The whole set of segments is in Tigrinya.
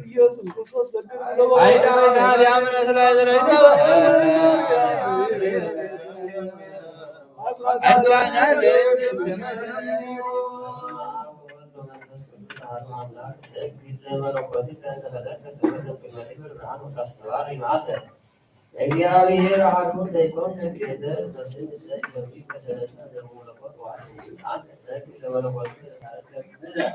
ኢየሱስ ክርስቶስ በግር እግዚአብሔር አሐዱ ዘይኮን ከክልኤተ ዝመስል፣ ንሰ ይሰብእ ከሰለስተ ዘመለኮት ዋሕድ ስልጣን፣ ሰግድ ለመለኮቱ ለሳልስተ ክብረ።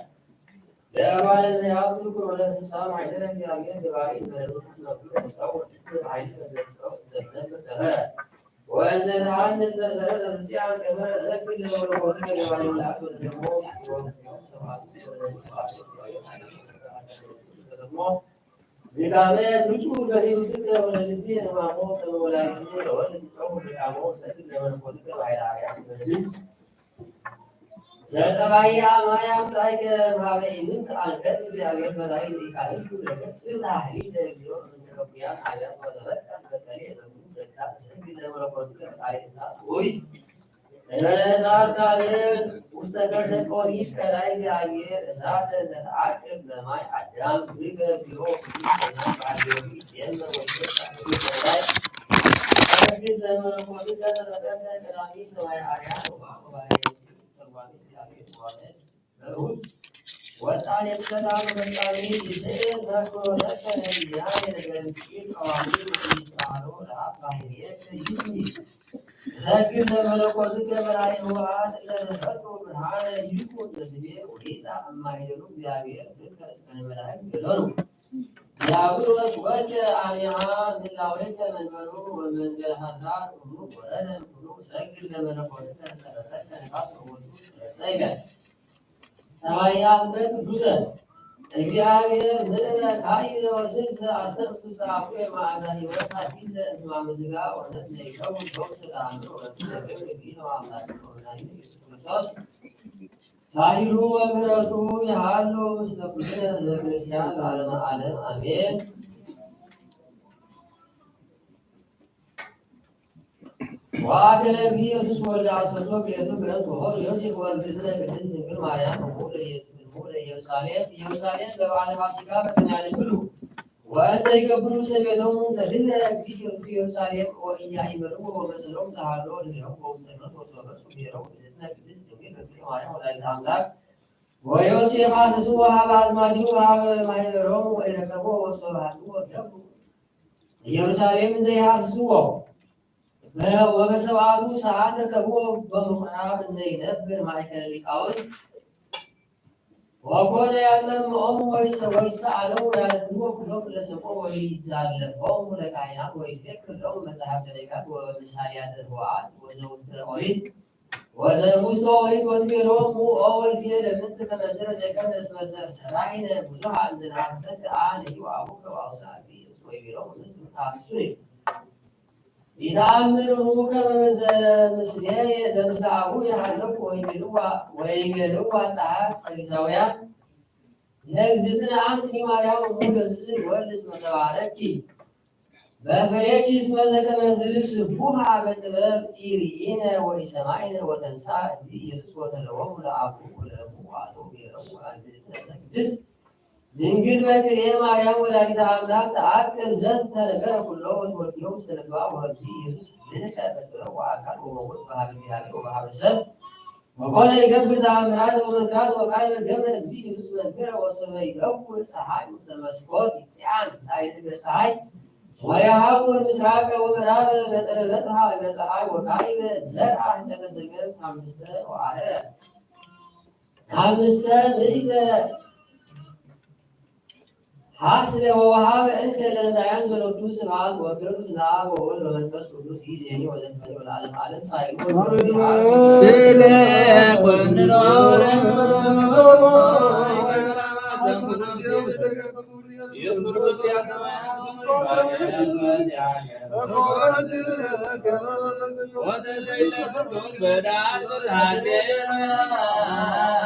ለእባለ ዘይሃሉ ኩሎነ ፍስሓ ማሕደረ እግዚአብሔር ገባሪ መለኮት ነብር ተጻው ወድቅ በኃይል በዘፍጥሮ ዘነብር ነበረ። ወእንዘ ተሐንጽ መሰረተ ክርስቲያን ከመ ሰግድ ለመለኮቱ ለገባሪ መልአክ ወለደሞ ወወክዮ ሰማዕቱ ወለደሞ ድካመ ትጹር በህይወትከ ወለልቤ ሕማሞ ከመ ወላዲቱ ለወልድ ትጸውር ድካሞ ሰግድ ለመለኮትከ ባሕረ አርያም በህድንት ዘጠባያ ማርያም ጻይከ ማበ ኢምንት አንቀጽ እግዚአብሔር በላይ ሊቃልኩ ለከፍ ታህሊ ለእግዚኦ እምነ እኩያን አብያት ወተበቀል በቀሌ ለኩሉ ለእግዚአብሔር ሰግድ ለመለኮትከ ፈጣሪ እሳት ሆይ እንበለ እሳት ካልእ ውስተ ከርሰ ኦሪት ቀዳይ እግዚአብሔር እሳተ ለተአቅብ ለማይ አዳም ግበር ቢሮ ወጣን የምትሰጣ መፈጻሚ ይስዕር መክሮተከ ነቢያት የነገርኪ ቀዋሚ ወኢይትቃሎ ለአብ ባህርየት ይስሚ። እሰግድ ለመለኮትከ በላይ ህወሓት ለተፈጥሮ ብርሃነ ይኩን ለስሜ ወይሳ እማይደሩ እግዚአብሔር ብከ እስከ መላእክት ገደሉ። ዲያብሎስ ወልደ አሚሃ ምህላዌከ መንበሩ ወመንገል ሐሳር ኩሉ ወረደ ኩሉ። እሰግድ ለመለኮትከ ለተፈጠረ ነፋስ ወወልዱ ረሰይከ ሰማያት ቅዱሰ። እግዚአብሔር ምድረ ካይበ ወስብሰ አስተርቱ ዘአፉ የማዕዛ ሕይወት ሐዲሰ እትማመ ሥጋ ወነፍስ ዘይከውን ፈውስ ለአእምሮ ወለትነገር እግዚእነ ወአምላክነ ወመድኃኒነ ኢየሱስ ክርስቶስ ሳይሉ ወምሕረቱ ይሃሉ ምስለ ኩልነ ህዝበ ክርስቲያን ለዓለመ ዓለም አሜን። ወአከለ እግዚእ ኢየሱስ ወልደ አሰርቶ ክልኤቱ ክረምት ወሆር ዮሴፍ ወእግዝእትነ ቅድስት ድንግል ማርያም እሙ ለኢየ-፣ እሙ ለኢየሩሳሌም፣ ኢየሩሳሌም ለበዓለ ፋሲካ በቅንያ ድንግሉ። ወእንዘ ይገብሩ ሰቤቶሙ ዘድህረ እግዚእ ኢየሱስ ኢየሩሳሌም ወኢያእመርዎ ወመሰሎም ዘሃሎ ድህሬሆም በውስተ ኖት ወሶበ ጹቤሮ እግዝእትነ ቅድስት ድንግል በክልኤ ማርያም ወላዲተ አምላክ ወዮሴፍ ሐሰስዎ ሀበ አዝማዲሁ ሀበ ማህበሮም ወኢረከቦ ወሶበ ሀጥዎ ገብሩ ኢየሩሳሌም እንዘ ይሐስስዎ ወበሰብዓቱ ሰዓት ረከብዎ በምኩራብ እንዘ ይነብር ማእከለ ሊቃውንት ወኮነ ያጸምዖሙ ወይሰ-፣ ወይሰአለው ያድንዎ ኩሎ ኩለ ሰብኦ ወይዛለፎሙ ለካህናት ወይፌክር ሎሙ መጻሕፍተ ነቢያት ወምሳሌያተ ኍዋት ወዘውስተ ኦሪት ወዘውስተ ኦሪት ወትቤሎሙ ኦ ወልድየ ለምንት ከመዝረ ዘከነ እስመ ሰራይነ ብዙሃ እንዘ ነሐሰሰከ አነ እዩ አቡከ ወአውሳኪ ወይቤሎሙ ምንት ተሐስሱኒ። ኢተኣምርሁ ከመ ዘምስሌየ ዘምስለ አቡሁ የሃለኩ ወይቤልዋ ወይቤልዋ ጸሐፍት ፈሪሳውያን ለእግዝእትነ አንቲ ማርያም እሙ ለዝወልድ እስመ ተባረኪ በፍሬኪ እስመ ዘከመ ዝስቡሐ በጥበብ ኢርኢነ ወኢሰማይነ ወተንሳ እግዚእ ኢየሱስ ወተለወሙ ለአቡሁ ወለእሙ ወአተው ብሔረሙ። እግዝእትነ ቅድስት ድንግል በክልኤ ማርያም ወላዲተ አምላክ ተአቅብ ዘንተ ነገረ ኩሎ ወትወድዮ ውስተ ልባ ወእግዚእ ኢየሱስ ልእከ በጥበብ ወአካል ወመጎት በሀበ እግዚአብሔር ወበሀበ ሰብ ወኮነ ይገብር ተአምራት ወመንክራት ወካዕበ ገብረ እግዚእ ኢየሱስ መንክረ ወሰበ ይገቡ ፀሐይ ውስተ መስኮት ይጽዓን ላዕለ እግረ ፀሐይ ወየሐውር ምስራቀ ወምዕራበ በጥበበ ፀሐይ እግረ ፀሐይ ወካዕበ ዘርአ ህንደተ ሰገል አምስተ ወአረረ አምስተ ምእተ ሐስለ ወወሃበ እንከ ለነዳያን ዘሎቱ ስብሐት ወክብር ለአብ ወወልድ ወመንፈስ ቅዱስ ይእዜኒ ወዘልፈኒ ወለዓለመ ዓለም። ሳይሉ ስለ ኮንኖ አሜን። በስመ አብ ወወልድ ወመንፈስ ቅዱስ አሐዱ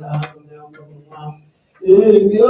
አምላክ። እግዚኦ።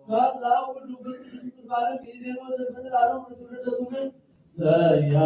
ሳላ ወዱ ብስብስ ባለም ኢዜማ ዘፈን ላሎም ንትውልደ ትውልድ ዘያድግ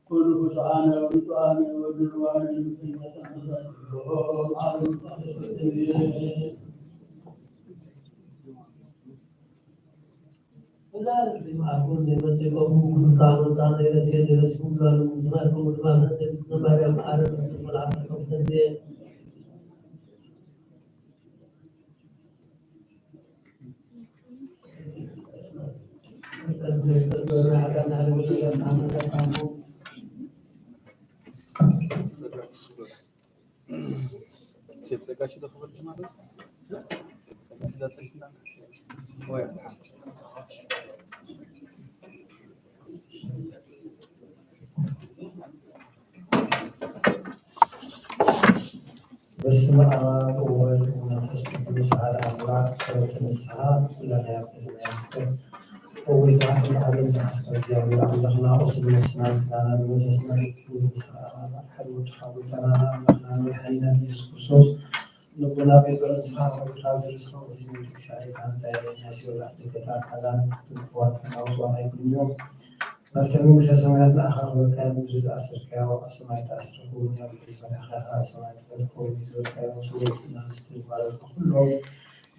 ኩሉ ፍጡራነ ውጡኣነ ወድልዋነ ንምስጋና እዛ ርግቢ ኣኮን ዘይመጽእ ከምኡ ኩሉ ታቦት ዘይረስየ ዘይረስኩም ላሉ ምስራይ ከምኡ ድማ መጠን ዝነበረ ማዕረ ተስፉ ለዓሰርተ ክልተ ግዜ በስመ አብ ወወልድ ወመንፈስ ቅዱስ አሐዱ አምላክ። ጸሎተ ንስሐ። ኩላና ያብደልና ይመስገን። እወይታ ንዓለም ዝሓስካ እግዚኣብሔር ኣምላኽና፣ ቁስል ነፍስና ምስጋና ንመንፈስና ንስኻ ኣምላኽ ሓደ ወድኻ ጎይታና ኣምላኽና መድሓኒና ኢየሱስ ክርስቶስ፣ ልቦና ጴጥሮስ ንስኻ ወድኻ ብርእስኻ ወሲኑ ትግሳኤ ካንሳ ናይ ሲኦል ኣደገታት ኣጋንንትን ክፉኣትን ኣውጽኦም ኣይኩን እዮም። መፍትሒ መንግስተ ሰማያት ንዓኻ ክበካ ምድሪ ዝኣሰርካዮ ኣብ ሰማይ ተኣስረ ክውን እዩ፣ ኣብ ምድሪ ዝፈታሕካዮ ኣብ ሰማይ ተፈትሐ ክውን እዩ ዝበልካዮ ስውር ናብስቲ ዝጓለልካ ኩሎ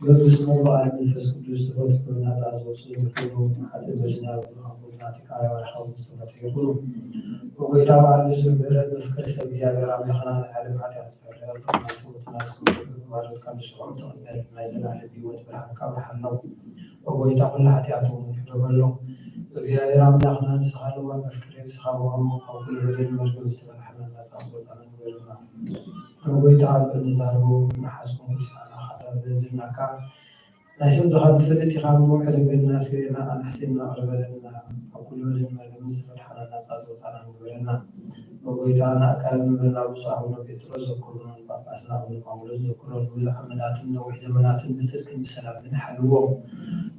በብስሙ በዓል መንፈስ ቅዱስ ተፈትሑ ናጻ ዝወጹ ይርከቡ። ሓጢእ በዲና ብብርሃን ጎይታና ተቃራባሪ ሓዊ ዝተፈትሑ ይኹኑ። ብጎይታ በዓል ብዙሕ ምሕረት መፍቀሪ ሰብ እግዚኣብሔር ኣምላኽና ናይ ዓለም ሓጢኣት ተሰርሐ፣ ናይ ሰሙትና ስሙ ማለት ካብ ንስኹም ተቐበል ናይ ዘላለም ህይወት ብርሃን ካብርሃሎም። ኦ ጎይታ፣ ኩሉ ሓጢኣቶም እውን ይሕደጎሎም። እግዚኣብሔር ኣምላኽና፣ ንስኻ ለዋህ መፍቀሪ፣ ንስኻ ብቐሞ ካብ ኩሉ በደል መርገም ዝተፈታሕና ናጻ ዝወጻና ንበልና። ኦ ጎይታ፣ ኣብ እንዛረቦ እውን ንሓስቦ ንሳና ሓጢኣት ዘድልናካ፣ ናይ ሰብ ድኻ ትፈልጥ ኢኻ እሞ፣ ሕደገልና፣ ስዒርና፣ ኣናሕሲና፣ ቅረበለና፣ ካብ ኩሉ በደልን መርገምን ዝተፈትሓና፣ ናጻ ዝወጻና ግበረና። ኦ ጎይታ፣ ንኣካል መምህርና ብፁዕ ኣቡነ ጴጥሮስ ዘክሩና፣ ንጳጳስና ኣቡነ ጳውሎስ ዘክሮም፣ ንብዙሕ ዓመታትን ነዊሕ ዘመናትን ብጽድቅን ብሰላምን ሓልዎም።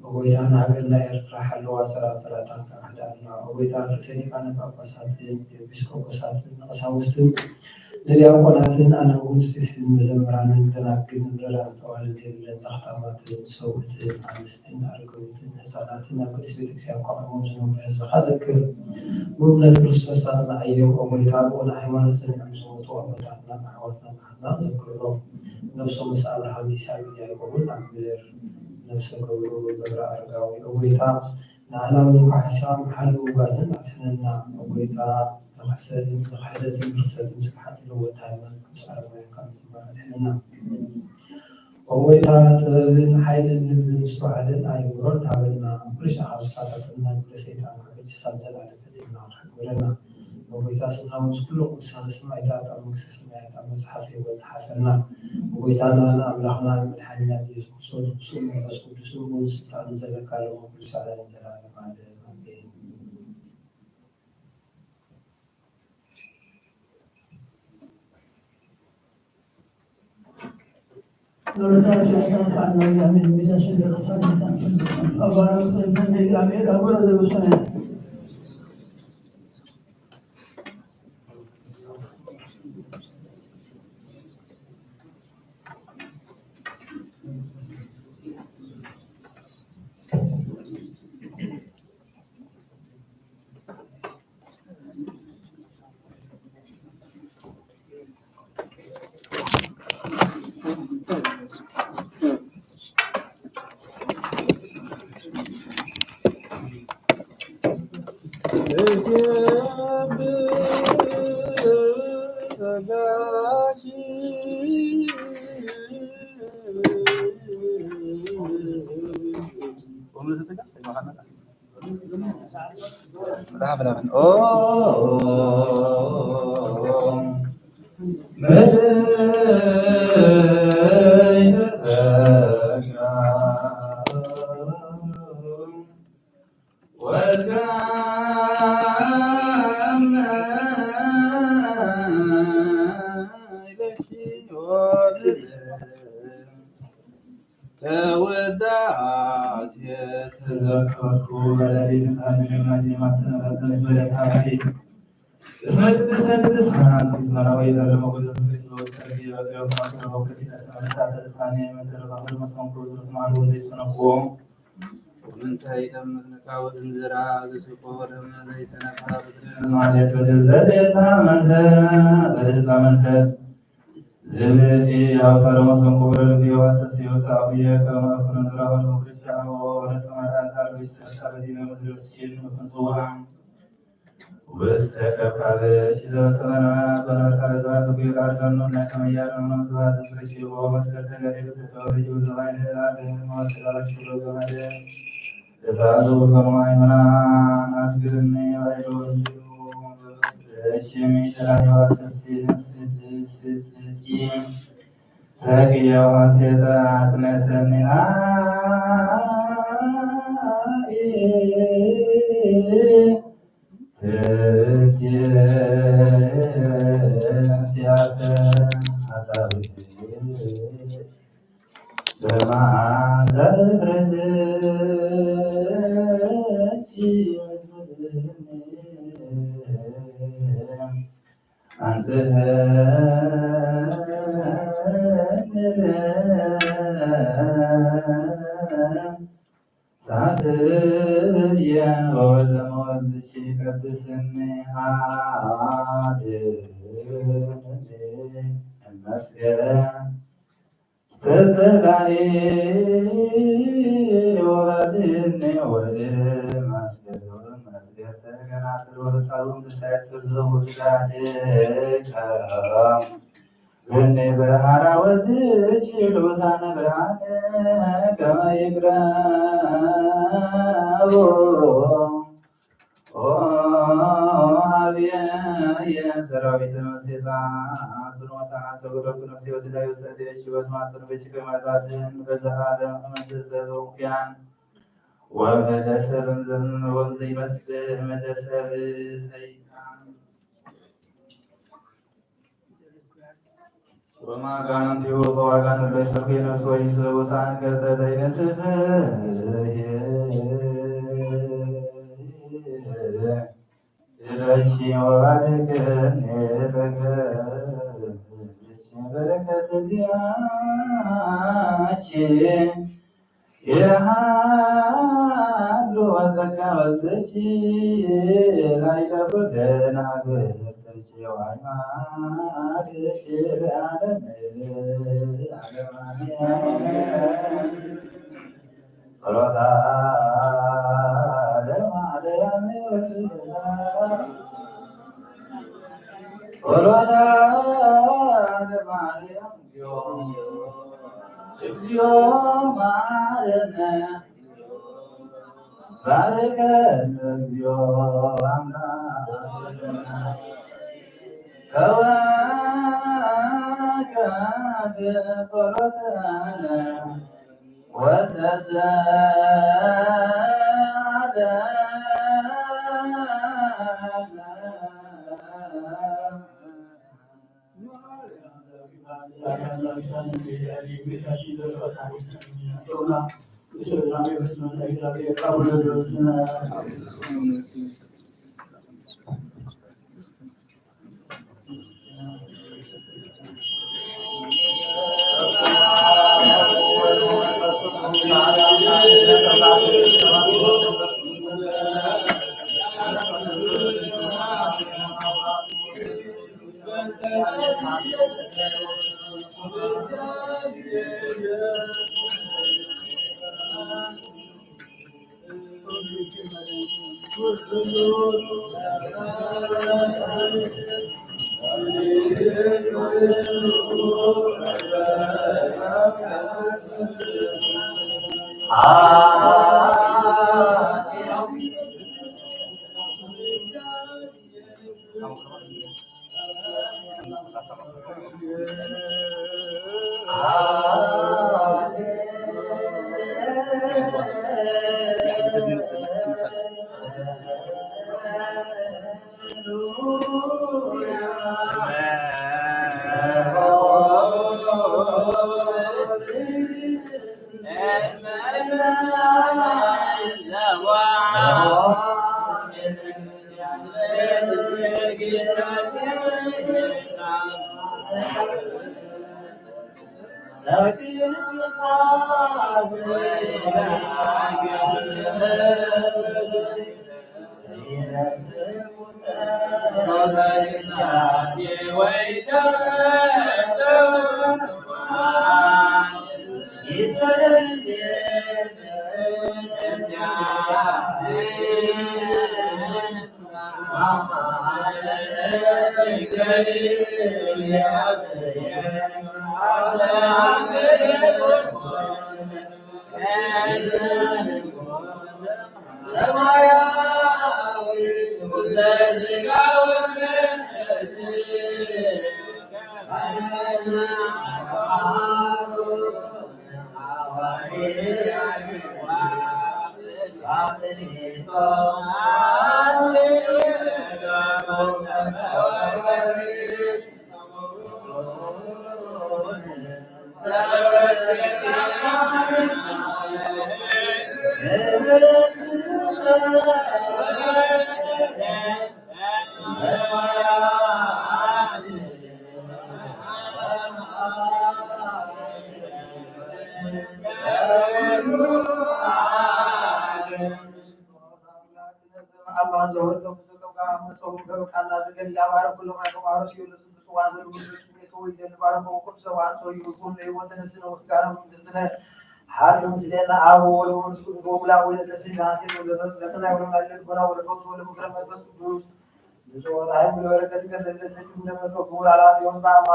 ኦ ጎይታ፣ ንሃገርና ኤርትራ ሓልዋ፣ ሰላም ሰላምታን ከኣ ኣሕድኣልና። ኦ ጎይታ፣ ንርእሰ ሊቃነ ጳጳሳትን ኤጲስቆጶሳትን ንቐሳውስትን ንዲያቆናትን ኣናጉንስቲስን መዘምራንን ደናግልን ረድኣን ጠዋልን ዘይብለን ዛኽታማትን ሰውእትን ኣንስትን ኣረጋውያንን ህጻናትን ኣብ ቅድስት ቤተክርስትያን ቆዒሞም ዝነብሩ ህዝብኻ ዘክር። ብእምነት ክርስቶስ ኣጽንዓዮም። ኦ ጎይታ፣ ብቕኑዕ ሃይማኖት ጸኒዖም ዝሞቱ ኣቦታትናን ኣሕዋትናን ኣሓትናን ዘክሮም። ነፍሶም ምስ ኣብርሃም፣ ይስሐቅን ያዕቆብን ኣክብር። ነፍሰ ገብሩ ገብረ ኣረጋዊ። ኦ ጎይታ፣ ንዓና እውን ኳሕሳ ምሓን ምውጋዝን ኣድሕነና። ኦ ጎይታ፣ ንኽሕሰትን ንኽሕደትን ርኽሰትን ስፍሓትን ለወጥቲ ሃይማኖት ቅዱስ ኣረጋዊ ካብ ምዝማር ኣድሕነና። ኦ ጎይታ፣ ጥበብን ሓይልን ልብን ምስትውዓልን ኣይምሮን ሃበና። ኩሉ ሻዕ ካብ ዝፈታተነና ግብረ ሰይጣን ካብ ሕጂ ሳብ ዘላለም ፈጺምና ክንርሕቕ ግበረና። ኦ ጎይታ፣ ስምና እውን ምስ ኩሉ ቅዱሳን ሰማዕታት ኣብ መንግስተ ሰማያት ኣብ መጽሓፍ ህይወት ጽሓፈና። ኦ ጎይታና ንኣምላኽና ንመድሓኒና ኢየሱስ ብስም መንፈስ ቅዱስን ብእውን ስልጣን ዘለካ ኣለኹ፣ ኩሉ ሳዕቤን ዘላለም ዓለም። ኣሜን። ተወዳት የተዘከርኩ በደሌን ኃጢአቴን ማስተስረይልኝ በደሳ ኃጢአት እስመ ቅድስተ ቅዱሳን አንቲ መራዊ ለለመ ጉዞ ፍቅር ወሰልፍ የበጥዮ ማስተረቦ ከቲነ ሰመልሳተ ልሳኔ መንተረባህል መሰንቆ ዝርት ማሉ ዘይሰነቆ ምንታይ ተምር ነቃወት እንዝራ ዘስቆ ደመ ዘይተነካ ፍቅር ማለት በደል በደሳ መንተ በደሳ መንፈስ ዝብል አውታረ መሰንቆ ወረድ ብየዋሰስ የወሳኩየ ከመ ኩነ ዝራሆን ወክርሻ ወረድ ተማራ ዛርቢስ ተሳበዲ በምድረስችን ክንጽዋ ውስተ ከብካበች ዘበሰማይ ነማያት ወነበርካ ለስብሐት ወጌታ አድነኑ ናይ ከመያር መኖም ስብሐት ዝክርሽ ወመስገድ ተገሪ ብትተወልጅ ወዘባይነ ላለ መወስዳበች ክሎ ዘመደ እሳቱ ሰማይ መና ናስግርኒ ባይሎ እንዲሉ እሺ ሚሽራ የዋሰስ ስስቲ ሰቅየዋ ሴጣን አትነተኒ አይ እትያተ አታዊ በማንተ ፍረደች አንተ ሳትየ ወወልድ ወመንፈስ ቅዱስ አሐዱ አምላክ እመስገን። ተጸላኢ ወባድኔ ወእማስገዶ መስገድ ተገናፍል ወርሳውን ብሳይት ትርዘቡ ትዳድቀም ብኔ ብርሃራ ወድች ልውሳነ ብርሃን ከመ ይግረቡ ኦ ሰራዊት መሴጣ ጽንወታ ሰጉረኩ ነፍሲ ወስዳዩ ሰደች ወድማጥን በሽከ መጣትን በዛ ዓለም መሰሰብ ውቅያን ወመደሰብን ዘምንወም ዘይመስል መደሰብ ሰይጣን ወማጋንቲሁ ጸዋጋን ለሰርኩ ነፍስ ወይ ዘውሳን ከሰተይነ ስፍህ እደሺ ወባድክን ለከ በረከት እዚያች የሃሉ ወዘካ ወልደች ላይለ ኩልነ አግብርተች ወአይማድች ለዓለም ዓለም አሜን። ጸሎታ ለማርያም ጸሎታ ለማርያም እግዚኦ መሐረነ ባርከነ እግዚኦ አምላክነ ተወከፍ ጸሎተነ ወተሳሃለነ። ሃሉ ምስሌና አብ ወወልድ ወመንፈስ ቅዱስ ወኩላ ወይነ ተስጋ ሴት ወለሰናይ ወለማለ ልቦና ወለፈውስ ወለምክረ መንፈስ ቅዱስ ንጽወት ኃይል ወበረከት ከለለ ሰጭም ለመቶ ክቡር አላት ዮንባማ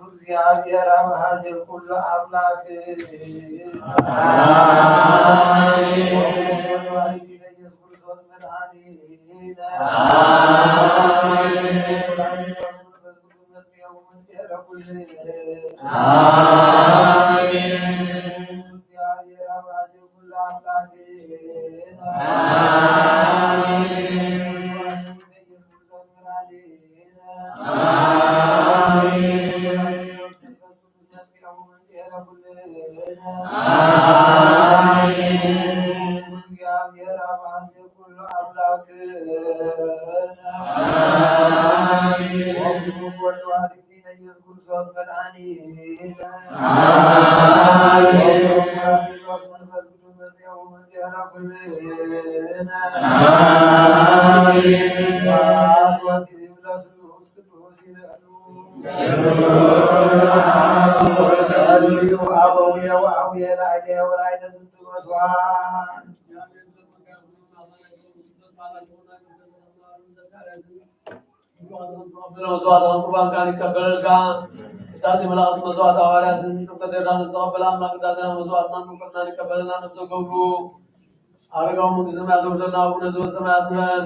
እግዚአብሔር አብ ሀዜ ኩሉ አምላክ አሜን። ኢየሱስ ክርስቶስ መድኃኒት አሜን። አሜን። መስዋዕትናን ቁርባንካን ይቀበለልካ። ቅዳሴ መላእክት መስዋዕት ሃዋርያትን ጥምቀተ ዮርዳኖስ ዝተቐበለ ኣምላክ ቅዳሴና መስዋዕትናን ጥምቀትናን ይቀበለልና። ነብዘ ገብሩ ኣረጋዊ መንግስተ ሰማያት ዘውርሰልና ኣቡነ ዘበሰማያት ንበል።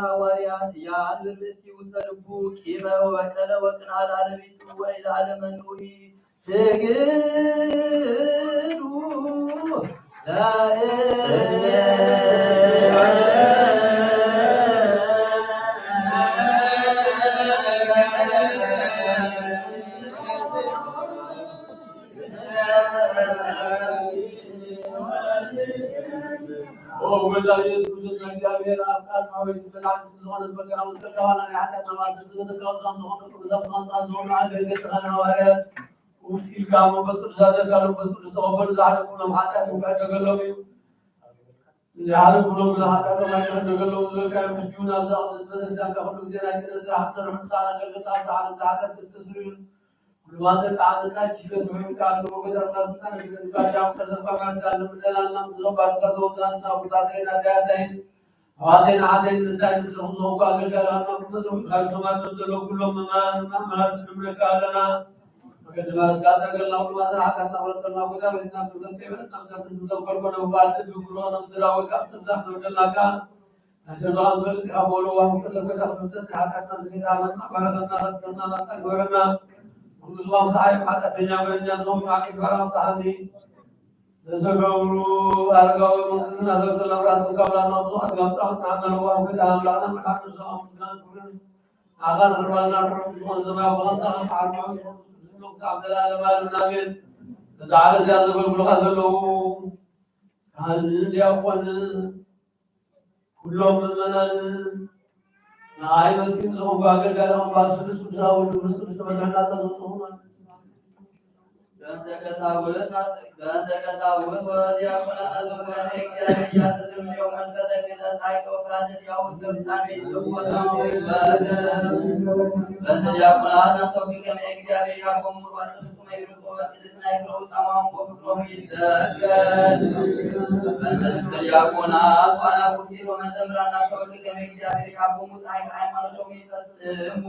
ሐዋርያት ያን ርእሲ ውሰድቡ ቂመ ወበቀለ ወቅንዓ ለዓለሚቱ ወኢለዓለመ ኑሪ ስግዱ ኦ ጎይታ ኢየሱስ ክርስቶስ፣ ናይ እግዚኣብሔር ኣብ ቃል ማህበሪት መድሓኒት ዝኾነ በገና መስቀል ካባና ናይ ሓጢኣትና ማእሰርቲ ዝበተካ ቅዱሳን ዝኾኑ ቅዱሳን ብፁዓን ዝኾኑ ኣገልገልትኻ ንሃዋርያት ውፍ ኢልካ መንፈስ ቅዱስ ኣደርካ መንፈስ ቅዱስ ተቐበሉ። ዝሓለፍኩሎም ሓጢኣት እውን ክሕደገሎም እዩ። ዝሓለፍኩሎም ግና ሓጢኣቶም ኣይክሕደገሎም ዝበልካ እዮም። ሕጂ እውን ኣብዛ ቅድስቲ ቤተክርስትያንካ ኩሉ ግዜ ናይ ቅድስቲ ስራሕ ክሰርሑ ንስኻን ኣገልገልትኻን ኣብዚ ዓለም ዝሓጢኣት ክስተስርዩን ኩሉ ማእሰርቲ ዓመጻ ጅፈት ውሕዱ ከኣልዎ ጎይታ ስኻ ስልጣን ግዜ ዝባዳ ከሰፋ ማለት ዳለ ምደላልና ምዝረባ ዝጋዘቦም ዛንስና ኣቦታተይን ኣደያተይን ኣሕዋተይን ኣሓተይን እንታይ ምድረኹም ዝኾንኩ ኣገልጋሊ ኣምላኽ ክመጽኡ ካብ ሰማያት ዘለዉ ኩሎም መምህራን መምህራት ንሕምደካ ኣለና። ቅድመ ርትጋ ዘርገልና ኩሉ ማሰራ ሓጢኣትና ክረሰልና ጎይታ ቤትና ክብረት ከይበለትና ብሰንበት ንዘንኮልኮ ነብባል ትብል ብሎ ነብስራ ወይ ካብ ትብዛሕ ዘውደልናካ ኣሰና ኣንቶልት ካብ ወሎ ዋም ከሰብ ጎይታ ክብረት ሓጢኣትና ዝጌታ ኣለና ባረኸና ረሰና ናጻ ግበረና። ኩሉ ዝዋም ተዓይ ሓጢኣተኛ በረኛ ዝሆን ማዕቂ ባራ ኣምጣሃኒ። ለዘገብሩ ኣረጋዊ መንግስትና ዘብዘላ ብራስን ካብ ላና ኣውፅኦ ኣትጋምፃ መፅናዕና ለዋም ጎይታ ኣምላኽና መድሓኒ ዝሰማም ምስጋን ክብርን ኣኻል ርባና ርሑቕ ዝኾነ ዘማዊ ብቐንጻ ከም ዓርባዊ ዝኾነ ዝኖም ክሳብ ዘላለም ኣለም ኣሜን። እዛ ዓለዚያ ዘገልግሉኻ ዘለዉ ካህን ዲያቆን ኩሎም ምእመናን ንኣይ መስኪን ዝኾንኩ ኣገልጋሊ ከም በዓል ስሉስ ቅዱስ ኣወልድ መንፈስ ቅዱስ ተመድሕና ጸሎትኹም በእንተ ቀሳውስት በእንተ ቀሳውስት ወዲያቆናት ኣዘውትረን እግዚአብሔር እያስተስርዮም መንፈሰ ክህነት ጻድቅ ወፍራተ ዲያው እስከ ፍጻሜ ይጸውዖ ሰማያዊ ይባረክ። በእንተ ዲያቆናት ናሰውኪ ከመ እግዚአብሔር ይሃቦም ሙሉባት ፍጹመ ይርቆ በቅድስና ይግረው ጻማውን ወፍቅሮም ይዘከር። በእንተ ንስከ ዲያቆናት ዋና ኩሲት ወመዘምራን ናሰውኪ ከመ እግዚአብሔር ይሃቦሙ ጻድቅ ሃይማኖቶም ይፈጽሙ።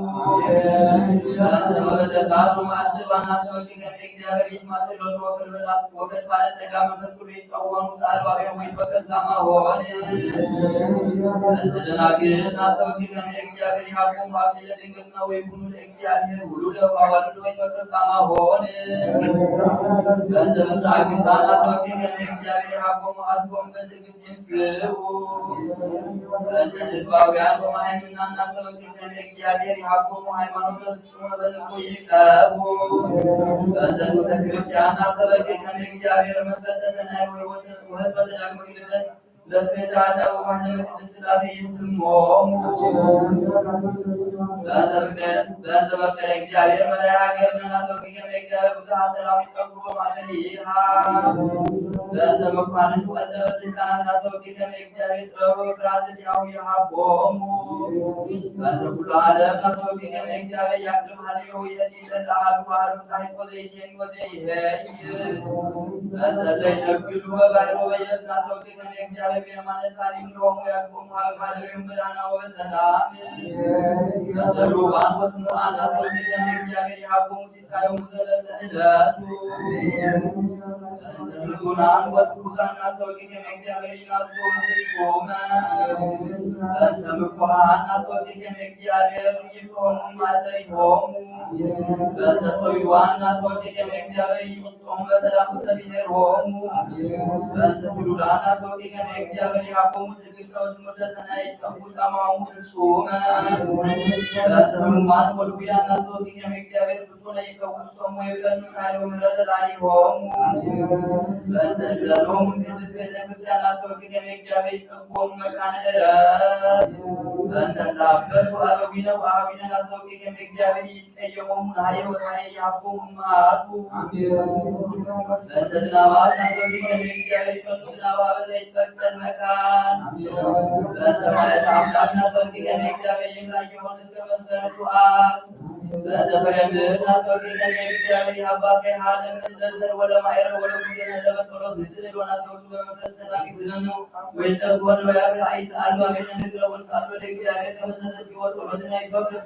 በእንተ መበለታት ወማእስር ዋና ሰውኪ ከመ እግዚአብሔር ይስማ ስእሎት ወፍርበላት ወፈድፋደ ጸጋ መንፈስ ቅዱስ ይጸወሙ ጻድቅ ባቤ ወይ በቀጻማ ሆን። በእንተ ደናግል ናሰውኪ ከመ እግዚአብሔር ይሃቦሙ አክሊለ ድንግልና ወይኩኑ ለእግዚአብሔር ውሉደ አዋልድ ወይ በቀጻማ ሆን። በእንተ መጻግሳን ናሰውኪ ከመ እግዚአብሔር ይሃቦሙ አስቦም በትዕግስት ይንስኡ። በእንተ ህዝባውያን ወመሃይምናን ናሰውኪ ከመ እግዚአብሔር ይሃቦሙ ሃይማኖተ ፍጹመ በልቡ ይቀቡ። በእንተ ንጉሰ ክርስቲያን ናሰውኪ ከመ እግዚአብሔር መንፈሰ ሰናይ ወህይወተ ወህዝበ ተዳግመ ልደት ለስሜት ኃጢአት ወማህደረ ቅድስት ሥላሴ ይትሞሙ። በእንተ ፍቅረ በእንተ መፍቀረ እግዚአብሔር መራሒ ሀገርነ ናሰውኪ ከመ እግዚአብሔር ብዙኃ ሰላም ይጠብቆ ማእከሊሃ። በእንተ መኳንንት ወእንተ በስልጣናት ናሰውኪ ከመ እግዚአብሔር ጥበብ ወፍርሃተ ዚአሁ ይሃቦሙ። በእንተ ኩሉ ዓለም ናሰውኪ ከመ እግዚአብሔር ያቅድም ሀልዮ ይህሊ ለለአሃዱ አሃዱ ጻሒቆ ዘይሴኒ ወዘይሄይ። በእንተ ዘይነግዱ በባሕር ወበየብስ ናሰውኪ ከመ እግዚአብሔር የማነ ሳሊም ለሆሙ ያግቦሙ ሀበ ማደሪያም በዳህና ወበሰላም። በእንተ ልዑባን ወጽኑዓን ናሰውኪ ከመ እግዚአብሔር ይሃቦሙ ሲሳዮሙ ዘለለ ዕለቱ። በእንተ ህዙናን ወትኩዛን ናሰውኪ ከመ እግዚአብሔር ይናስቦሙ ፍጹመ። በእንተ ምኩሃን ናሰውኪ ከመ እግዚአብሔር ይፍትሖሙ ማእሰሪሆሙ። በእንተ ጽዩዋን ናሰውኪ ከመ እግዚአብሔር ይምጦሙ በሰላም ውስተ ብሔሮሙ። በእንተ ስሉላን ናሰውኪ ከመ እግዚአብሔር ይሃቦሙ ትዕግስተ ወትምህርተ ሰናይ ይጸጉ ጻማሆሙ ፍጹመ። በእንተ ህሙማን ወድውያን ናሰውኪ ከመ እግዚአብሔር ፍጹመ ይፈውሶሙ ወይፈኑ ሳሌው ምህረተ ላዕሌሆሙ። በእንተ እግለሎሙ ቅድስት ቤተ ክርስቲያን ናሰውኪ ከመ እግዚአብሔር ይጸግቦሙ መካነ ዕረፍት። በእንተ እንዳበቱ አበዊነ ወአሃዊነ ናሰውኪ ከመ እግዚአብሔር ይቀየሞሙ ነሃየ ወፀሐየ ይሃቦሙ እምአቱ። በእንተ ዝናባት ናሰውኪ ከመ እግዚአብሔር ይፈኑ ዝናባ በዘይትፈቀድ መካን። በእንተ ማየት አምላክ ናሰውኪ ከመ እግዚአብሔር ይምላ ይሆን እስከ መሰረቱ አብ። በእንተ ፍሬ ምድር ናሰውኪ ከመ እግዚአብሔር ይሃባ ፍሬሃ ለምድር ለዘር ወለማይረ ወለኩልነ ለበጸሎት ንስእል ወናሰውኪ በመንፈስ ሰላም ይኩነነ። ወይጸግወነ ወያብር አይት አልባቤነ ንግረ ወንሳሎ ለእግዚአብሔር ከመ ተሰብሖ ጸሎትነ ይፈክር።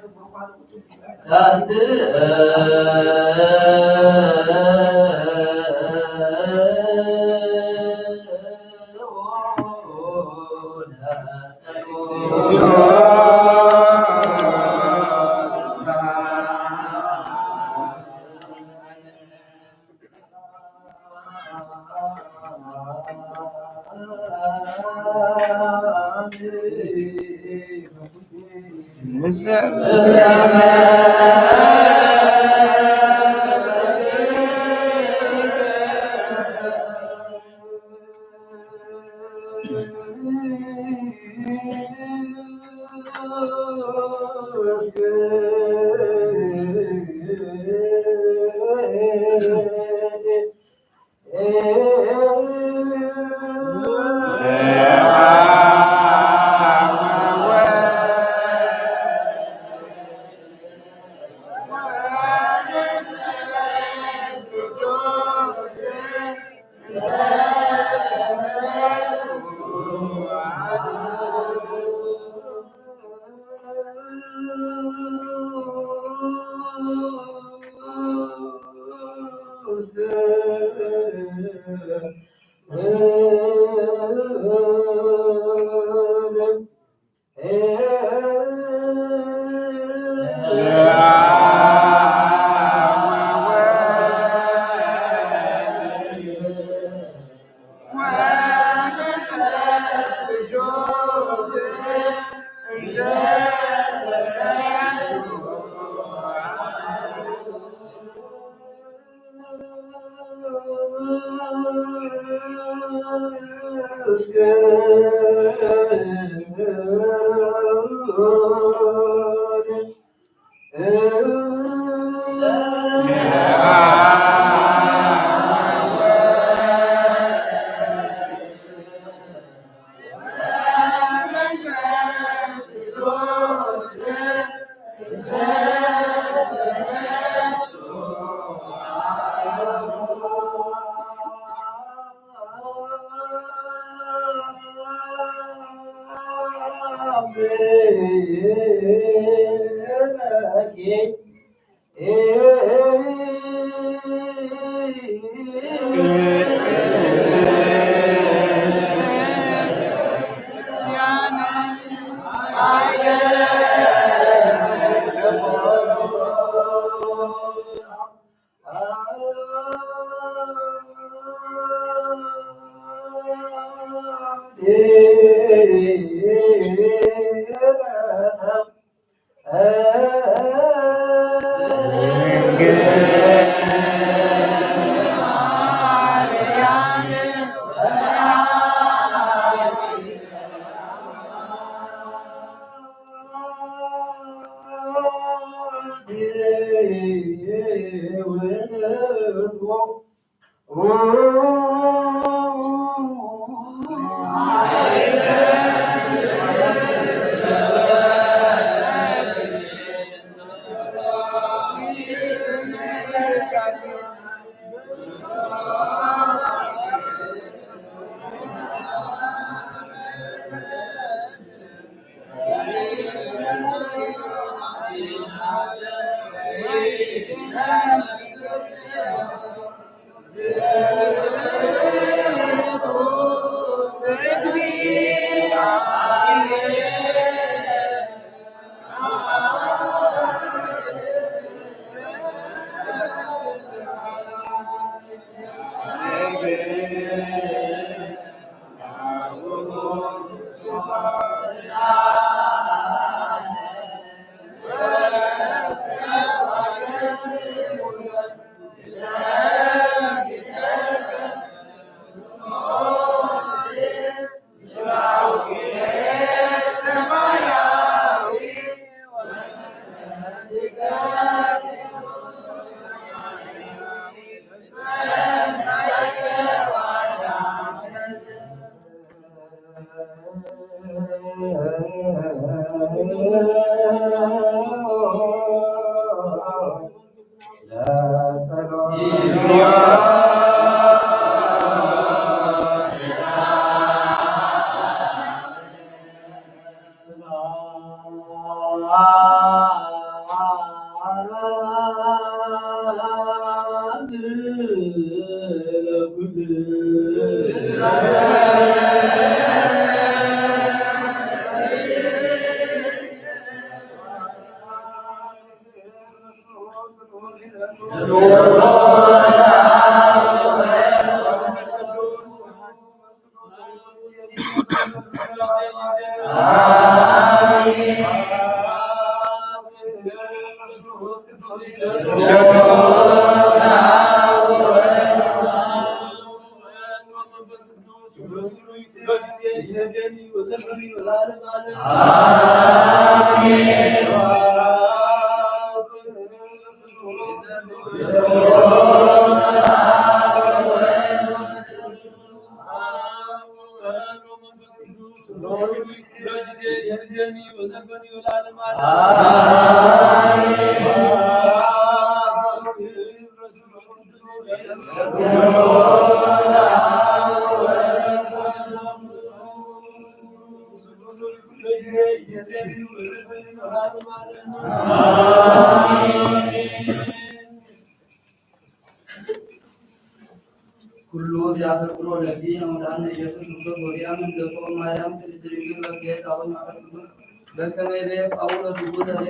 ኩሉ ዚኣፈቅሮ ለዚ ነውዳን ኢየሱስ ክርስቶስ ወዚኣ መንገቶ ማርያም ቅድስት ድንግል መርጌት አቡነ መንፈስ ቅዱስ በከመይ ቤ ጳውሎስ ዝጉ ዘሬ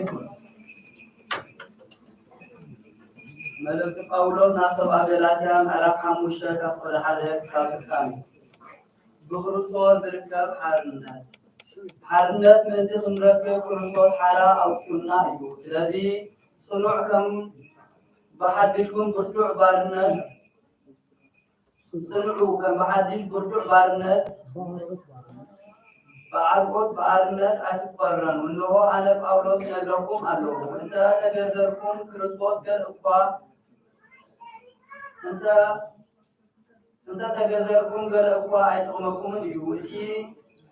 መልእክቲ ጳውሎስ ናብ ሰብኣ ገላትያ ምዕራፍ ሓሙሽተ ካብ ቁጥሪ ሓደ ክሳብ ፍጻሜ። ብክርስቶስ ዝርከብ ሓርነት። ሓርነት ምእንቲ ክንረክብ ክርስቶስ ሓራ ኣውፅኡና እዩ። ስለዚ ጽኑዕ ከም ብሓድሽ እውን ብርቱዕ ባርነት ጽንዑ፣ ከም ብሓድሽ ብርቱዕ ባርነት ብዓርቆት ብኣርነት ኣይትቆረኑ። እንሆ ኣነ ጳውሎስ እነግረኩም ኣለኹ፣ እንተ ተገዘርኩም ክርስቶስ ገል እኳ እንተ እንተ ተገዘርኩም ገለ እኳ ኣይጠቕመኩምን እዩ። እቲ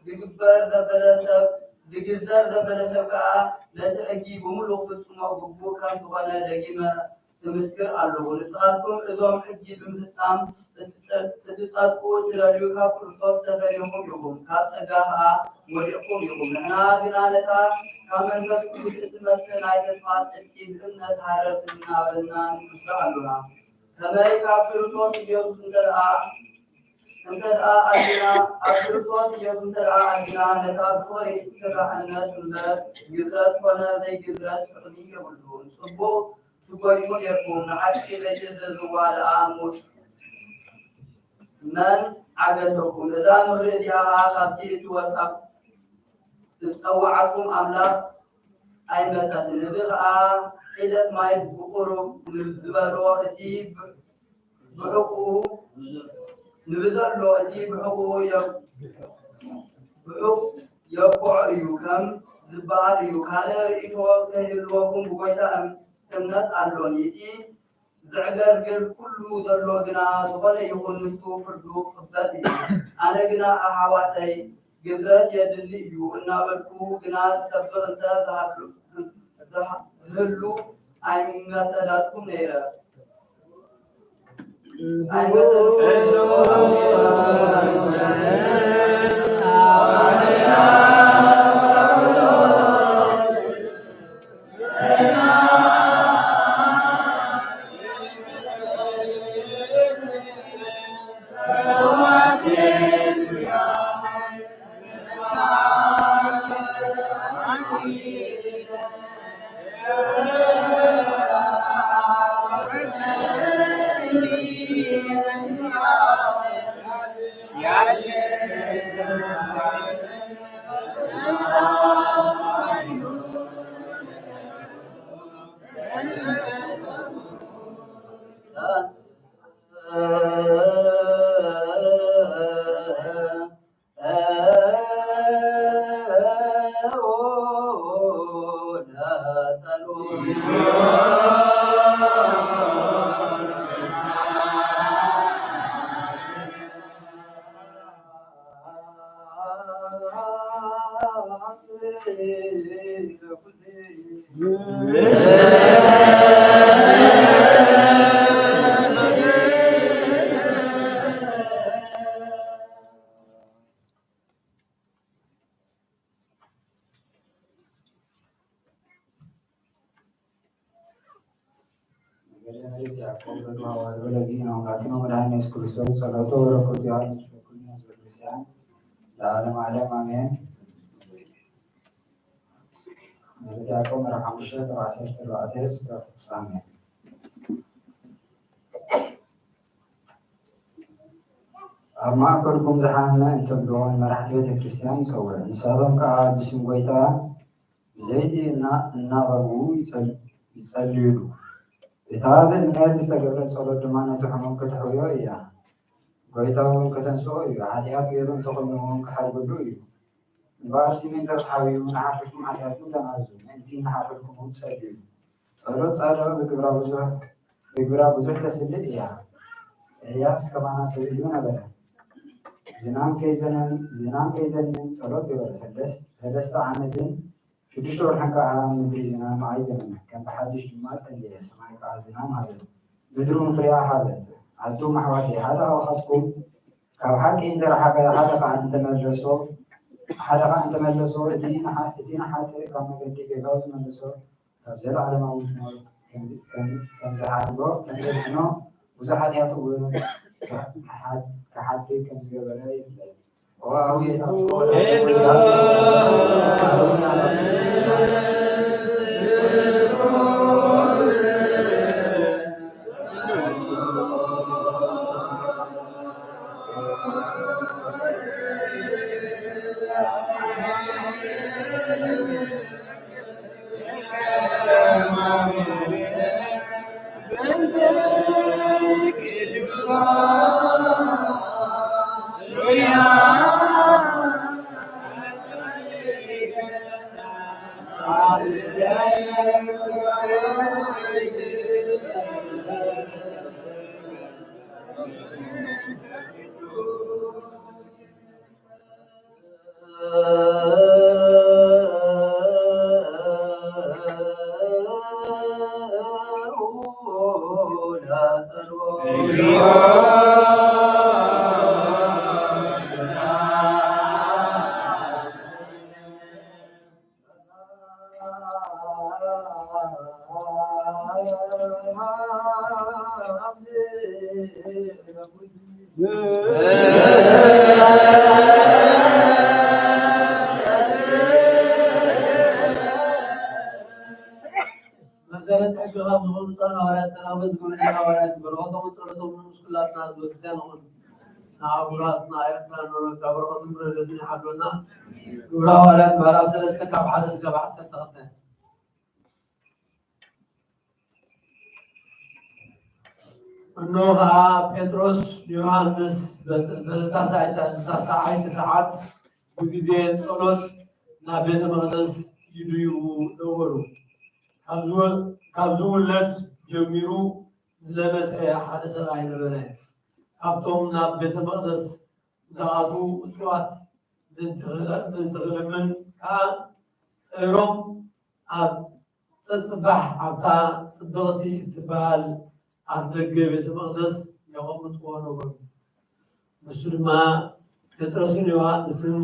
ዝግበር ዘበለ ሰብ ዝግዘር ዘበለ ሰብ ከኣ ነቲ ሕጊ ብምሉእ ክፍጽሞ ግቡእ ከም ዝኾነ ደጊመ እምስክር ኣለኹ። ንስኻትኩም እዞም ሕጊ ብምፍጻም ክትጸ- ክትጸድቁ እትደልዩ ካብ ክርስቶስ ተፈሊኹም ኢኹም፣ ካብ ጸጋ ከኣ ወዲቕኩም ኢኹም። ንሕና ግና ነታ ካብ መንፈስ ቅዱስ እትመጽእ ናይ ተስፋ ጽድቂ ብእምነት ሃረር እናበልና ንጽበ ኣሎና። ከመይ ካብ ክርስቶስ ኢየሱስ እንተ ደኣ እንተ ደኣ ኣሊና ኣብ ክርስቶስ ኢየሱስ እንተ ደኣ ኣሊና ነታ ብፍቕሪ እትስራዕ እምነት እምበር ግዝረት ኮነ ዘይግዝረት ጥቕሚ የብሉን። ጽቡቕ ትጎዩ ኔርኩም፣ ንሓቂ ዘይትእዘዝዋ ደኣ እሙት መን ዓገተኩም? እዛ ምኽሪ እዚኣ ኸኣ ካብቲ እትወጻ እትጸውዓኩም ኣምላኽ ኣይመጸትን። እዚ ኸኣ ሒደት ማይ ብቑሩብ ንዝበሎ እቲ ብሕቑኡ ንብዘሎ እቲ ብሕቑኡ የ- ብሑቕ የብቅዖ እዩ ከም ዝበሃል እዩ። ካልእ ርእይቶ ከይህልወኩም ብጎይታ እም- እምነት ኣሎኒ። እቲ ዘዕገርግር ኩሉ ዘሎ ግና ዝኾነ ይኹን ንሱ ፍርዱ ክቕበል እዩ። ኣነ ግና ኣሕዋተይ ግዝረት የድሊ እዩ እናበልኩ ግና ዝሰብኽ እንተ ዝሃሉ- ዝሃ- ዝህሉ ኣይመሰላልኩም ነይረ። መጀመርያ ያዕቆብ በሉ ሐዋርያው ለእግዚእነ አምላክነ ወመድኃኒነ ኢየሱስ ክርስቶስ ጸሎቱ ወበረከቱ ይሃሉ ምስለ ኩልነ ህዝበ ክርስቲያን ለዓለመ ዓለም አሜን። መልእክተ ያዕቆብ ምዕራፍ ሓሙሽተ ካብ ዓሰርተ ኣርባዕተ እስከ ፍጻሜ። ኣብ ማእከልኩም ዝሓመመ እንተልዎ ንመራሕቲ ቤተ ክርስቲያን ይጸውዕ። ንሳቶም ከኣ ብስም ጐይታ ብዘይቲ እና- እናቐብኡ ይጸል- ይጸልዩሉ። እታ ብእምነት ዝተገብረት ጸሎት ድማ ነቲ ሕሙም ከተሕውዮ እያ። ጐይታ እውን ከተንስኦ እዩ። ሓጢኣት ገይሩ እንተኾይኑ እውን ክሓድገሉ እዩ። እምበኣር ሲሚንቶ ተሓቢኡ ንሓድሕድኩም ሓጢኣትኩም ተናዝዙ፣ ምእንቲ ንሓድሕድኩም እውን ጸልዩ። ጸሎት ጻድቕ ብግብራ ብዙሕ ብግብራ ብዙሕ ተስልጥ እያ። ኤልያስ ከማና ሰብ እዩ ነበረ። ዝናም ከይዘነም ዝናም ከይዘንም ጸሎት ገበረ። ሰለስ- ሰለስተ ዓመትን ሽዱሽተ ወርሕን ከኣ ምድሪ ዝናም ኣይዘነመት፣ ከም ብሓድሽ ድማ ጸለየ፣ ሰማይ ከኣ ዝናም ሃበ፣ ምድሪ እውን ፍሬኣ ሃበት። ኣቱም ኣሕዋተይ፣ ሓደ ካብኻትኩም ካብ ሓቂ እንተረሓቐ፣ ሓደ ኸኣ እንተመለሶ፣ ሓደ ኸኣ እንተመለሶ፣ እቲ ንሓ- እቲ ንሓጥእ ካብ መገዲ ጌጋኡ ዝመለሶ፣ ካብ ዘለዓለማዊ ሞት ከም ዝ- ከም- ከም ዝሓድጎ፣ ከም ዘድሕኖ፣ ብዙሕ ሓጢኣት እውን ክሓድግ ከም ዝገበረ ይፍለጥ። መሰረት ሕግኻ ዝኾኑ ብፁዓን ሃዋርያት ሰላም ዝግብሩ ሃዋርያት በረኸቶም ጸሎቶም ምስ ኩላትና ህዝበ ክርስቲያን ይኹን። ንኣህጉራትና ኤርትራ ንረካ በረኸቱን ረድኤቱን ይሓልወና። ግብረ ሃዋርያት ምዕራፍ ሰለስተ ካብ ሓደ እስካብ ዓሰርተ ክልተ። እነሆ ኸኣ ጴጥሮስ ዮሃንስ በት-፣ በታ ሰዓይቲ፣ በታ ሰዓይቲ ሰዓት ብግዜ ጸሎት ናብ ቤተ መቕደስ ይድይቡ ነበሩ። ካብ ዝወ-፣ ካብ ዝውለድ ጀሚሩ ዝለበሰ ሓደ ሰብኣይ ነበረ። ካብቶም ናብ ቤተ መቕደስ ዝኣትዉ እጹዋት ምእንቲ ክለ-፣ ምእንቲ ክልምን ከኣ ጸይሮም ኣብ ጸጽባሕ ኣብታ ጽብቕቲ እትበሃል ኣብ ደገ ቤተ መቕደስ የቐምጥዎ ነበሩ። ንሱ ድማ ጴጥሮስን ዮሃንስን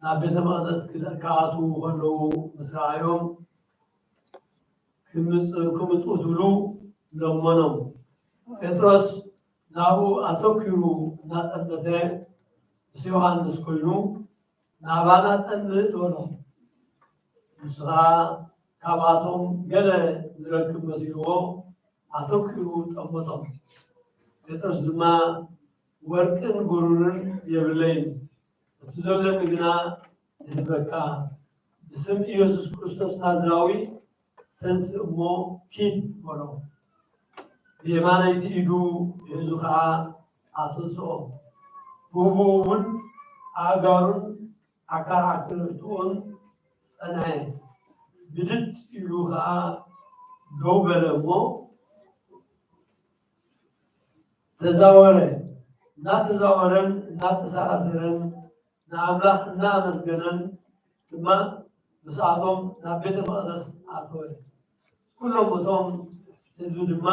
ናብ ቤተ መቕደስ ክደ-፣ ክኣትዉ ከለዉ ምስ ረኣዮም፣ ክምጽ-፣ ክምጽኡ ትብሉ ለመኖም። ጴጥሮስ ናብኡ ኣተኲሩ እናጠመተ ምስ ዮሃንስ ኮይኑ፣ "ናባና ጠምት" በሎ። ንሱ ኸኣ ካብኣቶም ገለ ዝረክብ መሲልዎ ኣተኲሩ ጠመቶም። ጴጥሮስ ድማ፣ "ወርቅን ብሩርን የብለይን፣ እቲ ዘለኒ ግና እህበካ፣ ብስም ኢየሱስ ክርስቶስ ናዝራዊ ተንስእ እሞ ኪድ" በሎ። ብየማነይቲ ኢዱ ሒዙ ኸዓ ኣተንስኦ። ብህቡኡ እውን ኣእጋሩን ዓካር ዓክርትኡን ጸንዐ። ብድድ ኢሉ ኸዓ ደው በለ እሞ ተዛወረ። እናተዛወረን እናተሰራሰረን ንኣምላኽ እናኣመስገነን ድማ ምስኣቶም ናብ ቤተ መቕደስ ኣተወ። ኩሎም እቶም ህዝቢ ድማ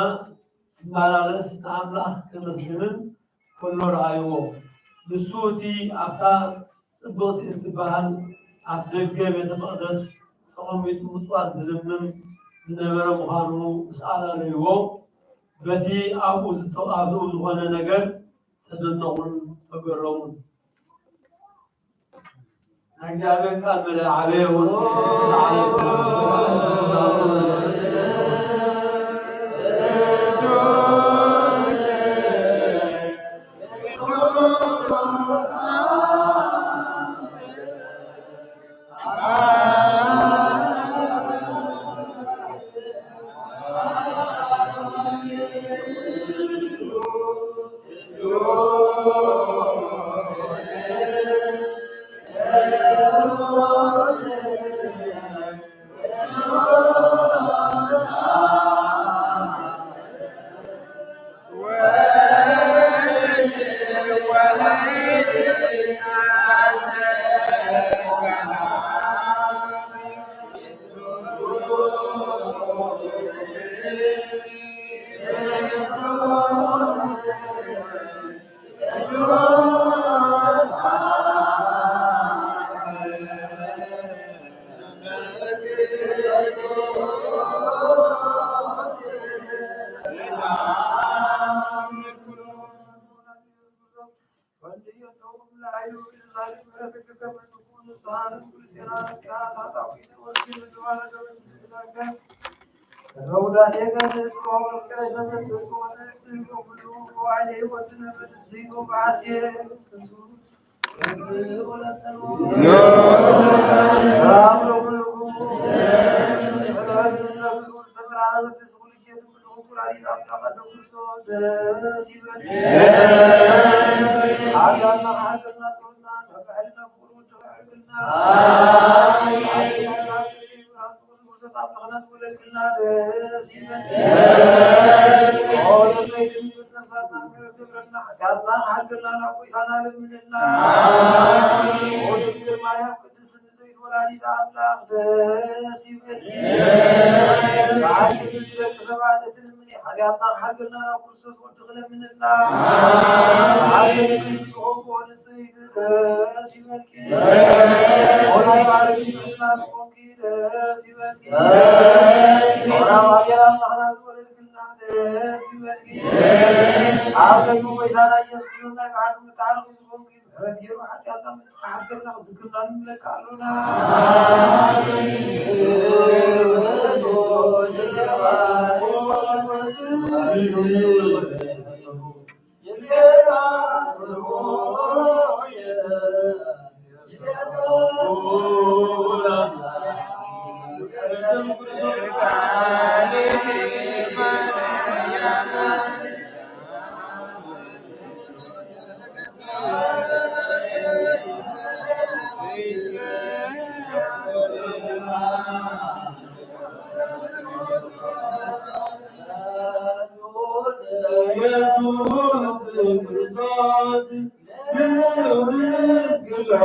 ክመላለስ ንኣምላኽ ከመስግንን ከሎ ረኣይዎ። ንሱ እቲ ኣብታ ጽብቕቲ እትበሃል ኣፍ ደገ ቤተ መቕደስ ተቐሚጡ ምጽዋት ዝልምን ዝነበረ ምዃኑ ምስ ኣላለይዎ፣ በቲ ኣብኡ ዝተ-፣ ኣብኡ ዝኾነ ነገር ተደነቑን ተገረሙን። ናይ እግዚኣብሔር ቃል መለ ዓበየ ወርቁ ለዓለም። ወላዲተ ኣምላኽ ደስ ይበልኪ። በዓል ክብሪ ደቂ ሰባት እትልምኒ ሓጢኣትና ክሓርገልና ናብ ክርስቶስ ወዲ ክለምንልና። በዓል ክብሪ ዝኸውን ንጽሕቲ ደስ ይበልኪ። ወላይ በዓል ክብሪ ዝኮንኪ ደስ ይበልኪ። ወላ ባጌራ ኣምላኽና ዝወለድክልና ደስ ይበልኪ። ኣብ ደሙ ጎይታና ኢየሱስ ክርስቶስ ናይ ብሓቂ መተዓረቂ ዝኮንኪ ምሕረት ገይሩ ሓጢኣትና ምጽሓፍ ገርና ክዝክርና ንምለካ ኣሎና። ኢየሱስ ክርስቶስ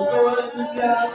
ክብር ይስገድ።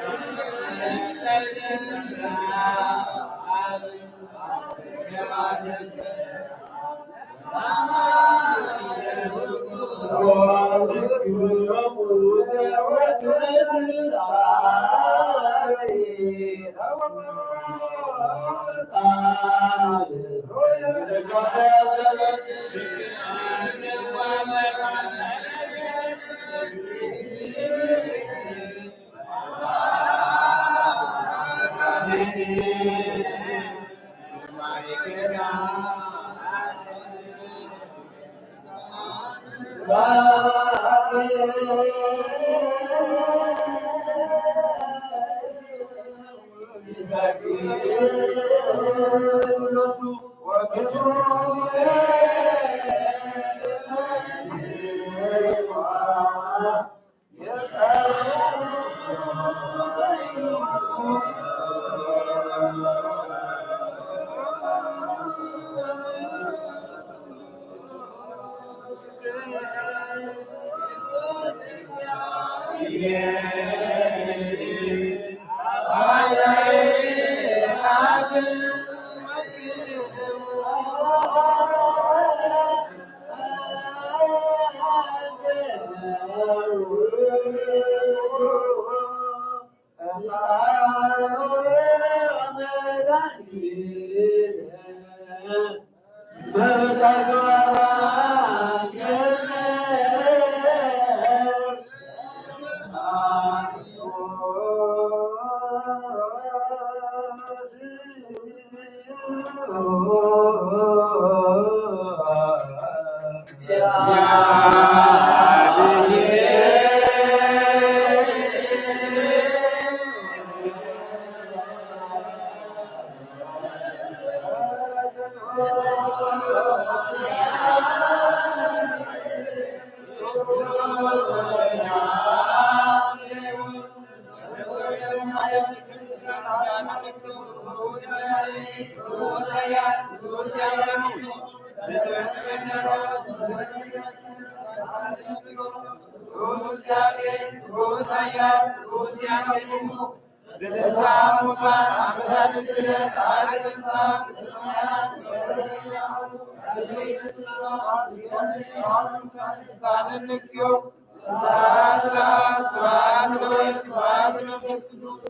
ስብሐት ለአብ፣ ስብሐት ለወልድ፣ ስብሐት ለመንፈስ ቅዱስ።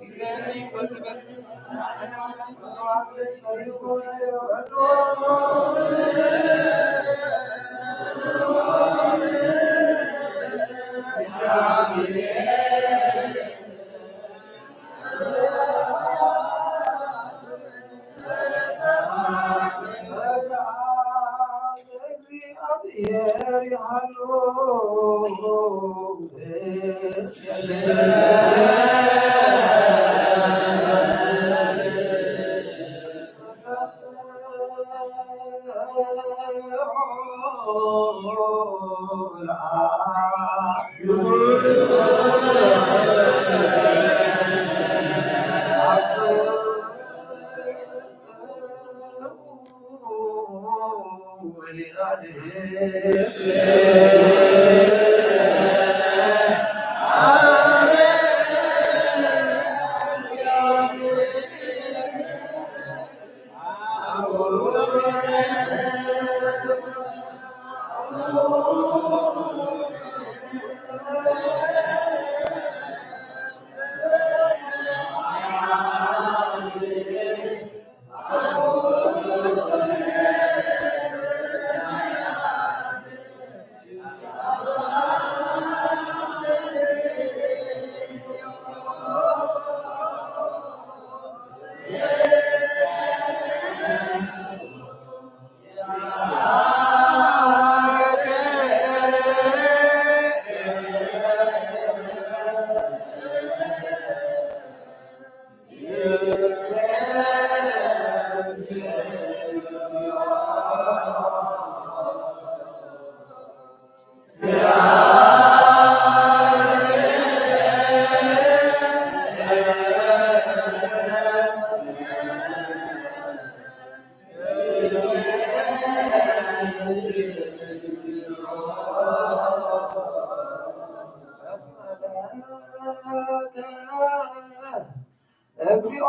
እግዚኦ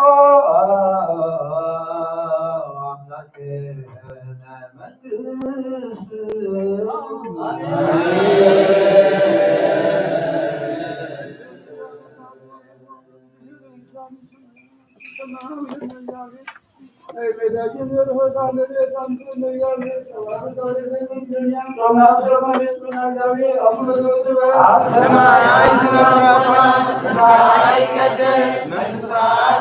አምላክነ መንግስት። ኣብ ሰማይ ትነብር ኣቦና፣ ስምካ ይቀደስ፣ መንግስትካ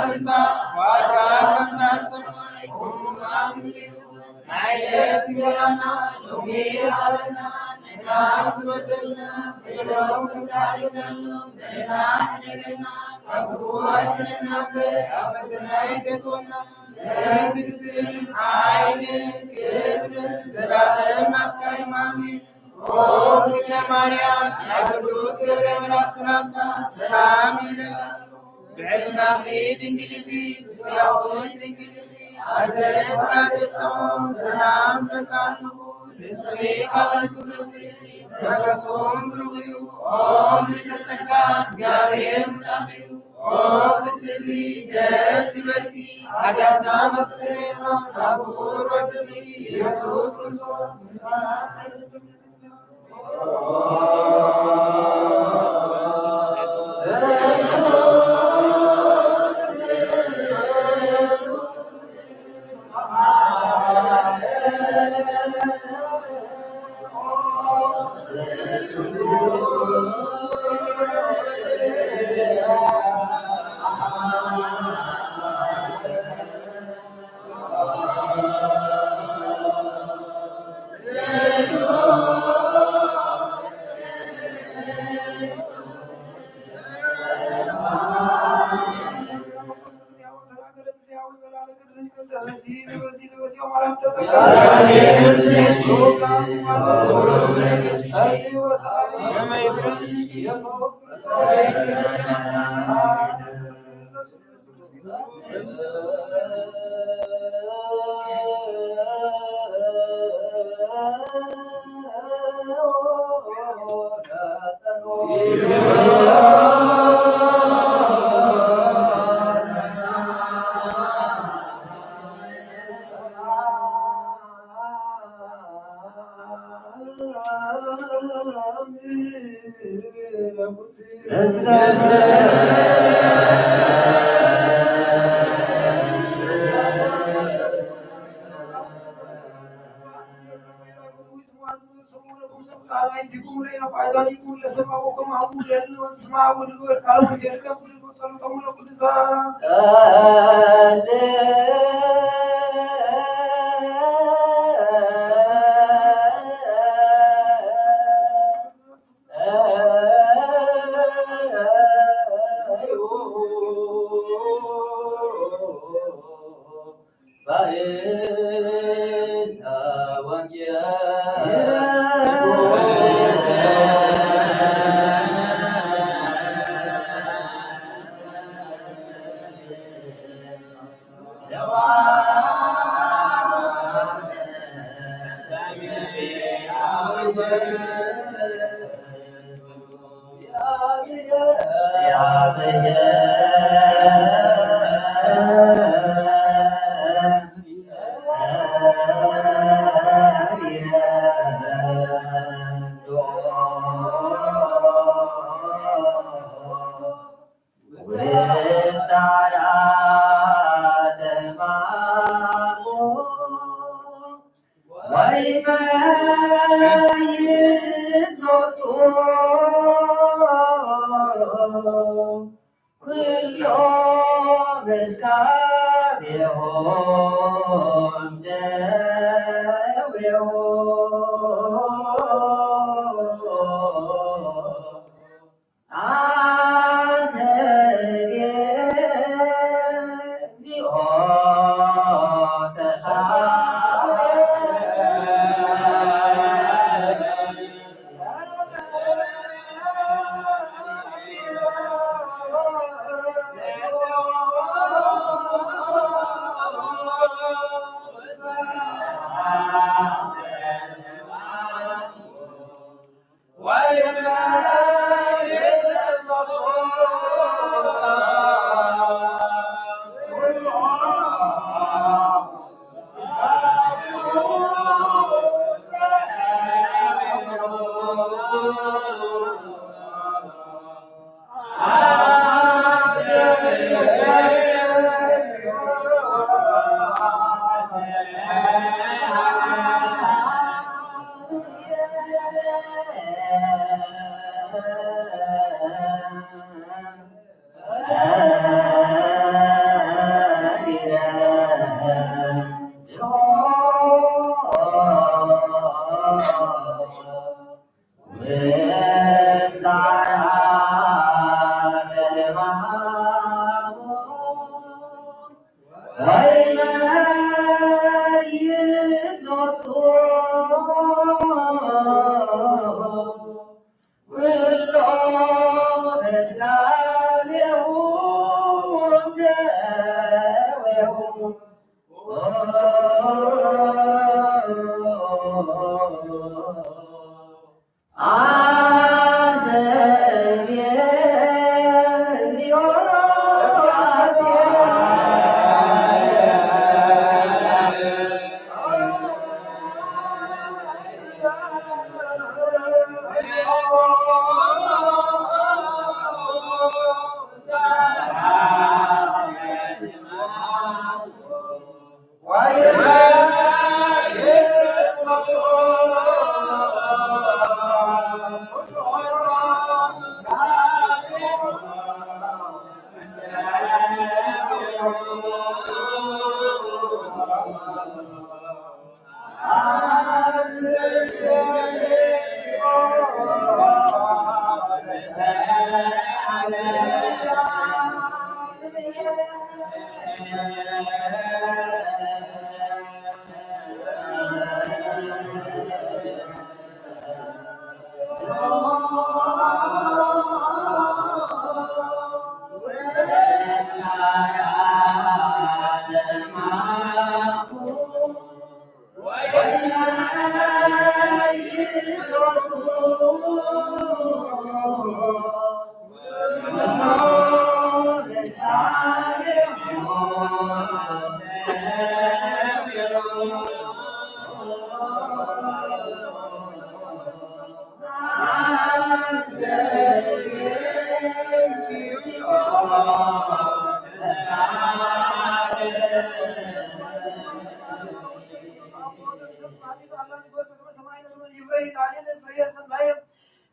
ትምጻእ፣ ፍቃድካ ከምቲ ኣብ ሰማይ ከምኡ ኣብ ምድሪ ትኹን። ናይ ዕለት እንጀራና ሎሚ ሃበና፣ ንሕና ዝበደልና በደሎም፣ ንሕና ንበድለሎም፣ በደልና ሕደገና፣ ካብ ክፉእ ኣድሕነና እምበር፣ ኣብ ፈተና ኣይተእትወና። መንግስትን ሓይልን ክብርን ዘላለም ናትካ እዩ፣ ኣሜን። ኦ እግዝእትነ ማርያም፣ ናይ ቅዱስ ገብርኤል መልኣክ ሰላምታ ሰላም ይብለኪ። ብሕልናኺ ድንግል ኢኺ፣ ብስጋኺ እውን ድንግል ኢኺ። ኣደ ተዋሕዶ ሰላም እብለኪ ኣለኹ። ንስኺ ካብ ኣንስቲ ፍጥረት መንፈስኩም ብሩኽ እዩ። ኦ ምልዕተ ጸጋ፣ እግዚኣብሔር ምሳኺ እዩ። ኦ ፍስሕቲ፣ ደስ ይበልኪ፣ ሓጢኣትና መስተሰርየልና፣ ካብ ፍቁር ወድኺ ኢየሱስ ክርስቶስ።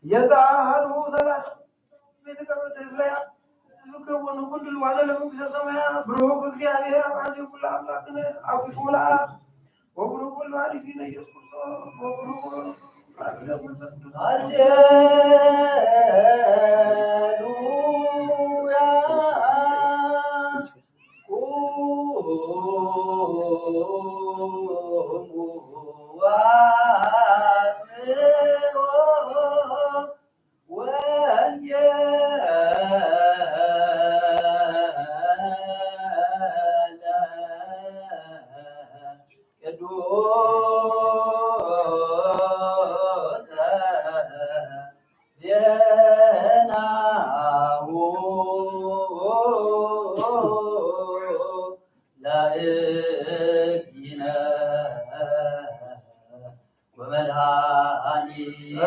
የጣሃሉ ሰላሳ ቤተ ገብረ ተፍረያ ዝብከቦ ንኩሉ ልዋነ ለመንግስተ ሰማያት ብሩክ እግዚኣብሔር አብ ዓዚ ኩሉ አምላክነ አብ ኩሉ ወብሩክ ወልድ ዋሕድ ኢየሱስ ክርስቶስ ወብሩክ ወልድ መንፈስ ቅዱስ። ሃሌሉያ። ቁሙ ወአስምዑ ወንጌለ ቅዱስ ዜናሁ ለእግዚእነ ወመድኃኒነ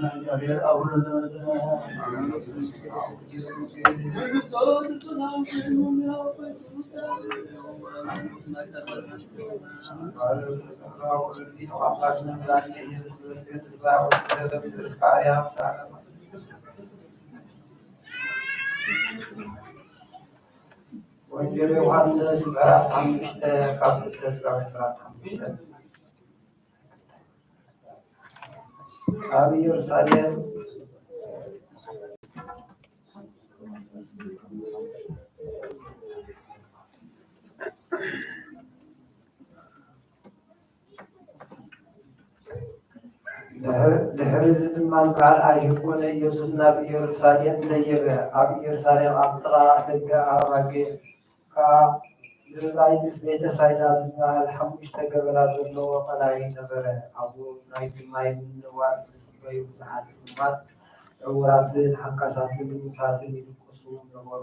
እግዚአብሔር አቡነ ቃለ ወልደ እግዚአብሔር ወንጌል ዮሐንስ ምዕራፍ ሓሙሽተ ካብ ክልተ እስካብ ዕስራን ሓሙሽተን። ኣብ ኢየሩሳሌም ድሕሪ፣ ድሕሪ እዚ ድማ በዓል ኣይሁድ ኮነ። ኢየሱስ ናብ ኢየሩሳሌም ደየበ። ኣብ ኢየሩሳሌም ኣብ ጥቓ ደገ ኣባጌ ከኣ ብዕብራይስጥ ቤተ ሳይዳ ዝበሃል ሓሙሽተ ገበላ ዘለዎ ቀላይ ነበረ። ኣብኡ ናይቲ ማይ ምንዋጽ ዝጽበዩ ብዙሓት ሕሙማት፣ ዕዉራትን ሓካሳትን ልሙሳትን ይድቅሱ ነበሩ።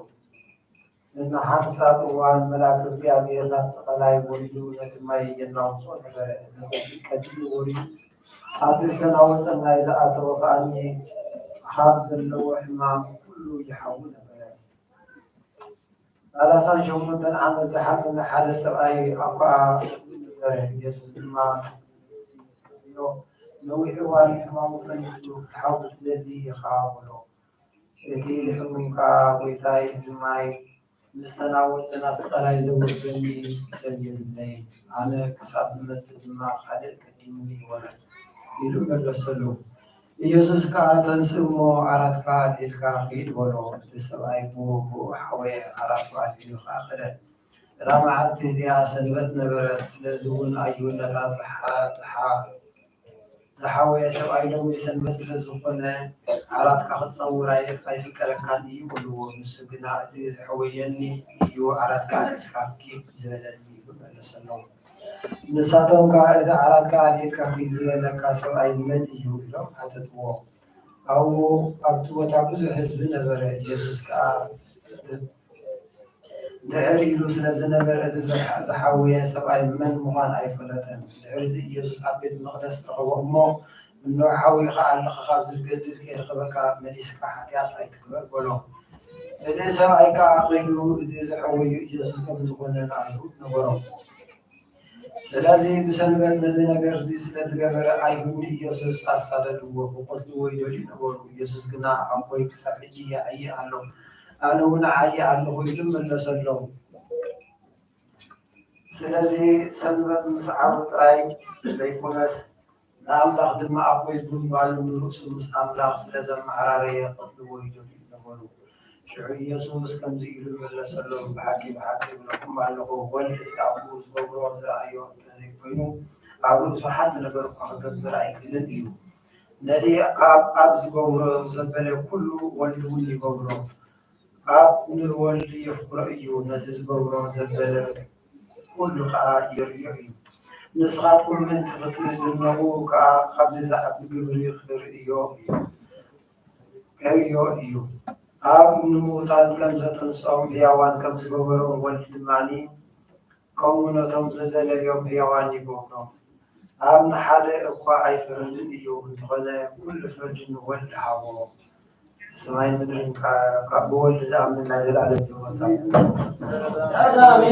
ንሓንሳብ እዋን መልኣክ እግዚኣብሔር ናብቲ ቀላይ ወሪዱ ነቲ ማይ የናውጾ ነበረ። እዚ ኸዚ ቀዲሙ ወሪዱ ኣብቲ ዝተናወጸ ማይ ዝኣተወ ከኣ ካብ ዘለዎ ሕማም ኩሉ ይሓዊ ነበረ። ሰላሳን ሸሞንተን ዓመት ዝሓመመ ሓደ ሰብኣይ ኣብ ከኣ ነበረ። ኢየሱስ ድማ ነዊሕ እዋን ሕማሙ ፈሊጡ፣ ክትሓዊ ትደሊ ኢኻ በሎ። እቲ ሕሙም ከኣ፣ ጐይታይ፣ እዚ ማይ ምስ ተናወጸ ናብቲ ቀላይ ዘውርደኒ ሰብ የብለይን፣ ኣነ ክሳብ ዝመጽእ ድማ ካልእ ቀዲሙኒ ይወርድ ኢሉ መለሰሉ። ኢየሱስ ከኣ፣ "ተንስእ እሞ ዓራትካ ኣልዒልካ ኪድ" በሎ። እቲ ሰብኣይ ብኡ ብኡ ሓወየ፣ ዓራቱ ኣልዒሉ ከኣ ከደ። እታ መዓልቲ እቲኣ ሰንበት ነበረት፣ ስለዚ እውን ኣይሁድ ነታ ዝሓ-፣ ዝሓ-፣ ዝሓወየ ሰብኣይ፣ "ሎሚ ሰንበት ስለ ዝኾነ፣ ዓራትካ ክትጸውር ኣይ-፣ ኣይፍቀደካን እዩ" በልዎ። ንሱ ግና፣ "እቲ ዝሓወየኒ እዩ ዓራትካ ኣልዒልካ ኪድ ዝበለኒ" ኢሉ መለሰሎም። ንሳቶም ከኣ፣ "እዚ ዓራትካ ኣልዒልካ ኪድ ዝበለካ ሰብኣይ መን እዩ?" ኢሎም ሓተትዎ። ኣብኡ ኣብቲ ቦታ ብዙሕ ህዝቢ ነበረ። ኢየሱስ ከኣ ድሕር ኢሉ ስለ ዝነበረ፣ እቲ ዝሓ-፣ ዝሓወየ ሰብኣይ መን ምዃን ኣይፈለጠን። ድሕርዚ ኢየሱስ ኣብ ቤት መቕደስ ረኸቦ እሞ፣ "እንሆ ሓዊኻ ኣለኻ፣ ካብዚ ዝገድድ ከይረኸበካ መሊስካ ሓጢኣት ኣይትግበር" በሎ። እቲ ሰብኣይ ከኣ ኸይዱ፣ እዚ ዝሓወዮ ኢየሱስ ከም ዝኾነ ንኣይሁድ ነገሮም። ስለዚ ብሰንበት ነዚ ነገር እዚ ስለ ዝገበረ፣ ኣይሁድ ንኢየሱስ ኣሳደድዎ፣ ክቐትልዎ ይደልዩ ነበሩ። ኢየሱስ ግና፣ "ኣቦይ ክሳብ ሕጂ ይዓዪ ኣሎ፣ ኣነ እውን እዓዪ ኣለኹ" ኢሉ መለሰሎም። ስለዚ ሰንበት ምስዓቡ ጥራይ ዘይኮነስ፣ ንኣምላኽ ድማ ኣቦይ ብምባሉ ንርእሱ ምስ ኣምላኽ ስለ ዘመዓራረየ፣ ክቐትልዎ ይደልዩ ነበሩ። ሽዑ ኢየሱስ ከምዚ ኢሉ መለሰሎም፣ "ብሓቂ፣ ብሓቂ እብለኩም ኣለኹ፣ ወልድ እቲ ኣቦኡ ዝገብሮ ዝረኣዮ እንተ ዘይኮይኑ፣ ኣብ ርእሱ ሓንቲ ነገር እኳ ክገብር ኣይክእልን እዩ። ነቲ ካብ ኣብ ዝገብሮ ዘበለ ኩሉ፣ ወልድ እውን ይገብሮ። ኣብ ንወልድ የፍቅሮ እዩ፣ ነቲ ዝገብሮ ዘበለ ኩሉ ኸኣ የርእዮ እዩ። ንስኻትኩም ምእንቲ ክትድነቑ ከኣ፣ ካብዚ ዝዓቢ ግብሪ ክርእዮ እዩ፣ ከርእዮ እዩ። ኣብ ንምዉታት ከም ዘተንስኦም፣ ህያዋን ከም ዝገበሮም፣ ወልድ ድማ ከምኡ ነቶም ዝደለዮም ህያዋን ይገብሮም። ኣብ ንሓደ እኳ ኣይፈርድን እዩ፣ እንተኾነ ኩሉ ፍርዲ ንወልድ ሃቦ። ሰማይን ምድርን ካ-፣ ካብ ብወልድ ዝኣምን ናይ ዘለኣለም ህይወት ኣለዎ።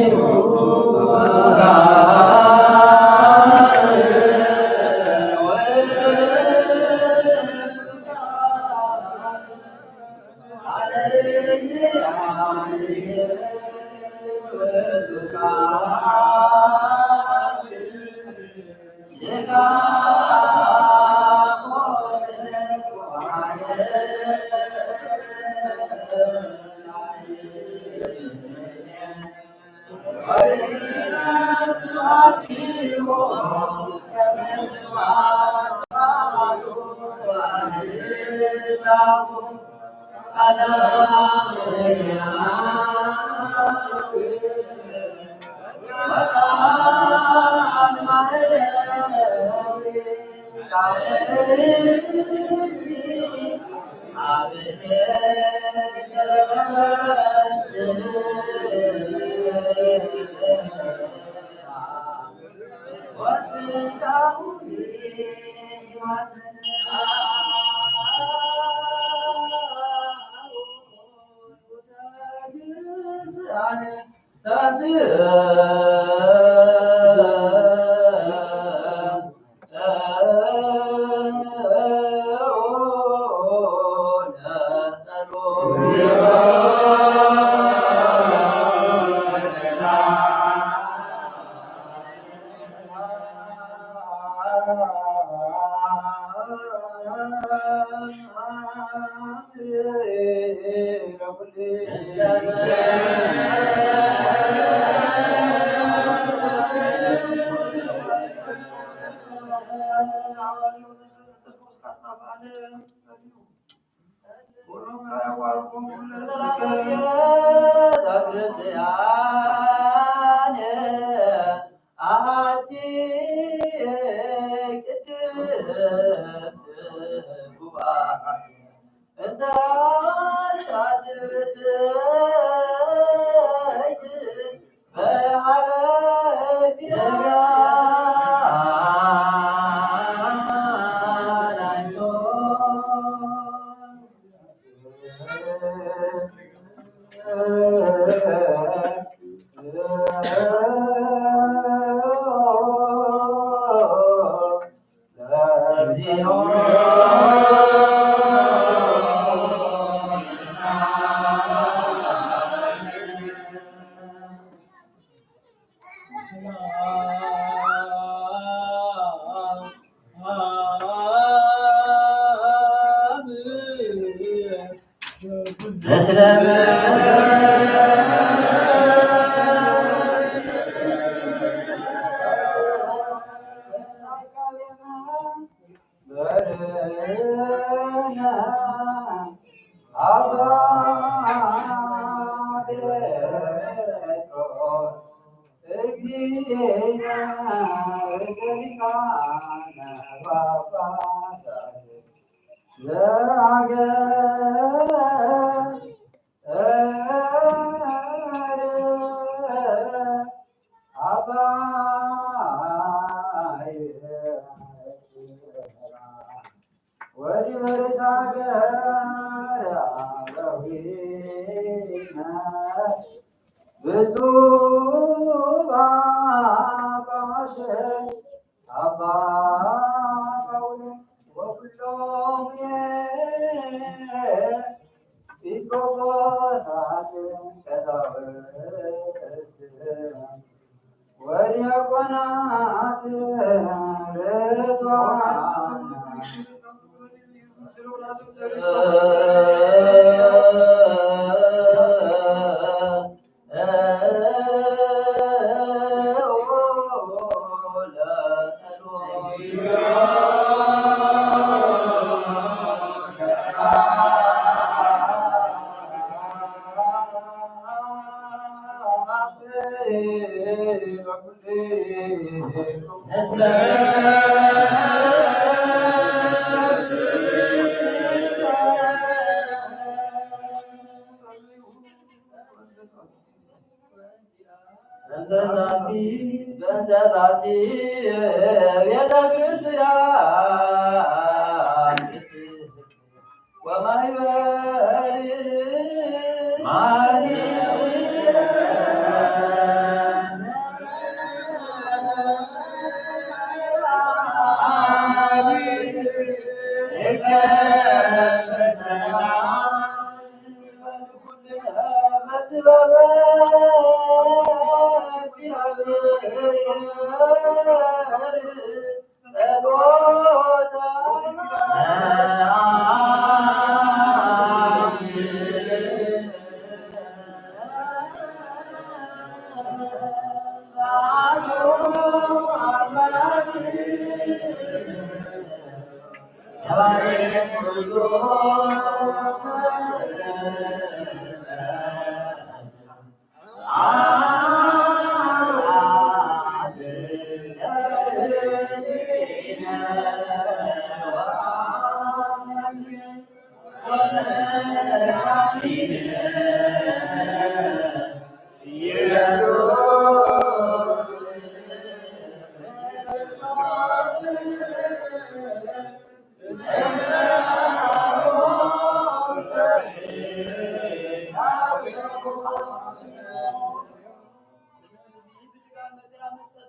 ወዲበርስ ሃገር ኣበዊነ ብፁዕ ኣባ ሸ-፣ ኣባ ጳውሎስ ወኩሎም ኤጲስቆጶሳት ቀሳውስት ወዲያቆናት ርቱዓን በእንተ ዛቲ ቤተ ክርስቲያን ወማህበር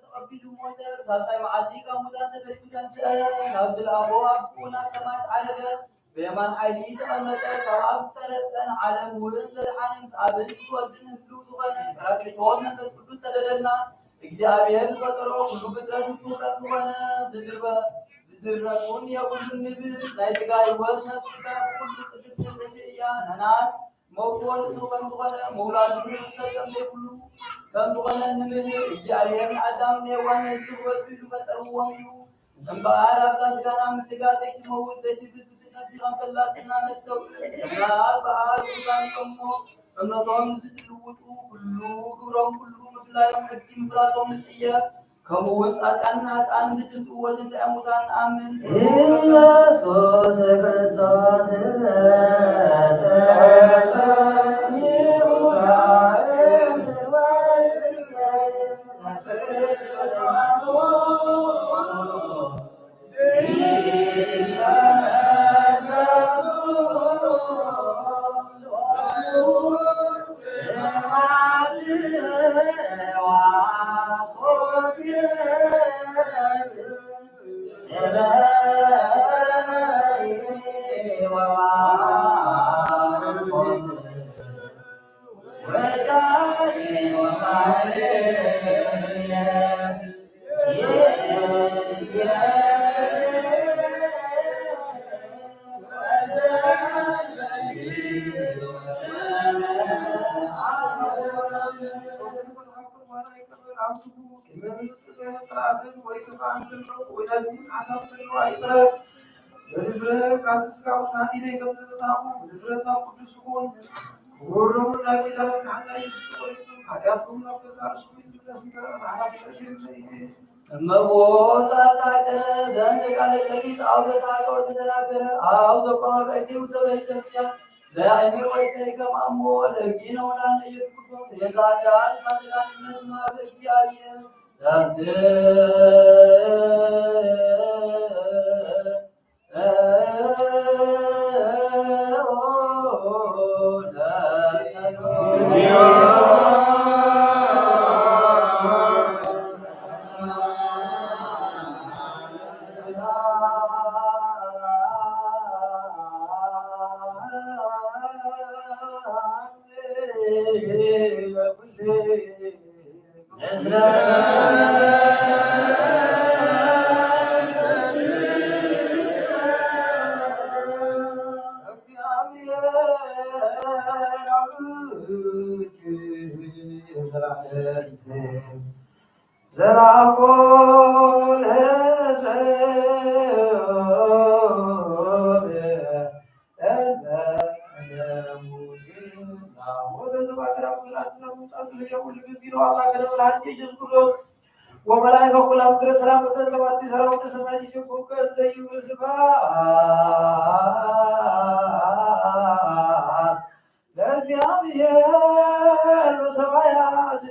ተቐቢሉ ሞተ፣ ሳልሳይ መዓልቲ ካብ ሙታን ተፈልዩ ተንስአ፣ ናብ ዝለኣኾ ኣቦኡ ናብ ሰማይ ዓረገ፣ ብየማን ሓይሊ ተቐመጠ፣ ካብ ኣብ ዝተረጸን ዓለም እውን ዘድሓነ ምስ ኣብን ምስ ወልድን ህልው ዝኾነ ጳራቅሊጦስ መንፈስ ቅዱስ ሰደደልና። እግዚኣብሔር ዝፈጠሮ ኩሉ ፍጥረት ንሱ ከም ዝኾነ ዝድርበ-፣ ዝድረኩን የብሉን ንብል። ናይ ሥጋ ሕይወት ነፍሲ ካብ ኩሉ ቅድስት ንጽሕቲ እያ። ንሕናስ መውትዎ ንሱ ከም ዝኾነ፣ ምውላዱ ንሱ ፈጸም ዘይብሉ ከም ዝኾነ ንምህር። እግዚኣብሔር ንኣዳም ንሄዋን ነዚ ክበልዑ ኢሉ ፈጠርዎም እዩ። እምበኣር ኣብዛ ሥጋና ምስ ሥጋ ዘይትመውት ዘይትብስብስ ነፍሲ ከም ዘላትና ነስተውዕል። እምበኣር ብኣሃዱ ዛንቆሞ እምነቶም ንዝትልውጡ ኩሉ ግብሮም ኩሉ ምፍላዮም ሕጊ ምፍራሶም ንጽየፍ። ከምኡ እውን ጻድቃንን ኃጥኣንን ዝትንስእዎ ትንሳኤ ሙታን ንኣምን። ኢየሱስ ክርስቶስ ስርዓትን ወይ ክፍኣትን ዘለዎ ወይ ነዚ ሓሳብ ዘለዎ ኣይቅረብ። በዚ ፍረ ካብዚ ስጋ ውሳኔ ከም ዝተጻሕፉ፣ በዚ ፍረ ናብ ቅዱስ ይኹን። ክቡር ደሙን ናይ ቤዛን መድሓኒና ኢየሱስ ክርስቶስ ሓጢኣትኩም ናብ ገዛእ ርእስኹም ይምለስ እምበር፣ ንዓና ክሕደግ የብለይን። እመቦ ዛታ ገረ ዘንድ ቃለ ገሊት አው ዘሳቀው ተተናገረ አው ዘቆመ በእጅ ውስተ ቤተክርስቲያን ለአእምሮ ወይከ ከማሞ ለጊነ ወዳነ ኢየሱስ ክርስቶስ የላቻ ሳትናነት ማበጊ አየ። ወመላእክተ ኩላ ምድረ ሰላም እገን ተባቲ ሰራዊተ ሰማይ ሲሸኩከ ዘይብሉ ስብሐት ለእግዚአብሔር በሰማያት።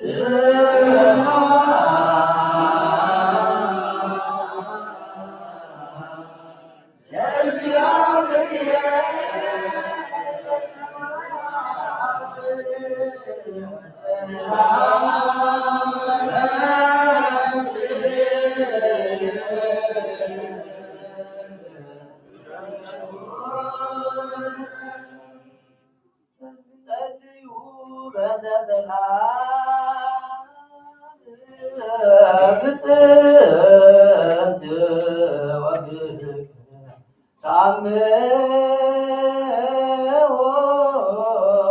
ጸልዩ በዘፈላ ፍጽምት ወፍቅር ተአምሆ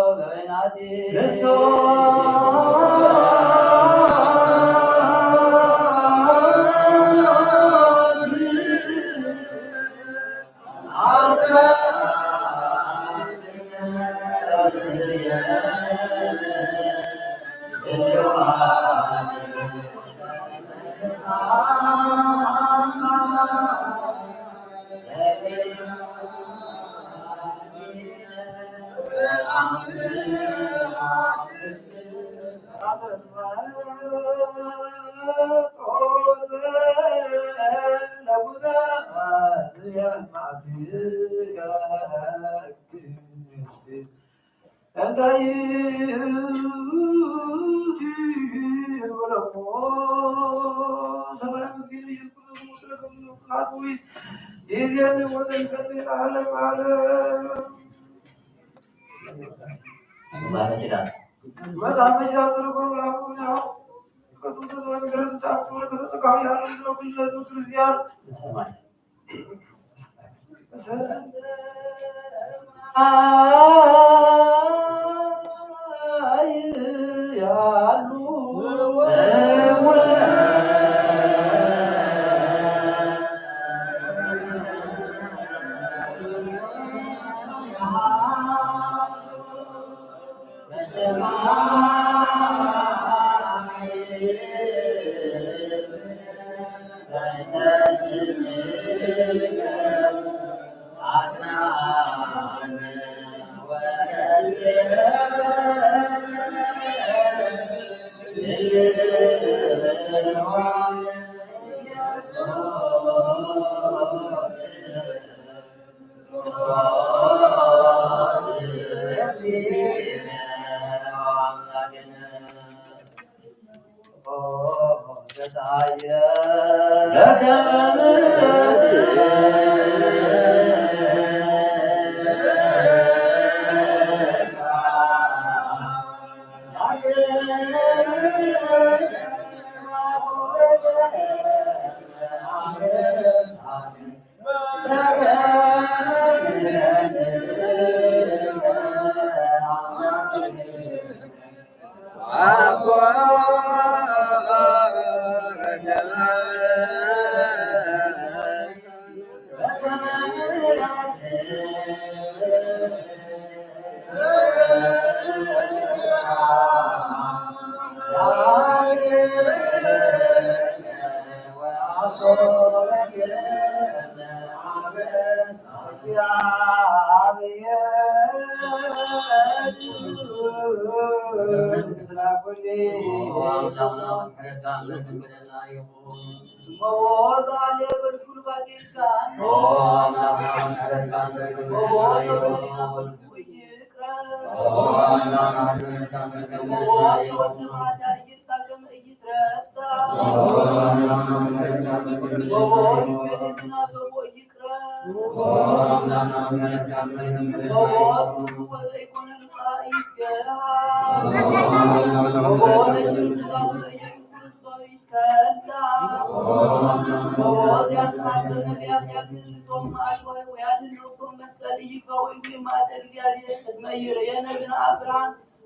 በበይናቲ። እንታይ ትብለሞ ሰማያዊ እግዚእነ ኢየሱስ ክርስቶስ ስለ ከምዚ ፍቃድ ወይስ ይእዜኒ ወዘልፈኒ ለዓለመ ዓለም። መጽሐፈ ኪዳን። መጽሐፈ ኪዳን ተረጎሙ ለአቡነ አብ ከቱም ተዘዋጅ ገረዝ ጻፍ ወከተጸቃዊ ያሉ ነው። ግለቱ ክርስቲያን ሰማይ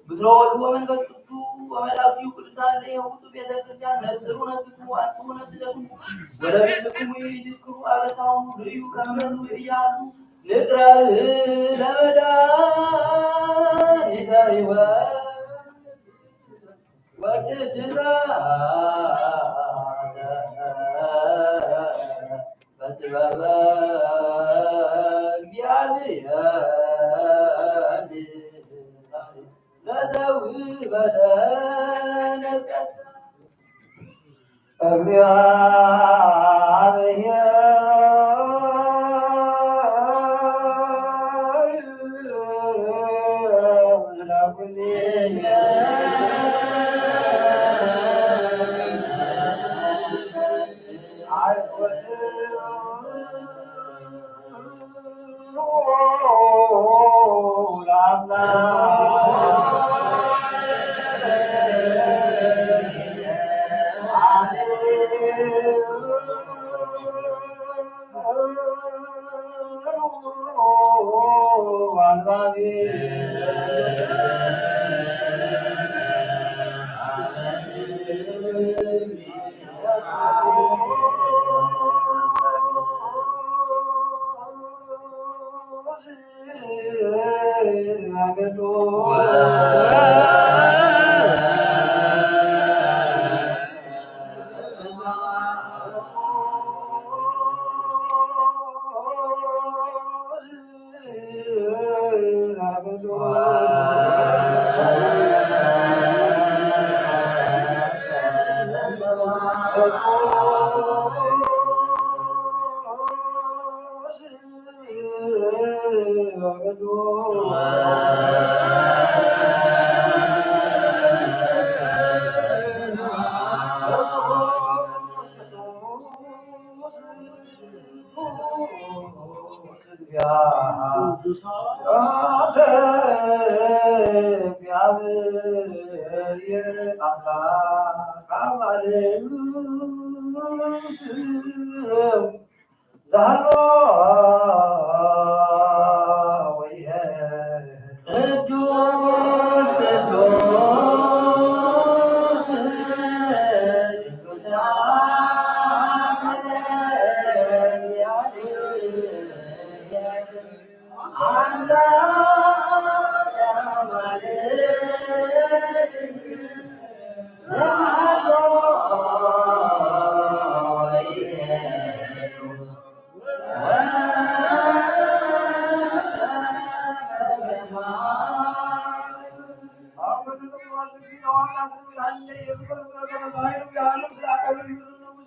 ብትረወልዎ መንፈስ ቅዱስ ወመላእክቱ ቅዱሳን ለየውጡ ቤተ ክርስቲያን ነጽሩ ነፍስክሙ ወአንጽሁ ነፍስደክሙ ወለብእክሙ ይዝክሩ አበሳሆሙ ርእዩ ከመ መኑ ይእያሉ ንቅረብ ለመድኃኒተ ሕይወት ወቅድሳተ በጥበበ እግዚአብሔር ለዘውበ ለነ ጸጋ እግዚአብሔር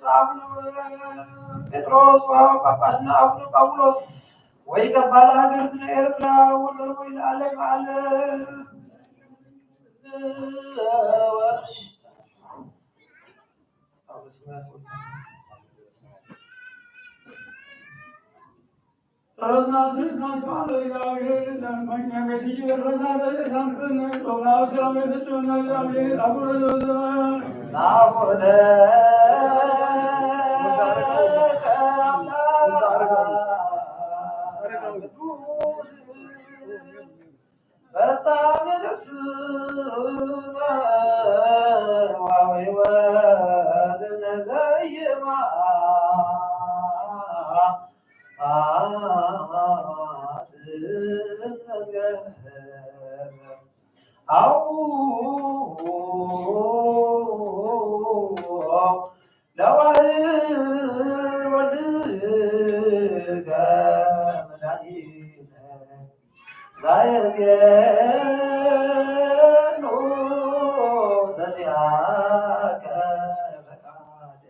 ለኩሉ ጴጥሮስ ጳጳስና አቡነ ጳውሎስ ወይ ከባል ሃገርትና ኤርትራ ወደር ወይ ለዓለም ዓለም። ጸሎትና ትሕትና ይስማዕ ለእግዚአብሔር። አው ለዋህድ ወልድከ መድኃኒነ ዛየዜኑ ዘዚአከ ፈቃደ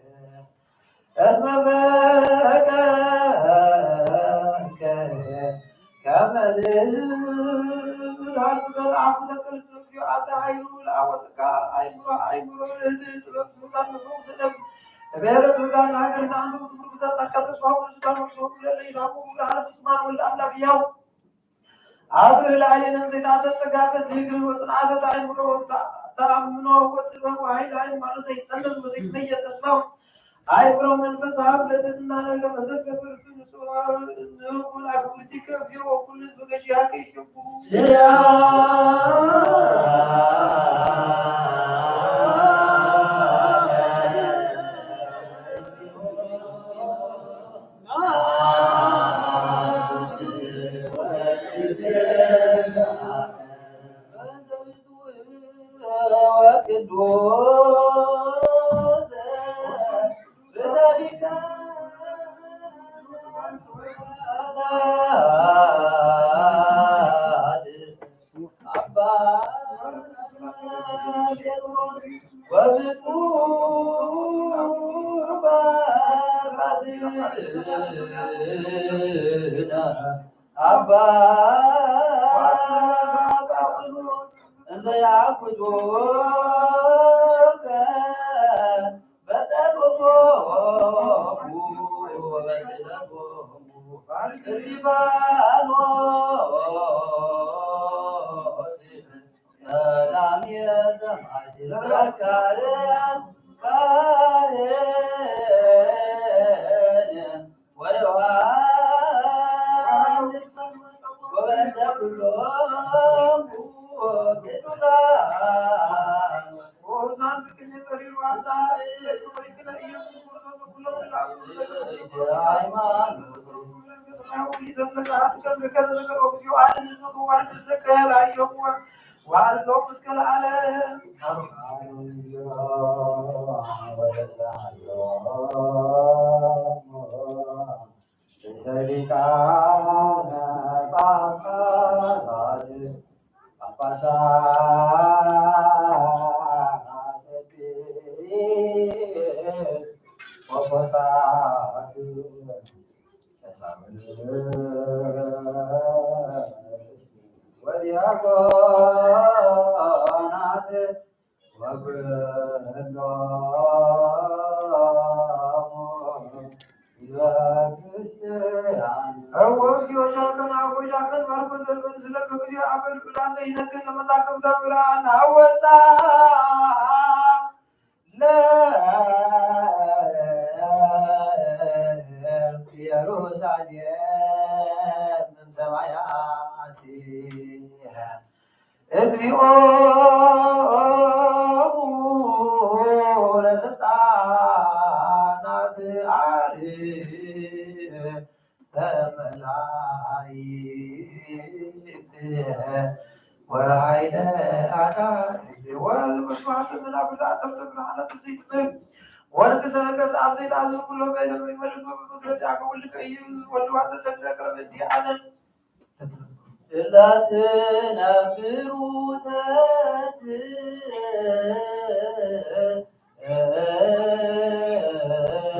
እስመ ፈቀድከ ከመ ንብል ሀልኩ ከመ አፉ ዘክል እግዚኦ አተ ኃይሉ ለአወፅካ አይምሮ አይምሮ ርእት ጥበብ ትሑታን ንፈውስ ነፍስ ተብሔረ ትሑታን ለሀገር ተአንተ ውእቱ ብርኩሰ ጻድቃን ተስፋሁ ለዝባን ወስሆሙ ለለ ይትሃቡ ለዓለም ፍጹማን ወልደ አምላክ ሕያው አብርህ ለአሌነ ዘይተአተ ጸጋ ከዚህ እግር ወጽንዓተ ተአምሮ ተአምኖ ወጥበብ ወኃይል ሃይማኖት ዘይጸልል ወዘይትመየጥ ተስፋው አይምሮ መንፈስ ሀብ ለትትና ለከመ ዘገብር ንጹሕ አክብርቲከ እግዚኦ ወኩሉ ህዝብ ገዢሃከ ይሸቡ አባ እንዘ ያኩቶከ በጸሎቶሙ ወበስእለቶሙ እስጢፋኖስ ቀዳሜ ሰማዕት ዘካርያስ ካህን ወዮሐንስ ወበእንተ ኩሎሙ ቅዱሳን ወአድሎም እስከ ለዓለም። አርባዕን ዚሮ ወተሳሎም ሊቃነ ጳጳሳት ጳጳሳት ኤጲስቆጶሳት ቀሳውስት ወዲያቆናት ወኩሎሙ ህዝበ ክርስቲያን። እወ እግዚኦ ሻከን አቦ ሻከን ማርቆስ ዘልበን ስለከ እግዚኦ አበ ልዑላን ዘይነግር ለመዛክብተ ብርሃን አወፃ ለኢየሩሳሌም እምሰማያት እግዚኦሙ ለስልጣናት አርዕስተ መላእክት ወኃይለ አጋንንት ወስብሐት ለመናብርት አዕጽምተ ብርሃናት ዘይትብል ወንግሥተ ነገሥት አብ ዘይትአዝዝ ኩሎ በይነ በይመልክ በመግረጽ ያዕቆብ ወልድከ ኢየሱስ ወልድ ዋዘ ተግዘ ቅረበ እንዲህ አለ። ስላሴነ ብሩተ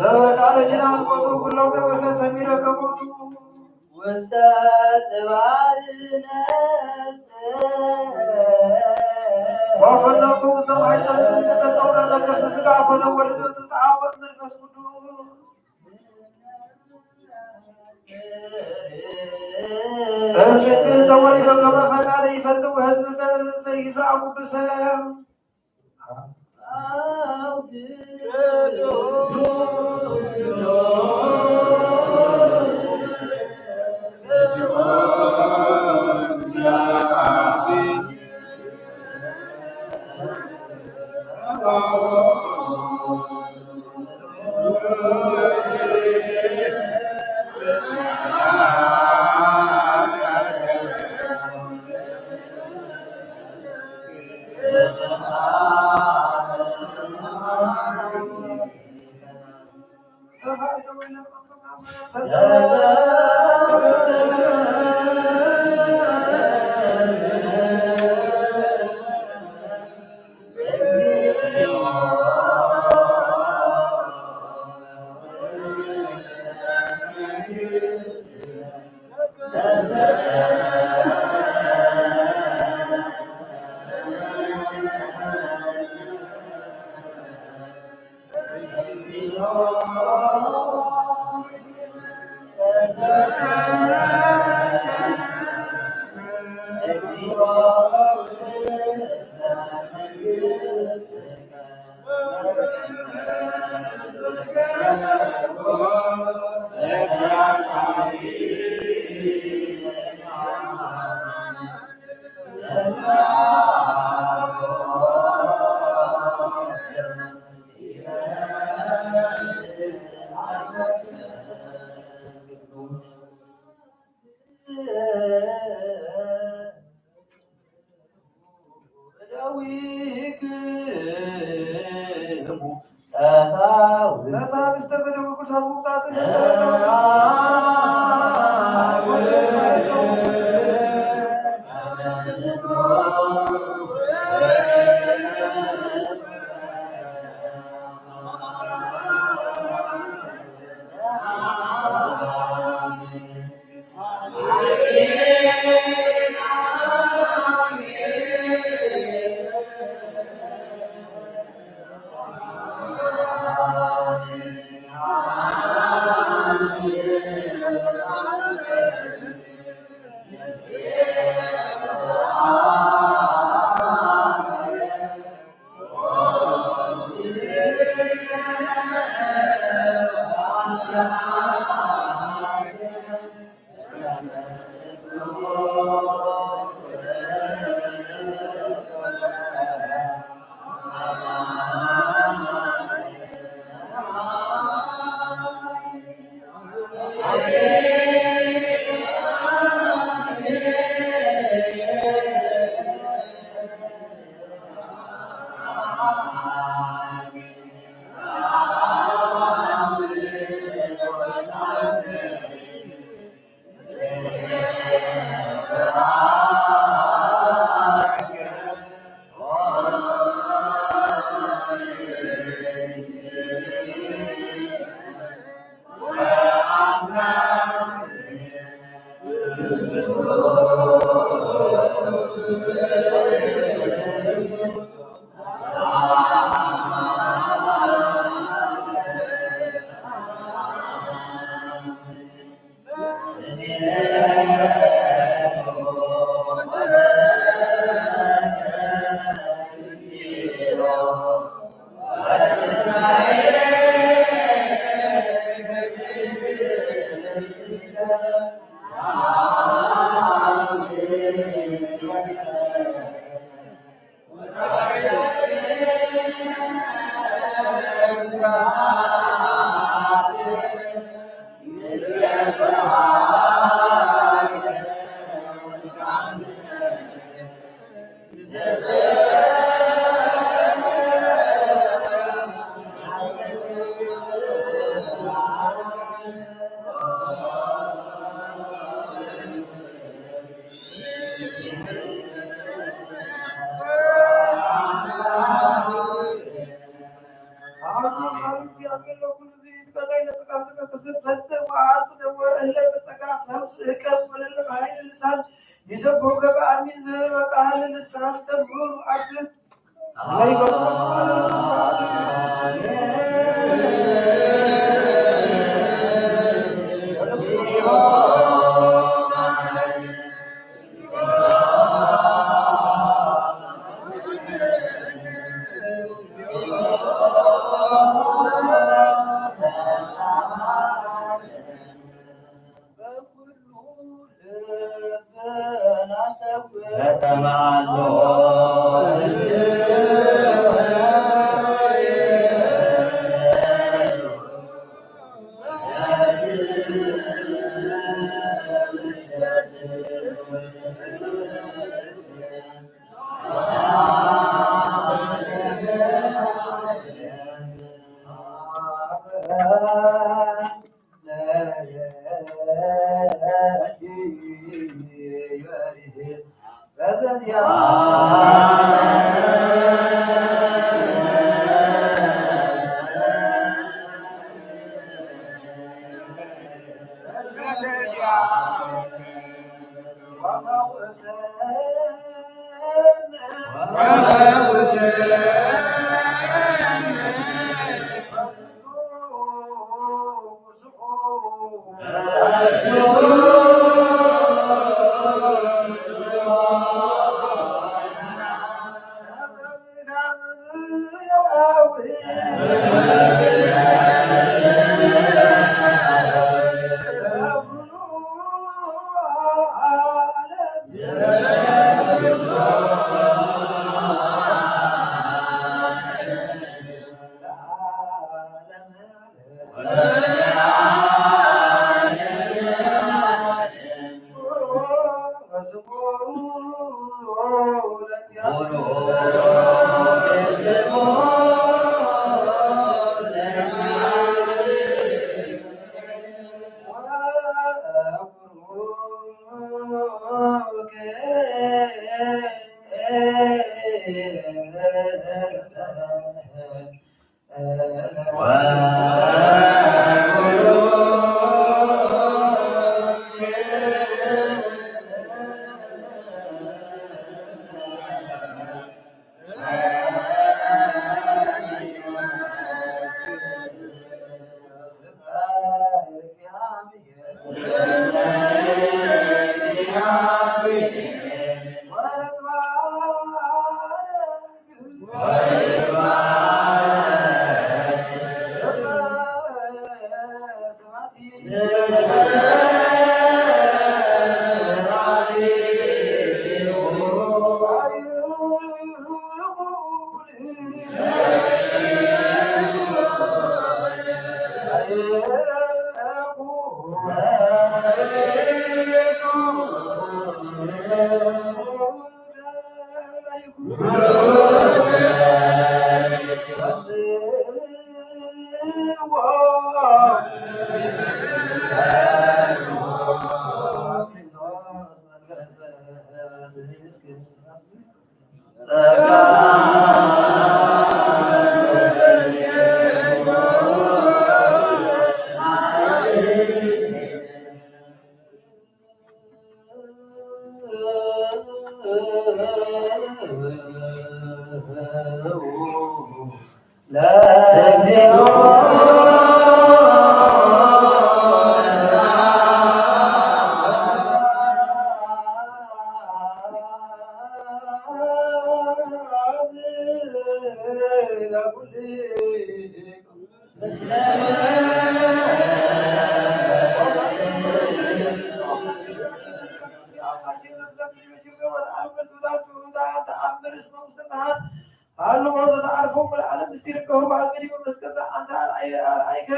ዘበቃለ ኪዳን ቦቱ ኩሎ ገበርከ ሰሚረ ከቦቱ ውስተ ጽባርነ ወፈነኩ ሰማይ ጨልም ተጸውረ ለከሰ ስጋ ኮነ ወልደቱ ተአወት መንፈስ ቅዱስ እርግጥ ተወልዶ ከመ ፈቃደ ይፈጽም ህዝብ ከይስራ ቅዱሰ ይሰብሑከ ብኣሚን ዝበቃል ልሳን ተንብር ኣድት ሃልዎ ዘተዓርፎም ለዓለም ምስጢር ከህቡ ኣዝመዲቦ መስቀል ኣንታ ኣርኣየ ኣርኣይከ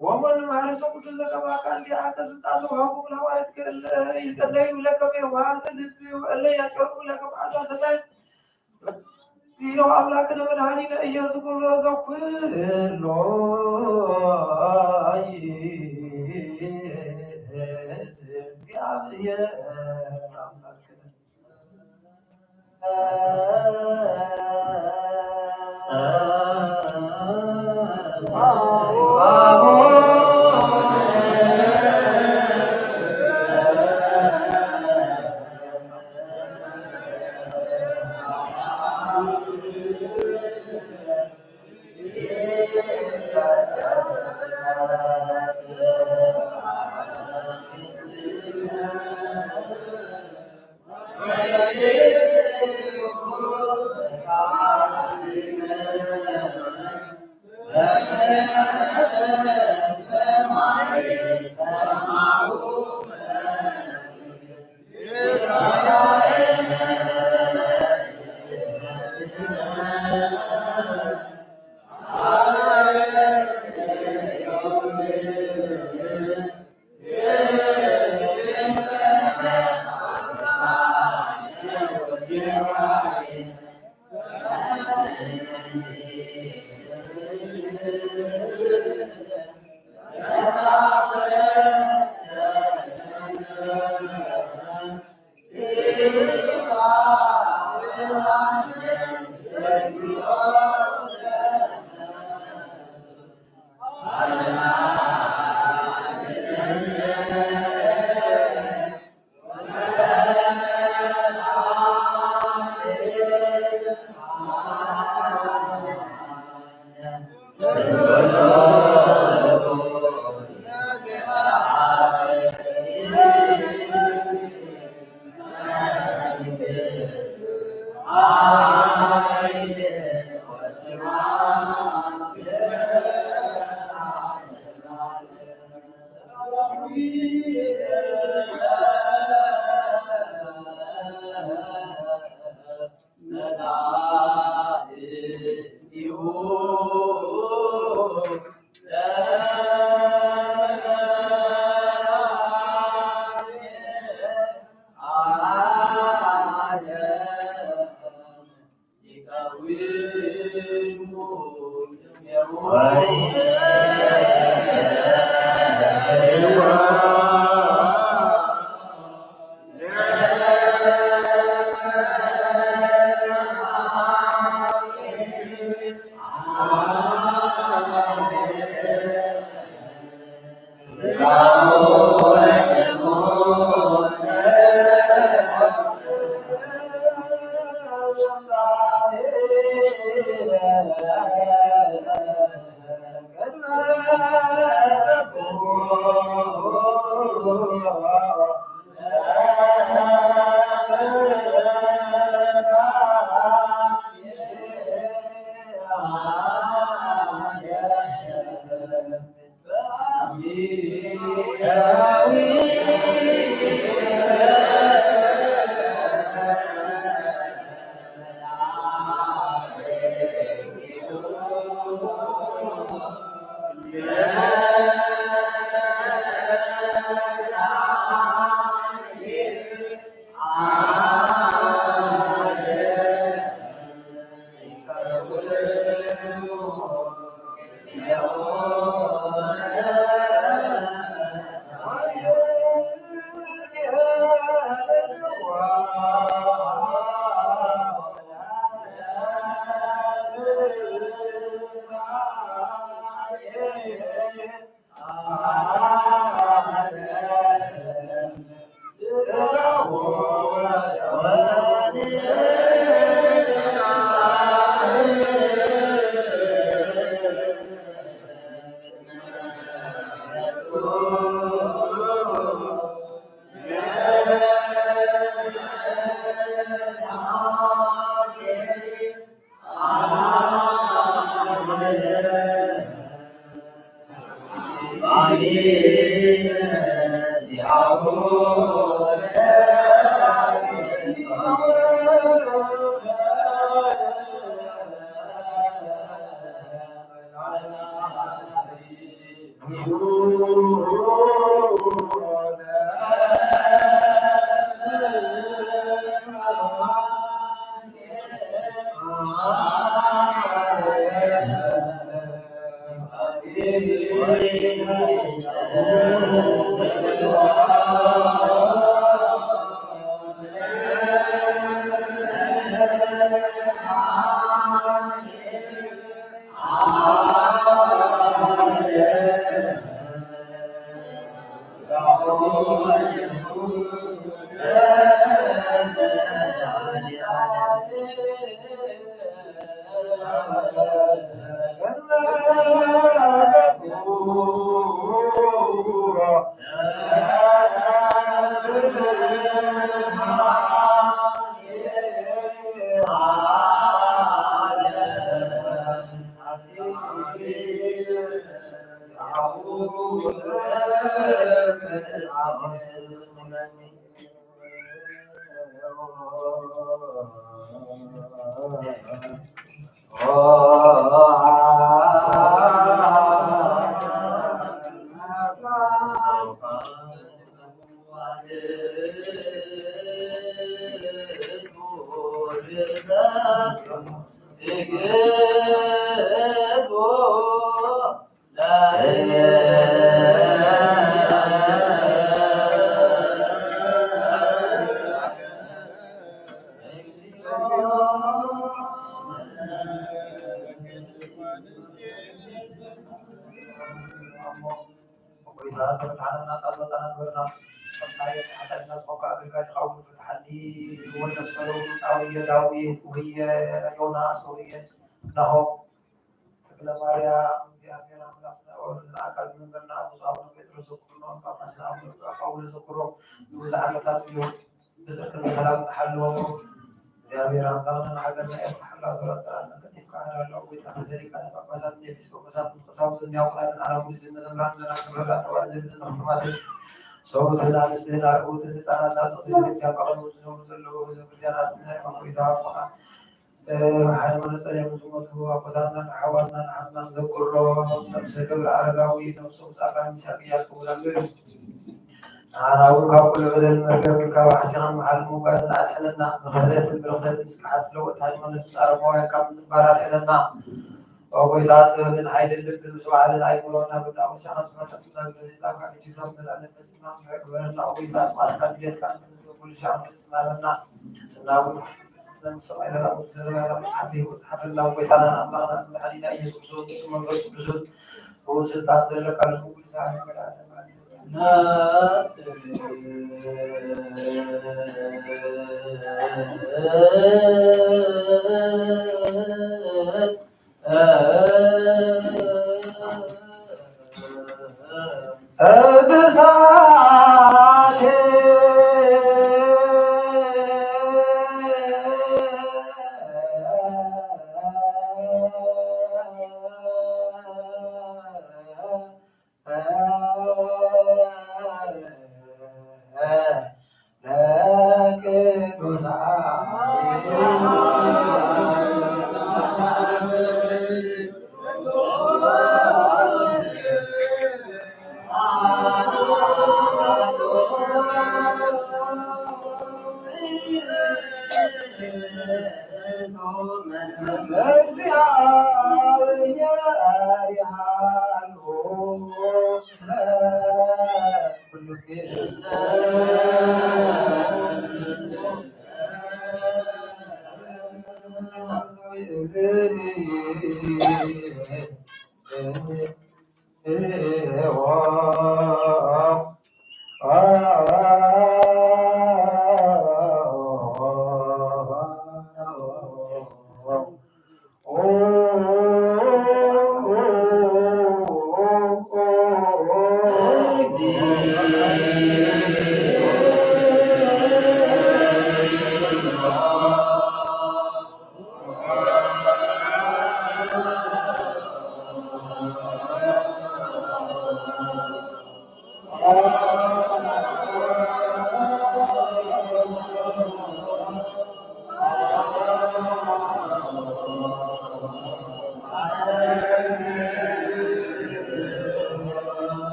ወመን ማህርሶ ቅዱስ ዘቀባካ እንዲኣከ ስልጣን ለውሃቦም ለሃዋርያት ይትቀደዩ ለከመ የዋሃተ ልብ እለ ያቀርቡ ለከመ ኣሳ ሰናይ ዲኖ ኣምላክነ መድኃኒነ ኢየሱስ ክርስቶስ ኩሎ እግዚአብሔር አምላክነ። ጎይታ ዝተመትሓነና ጻድቃና ግበርና። ፈጣሪ ሓጢኣትና ዝኾንካ ኣገልጋሊ ሓው ፍትሓኒ። ወልደ ሰሎም፣ ጻውየ ዳዊት፣ ውህየ ዮናስ፣ ውህየ ናሆም፣ ተክለ ማርያም፣ እግዚኣብሔር ኣምላኽ ዘወረደና ኣካል መምህርና ብፁዕ ኣቡነ ጴጥሮስ ዘክርኖም፣ ጳጳስና ኣቡነ ጳውሎስ ዘክሮም፣ ንብዙሕ ዓመታት እዮም ብጽድቅን ብሰላም ሓለዎም። እግዚኣብሔር ኣምላኽና ንሃገርና ኤርትራ ሓላ ዙራት ጸላእትና ቀልጢፍካ ኣዳሎ። ጎይታ መሰሪካ ንጳጳሳት፣ ንኤጲስቆጶሳት፣ ንቀሳውስትን ዲያቆናትን፣ ኣናጉዲስን መዘምራን፣ መናክር፣ ኣተዋል፣ ዘብልን ዘኽትማትን፣ ሰብኡትን ኣንስትን ኣርዑትን ህጻናትን ኣዘውትን ቤተክርስትያን ከቐርቡ ዝነብሩ ዘለዉ ህዝበ ክርስቲያን ኣጽንዕ። ጎይታ ኣቦና፣ እ፣ ሃይማኖት ጸሊኦም ዝሞቱ ኣቦታትናን ኣሕዋትናን ኣሓትናን ዘክሮ። ነፍሰ ገብረ ኣረጋዊ ነፍሶም ጻድቃን ሚሳቅ እያልኩ ውላሉ። ንዓና እውን ካብ ኩሉ በደልን መርገምን ካብ ኣሕሲኻ መዓል ምውጋዝና ኣድሕነና። ብኽህደትን ብርኽሰትን ምስክሓት ዝለወጥ ሃይማኖት ምስ ኣረማውያን ካብ ምጽንባር ኣድሕነና። ኦ ጎይታ፣ ጥበብን ሓይልን ልብን ምስ ዋዕልን ኣይምሮና ብዳኡ ሲኻ ዝፈጠርና ብመዚዛ ካብ ኢየሱስ ኣብ ዘላለም መጽና ምሕረት ግበረና። ኦ ጎይታ፣ ኣጥማትካ ድሌትካ ንግበር ኩሉ ሻዕ ንጽናበና። ጽናቡ ሰማዕታት ኣብ ሰማያት መጽሓፍ ህይወት ጸሓፈልና። ጎይታናን ኣምላኽናን መድሓኒና ኢየሱስ ክርስቶስ፣ ብስም መንፈስ ቅዱስን ብእኡ ስልጣን ዘለካ ንጉስ ዓለም።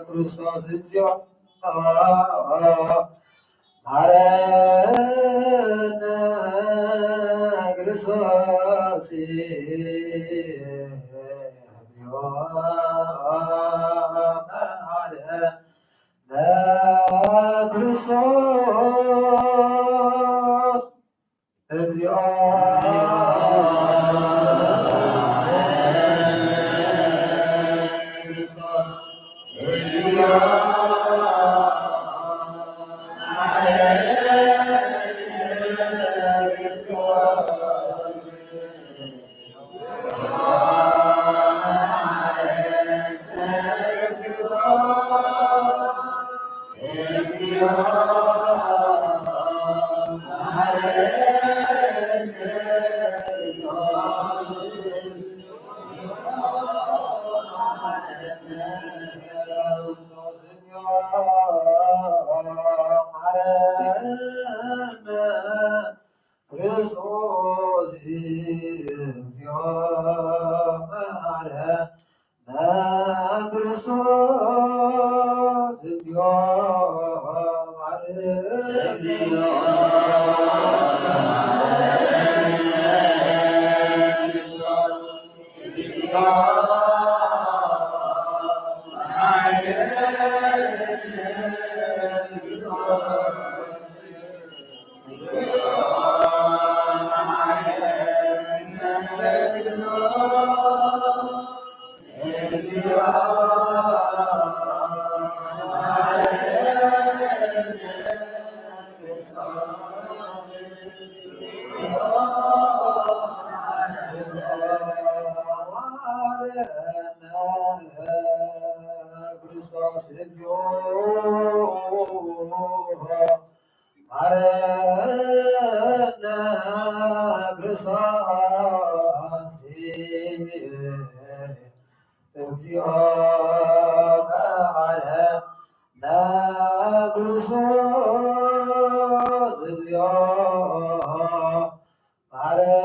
ክርስቶስ እግዚኦ መሐረነ ክርስቶስ እግዚኦ መሐረነ ክርስቶስ እግዚኦ ክርስቶስ እግዚኦ መሐረነ። ክርስቶስ እግዚኦ መሐረነ። ክርስቶስ እግዚኦ መሐረነ። ክርስቶስ እግዚኦ መሐረነ። ክርስቶስ እግዚኦ መሐረነ።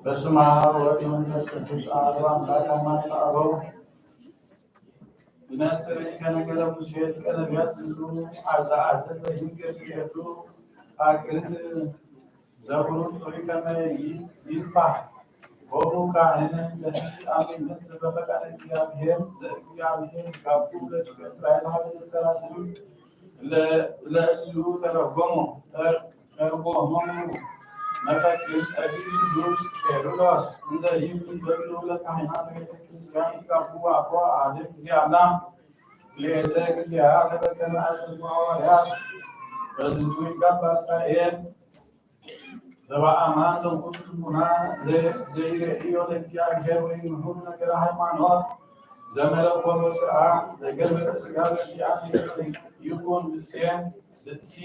በስመ አብ ወወልድ ወመንፈስ ቅዱስ አሐዱ አምላክ አማኑኤል አበው። ብነጽር ከነገረ ሙሴ ሊቀ ነቢያት ዝብሉ ኣብ ዘአዘዘ ይንገር ክልኤቱ ኣቅርት ዘብሩ ጽሩይ ከመ ይንፋሕ ቦሙ ካህን ለህዝብ አሜን። ዘበፈቃደ እግዚአብሔር ዘእግዚአብሔር ጋቡ ለደቂቀ እስራኤል ሀበ ተራስሉ ለእሉ ተረጎሞ ተርጎሞሙ መፈክር ጠቢብ ቅዱስ ቄርሎስ እንዘ ይብል በሉ ለካህናት ቤተ ክርስቲያን ይጋቡ አኮ አለ ጊዜ አላ ክልኤተ ጊዜያት በከመ አዘዙ ሐዋርያት። በዝንቱ ይጋባ እስራኤል ዘበአማን ዘንኩቱ ልቡና ዘይርእዮ ለእግዚአብሔር ወይምሁር ነገረ ሃይማኖት ዘመለኮ በስርዓት ዘገብረ ስጋ ለእግዚአብሔር ይኩን ብእሴ ብእሲ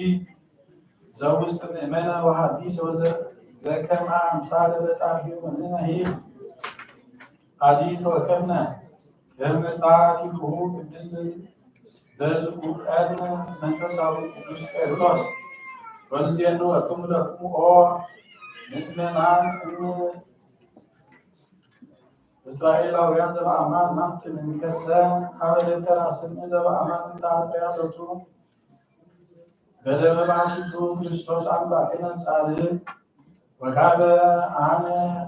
ዘውስጥ ምእመነ ወሐዲስ ወዘ-፣ ዘከመ አምሳለ በጣቢሁ ምንነሂ አዲ ተወከፍነ። በምርታቲሁ ቅድስት ዘዝቁቀን መንፈሳዊ ቅዱስ ቄርሎስ ወንዜኑ ወክሙ ለክሙ ኦ ምእመናን እም-፣ እስራኤላውያን ዘበኣማን ናፍቲ ምንከሰ፣ ኣብ ደብተራ ስምዒ ዘበኣማን እንተኣተያ ሎቱ፣ በደመ ባሕቲቱ ክርስቶስ ኣምላክነ ጻድቅ፣ ወካበ ኣነ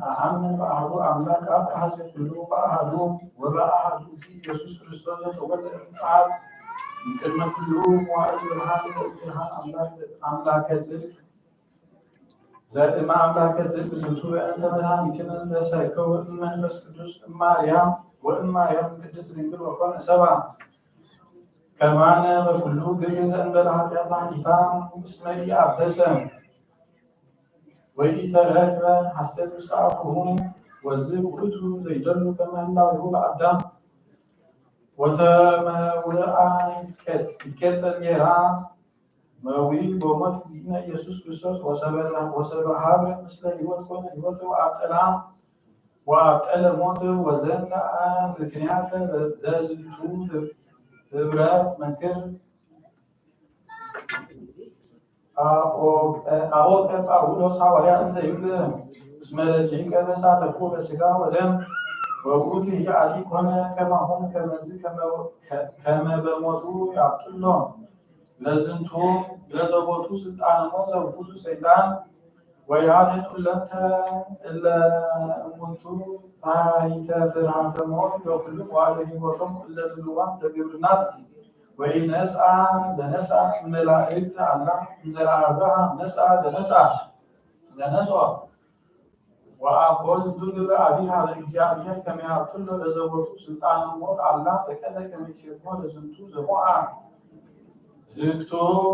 ኣኣምን በኣሐዱ ኣምላክ ኣብ ኣሐዚ ኩሉ በኣሐዱ ወበኣሐዱ ኢየሱስ ክርስቶስ ዘተወልደ ቃል እምቅድመ ኩሉ መዋዕል ብርሃን ዘእም ብርሃን ኣምላክ ኣምላከ ጽድቅ ዘእም ኣምላከ ጽድቅ ዝንቱ በእንተ መድኃኒትነ ለሰከወ እመንፈስ ቅዱስ እማርያም ወእማርያም ቅድስት ድንግል ወኮነ ሰባ ከማነ በኩሉ ግብር ዘእንበለ ኃጢአት ባሕቲታ እስመ ኢአበሰ ወኢተረክበ ሐሰት ውስተ አፉሁ ወዝብ ውእቱ ዘይደሉ ከመ ህላዌሁ ለአዳም ወተመውአ ይትቀ- ይትቀጸል ጌራ መዊ ወሞት እግዚእነ ኢየሱስ ክርስቶስ ወሰበ- ወሰበ ሀብረ ምስለ ሕይወት ኮነ ሕይወት ወአብጠላ ወአብጠለ ሞት ወዘንተ ምክንያተ ዘዝንቱ ህብረት መንክር አቆቀ ጳውሎስ ሐዋርያ እንዘ ይብል እስመ ለጭንቀ ተሳተፉ በስጋ ወደም ወውእቱ ኢያአቲ ኮነ ከማሆም ከመዝ ከመ በሞቱ ያብጥሎ ለዝንቱ ለዘቦቱ ስልጣነ ሞት ዘውእቱ ሰይጣን ወያድን ኩለንተ እለ እሙንቱ ታይተ ፍርሃተ ሞት በኩሉ መዋዕለ ሕይወቶም እለ ድልዋን ለግብርናት ወኢነስአ ዘነስአ እመላእክት አላ እምዘራ አብርሃም ነስአ ዘነስአ ዘነስኦ ወአኮ ዝንቱ ግብረ አቢይ ሀበ እግዚአብሔር ከመ ያብጥሎ ለዘቦቱ ስልጣነ ሞት አላ ፈቀደ ከመ ይሴፎ ለዝንቱ ዘሞአ ዝግቱ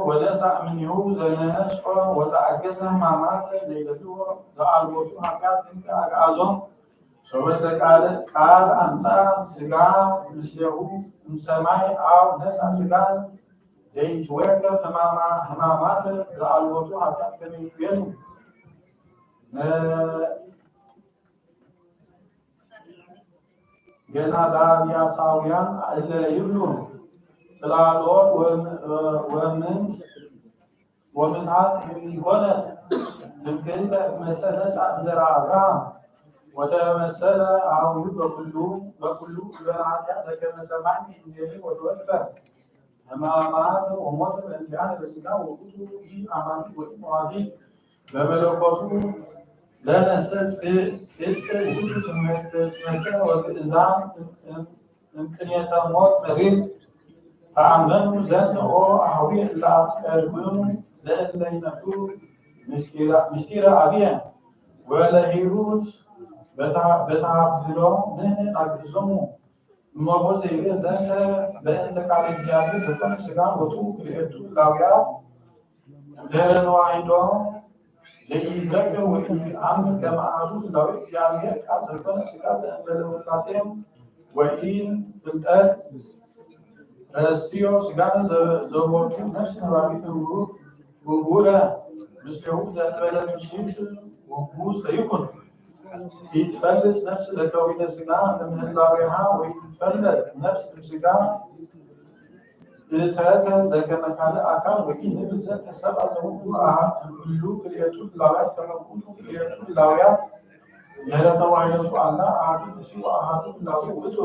ወነስአ እምኔሁ ዘነስኦ ወተአገሰ ሕማማት ዘይደልዎ ዘአልቦቱ ኃጢአት እንተ አግአዞ ሶበ ዘቃለ ቃል አምጻ ስጋ ምስሌሁ እምሰማይ አው ነሳ ስጋ ዘይትወከፍ ሕማማ- ሕማማት ዘአልቦቱ ኃጢአት ከመ ይቤሉ። ገላትያሳውያን እለ ይብሉ ጽላሎት ወም- ወምንት ወምትሃት ይኮነ ትምክህተ መሰለ ሳብ ዘራ አብርሃም ወተመሰለ አሁን በኩሉ በኩሉ በኃጢአት ዘከመ ሰማይ ጊዜ ወተወልደ ሕማማት ወሞት በእንቲአነ በስጋ ወውእቱ ኢአማኒ ወኢመዋቲ በመለኮቱ ለነሰ ጽድቅ ውእቱ ትምህርተ ወግእዛን እምቅኔተ ሞት መሪር ተአመኑ ዘንተ ኦ አህዊ እለ አፍቀርክሙ ለእለ ይነብሩ ምስጢረ አብየ ወለሂሩት በተሃብሎ ንሕነ ናግዞሙ እመቦ ዘይቤ ዘንተ በእንተ ቃለ እግዚአብሔር ዘኮነ ስጋ ወቱ ክልኤቱ ላውያት ድህረ ተዋሂዶ ዘይትረከብ ወኢአምን ከመ አሐዱ ህላዌ እግዚአብሔር ቃል ዘኮነ ስጋ ዘእንበለ ውላቴ ወኢ ፍልጠት ረስዮ ስጋነ ዘቦቱ ነፍስ ነባቢት ውቡረ ምስሌሁ ዘእንበለ ትስብእት ውጉዝ ለይኩን። ኢትፈልስ ነፍስ ለከዊነ ስጋ እምህላዌሃ ወኢትትፈለጥ ነፍስ እምስጋ እተተ ዘከመ ካልእ አካል ወኢንብል ዘንተ ሰብአ ዘውቱ አሃ እሉ ክልኤቱ ህላውያት ከመ ኩሉ ክልኤቱ ህላውያት ድህረ ተዋሂደቱ አላ አሐዱ ብእሲ ወአሐዱ ህላዌ ውእቱ።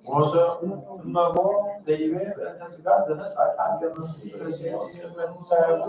ወሰኡ እመቦ ዘይቤ በእንተ ስጋ ዘነስአ ቃል ከመ ፍቁር ረሲዮ ቅድመ ትንሳኤሁ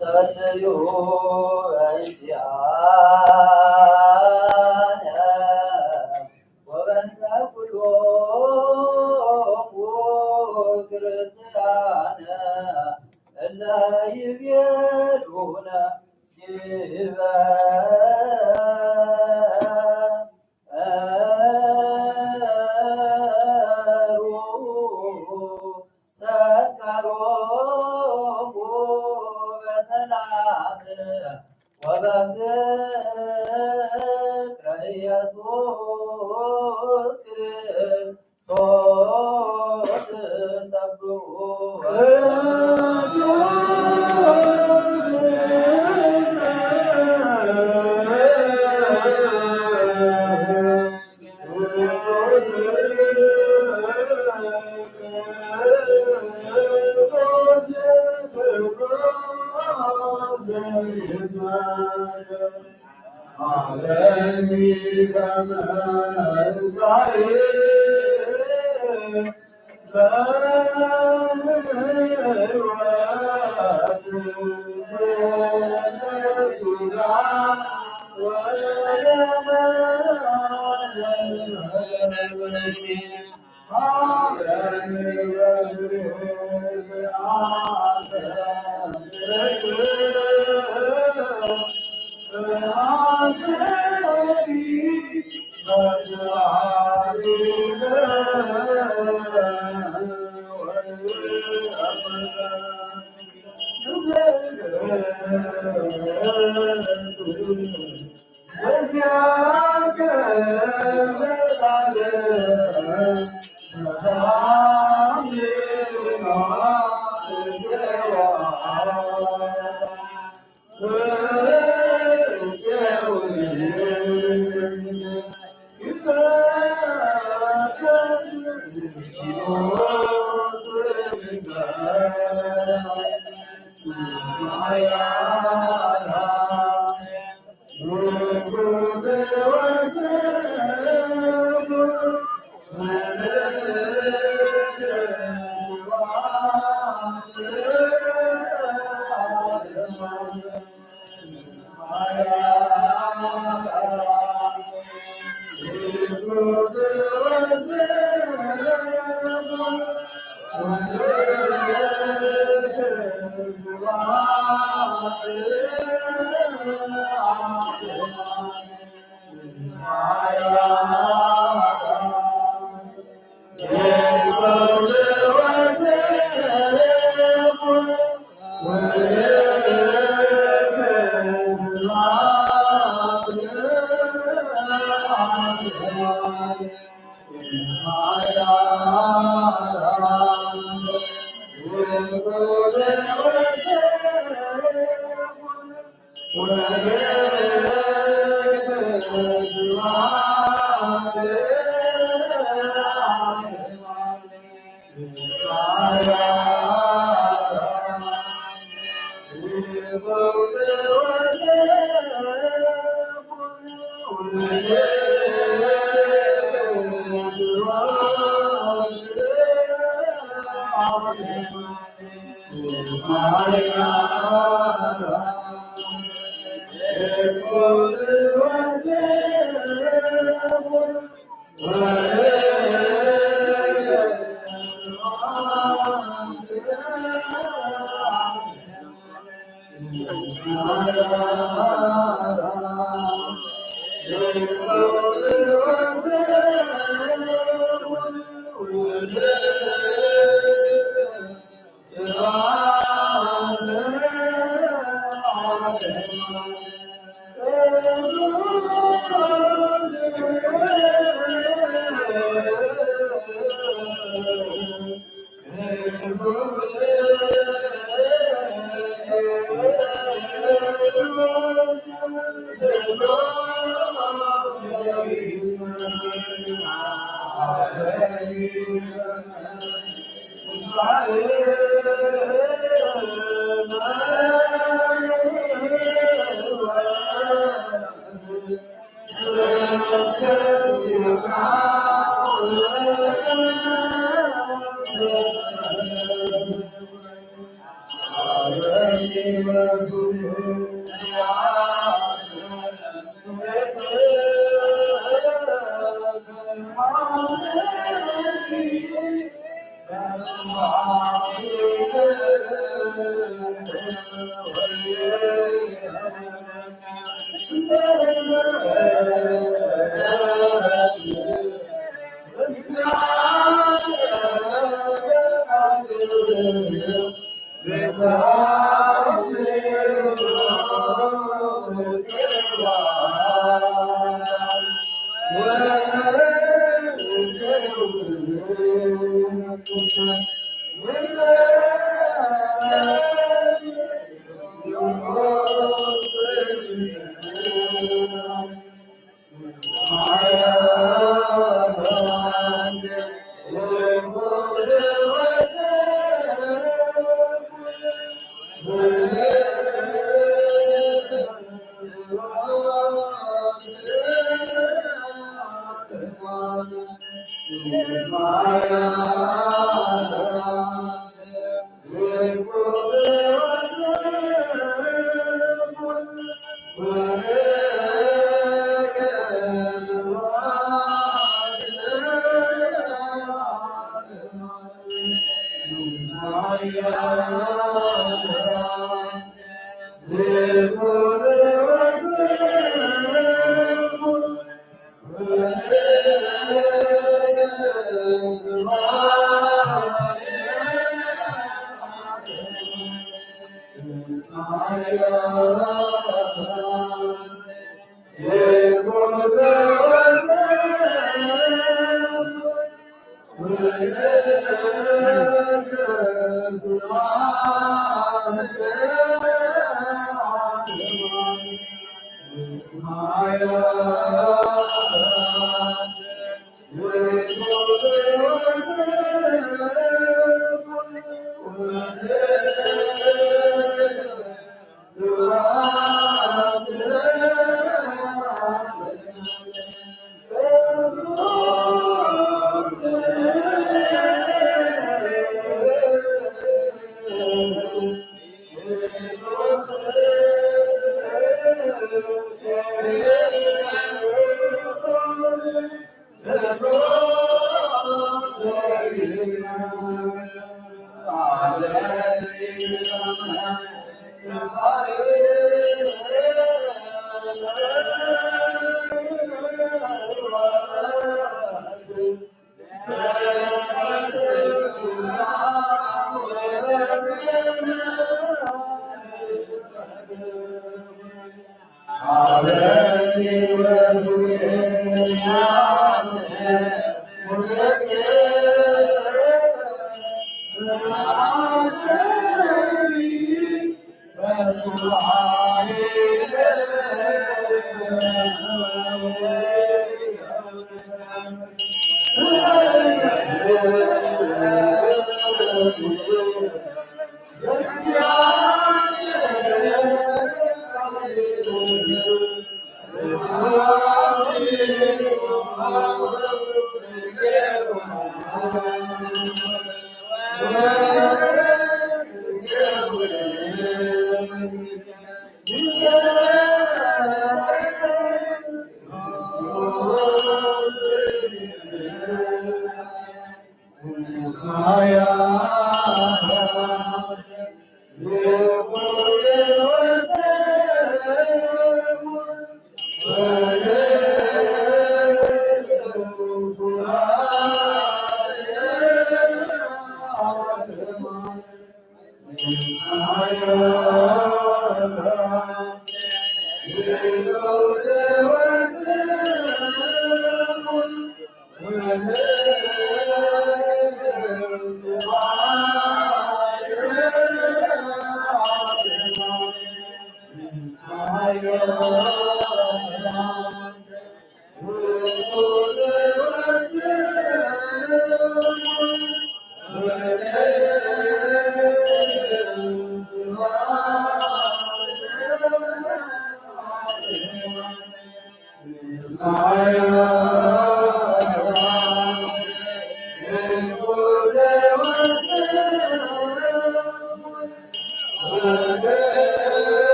ጸልዩ በእንቲኣነ ወበእንተ ኩሎሙ ክርስቲያነ እለ ይቤሉነ ዲበ ተስካሮሙ በሰላም ወበፍቅረ ኢየሱስ ክርስቶስ ሰብሑ።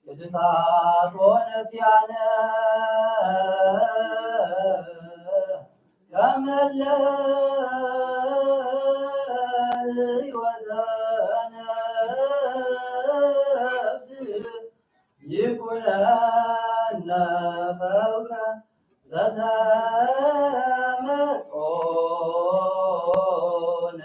ቅዱሳት ወነሲያነ ከመለ ሕይወተ ነፍስ ይኩነነ ፈውሰ ዘተመጦነ።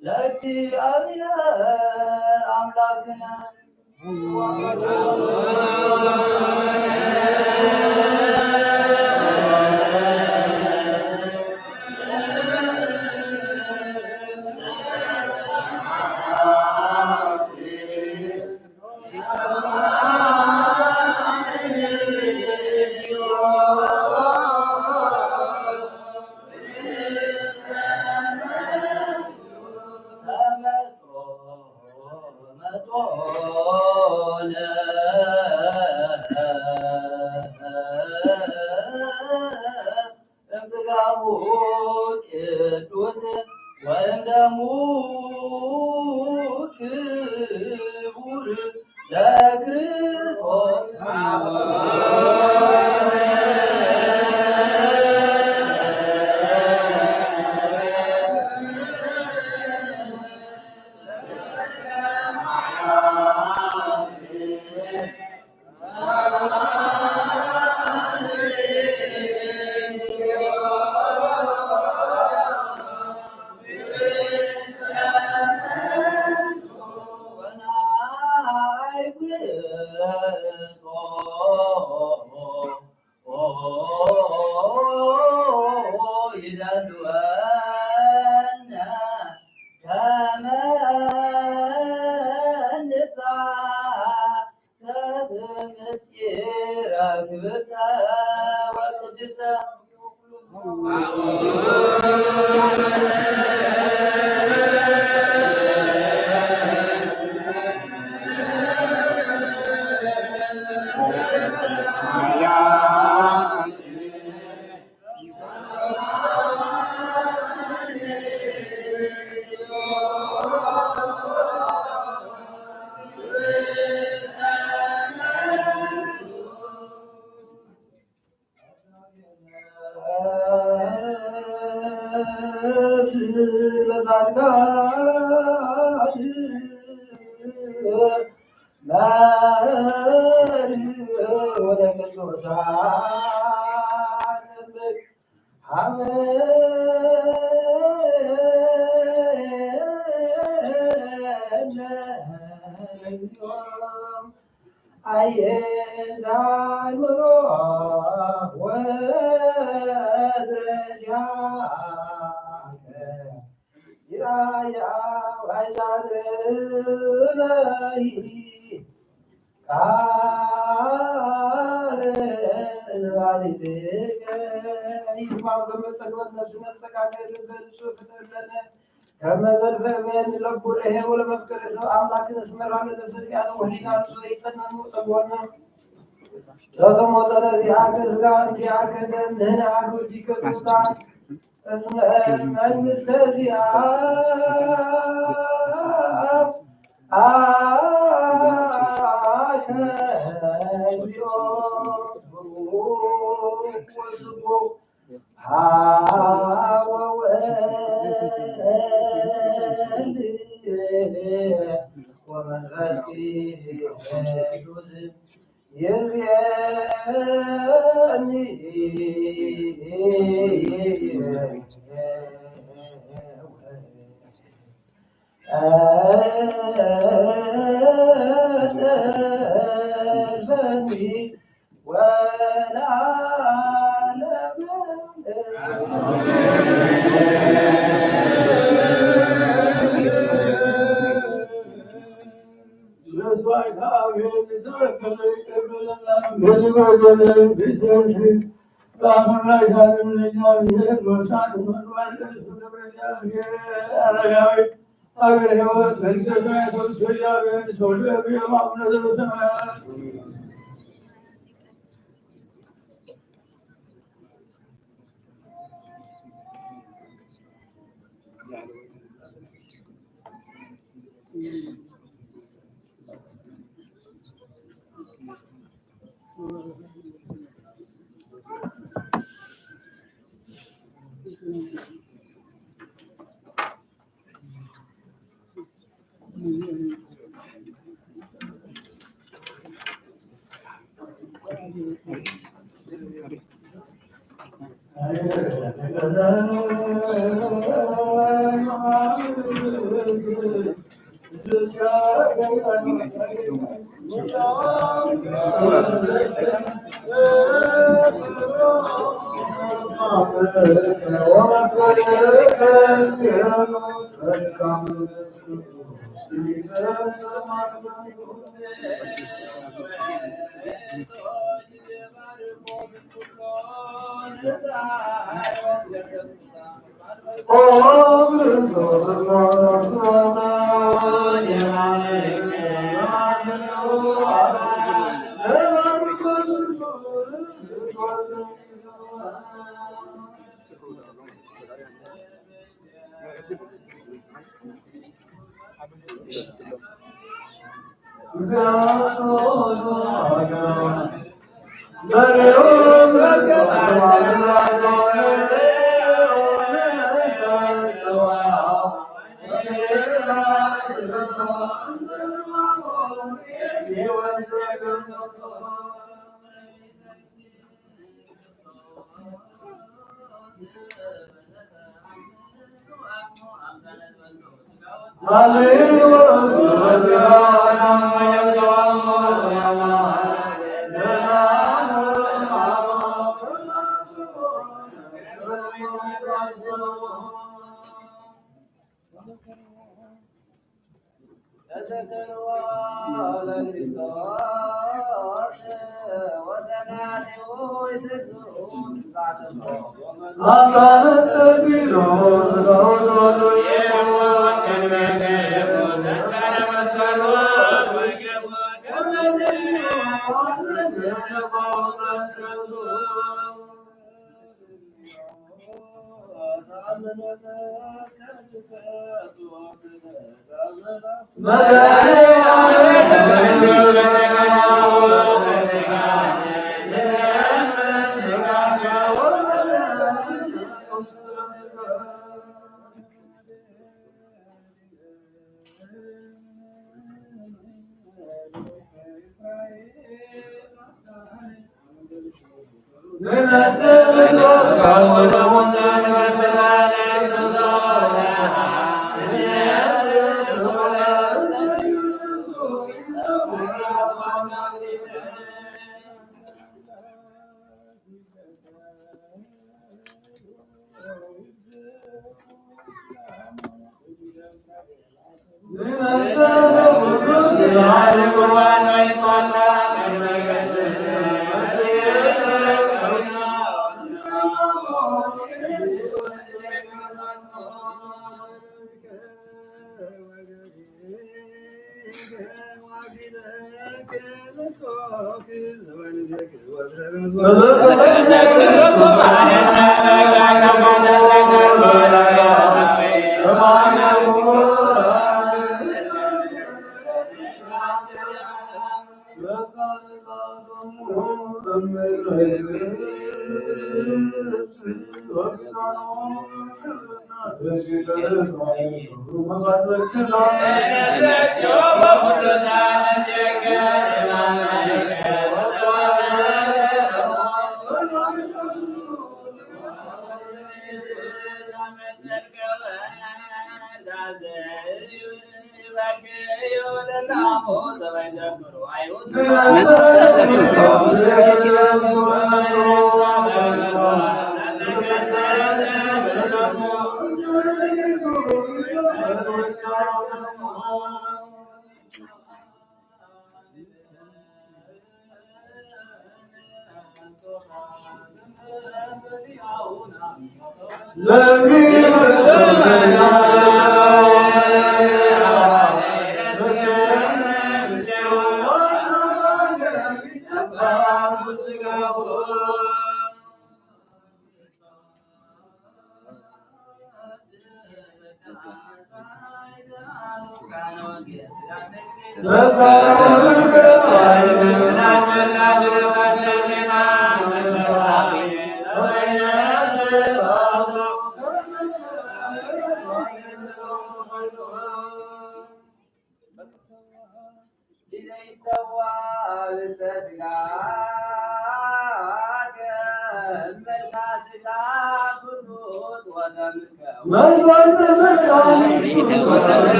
ለእግዚአብሔር አምላክነ። እምስጋሁ ቅዱስ ወእምደሙ ክቡር ለክርስቶስ። ይደልወነ ከመ ንትሐሰብ ምስጢረ ክብርተ ወቅድስተ። አየ ዳይምሮ ወዝረጃከ ይራያ ዋይዛለይ ቃለ ባሊትከ ይስማዕ። በመጸግበት ነፍስ ነፍሰ ካከ ልበ ንጹሕ ፍጠር ለነ። ከመ ዘልፈ በን ለቡ ለሄ ወለመፍቀሬ ሰብ አምላክን እስመራ ለነፍሰ ዚአነ ወህሊና ንጹሕ ይጸነኑ ጸግወነ። ተተሞጠረ ዚኣከ ስጋ እንቲኣከ ደም ንህና ኣግብዲከ ትውጣ። እጽንሐ መንግስተ ዚኣ ኣከዚኦ ወስቦ ወወልድ ወመንፈስ ቅዱስ ይእዜኒ ወለዓለመ።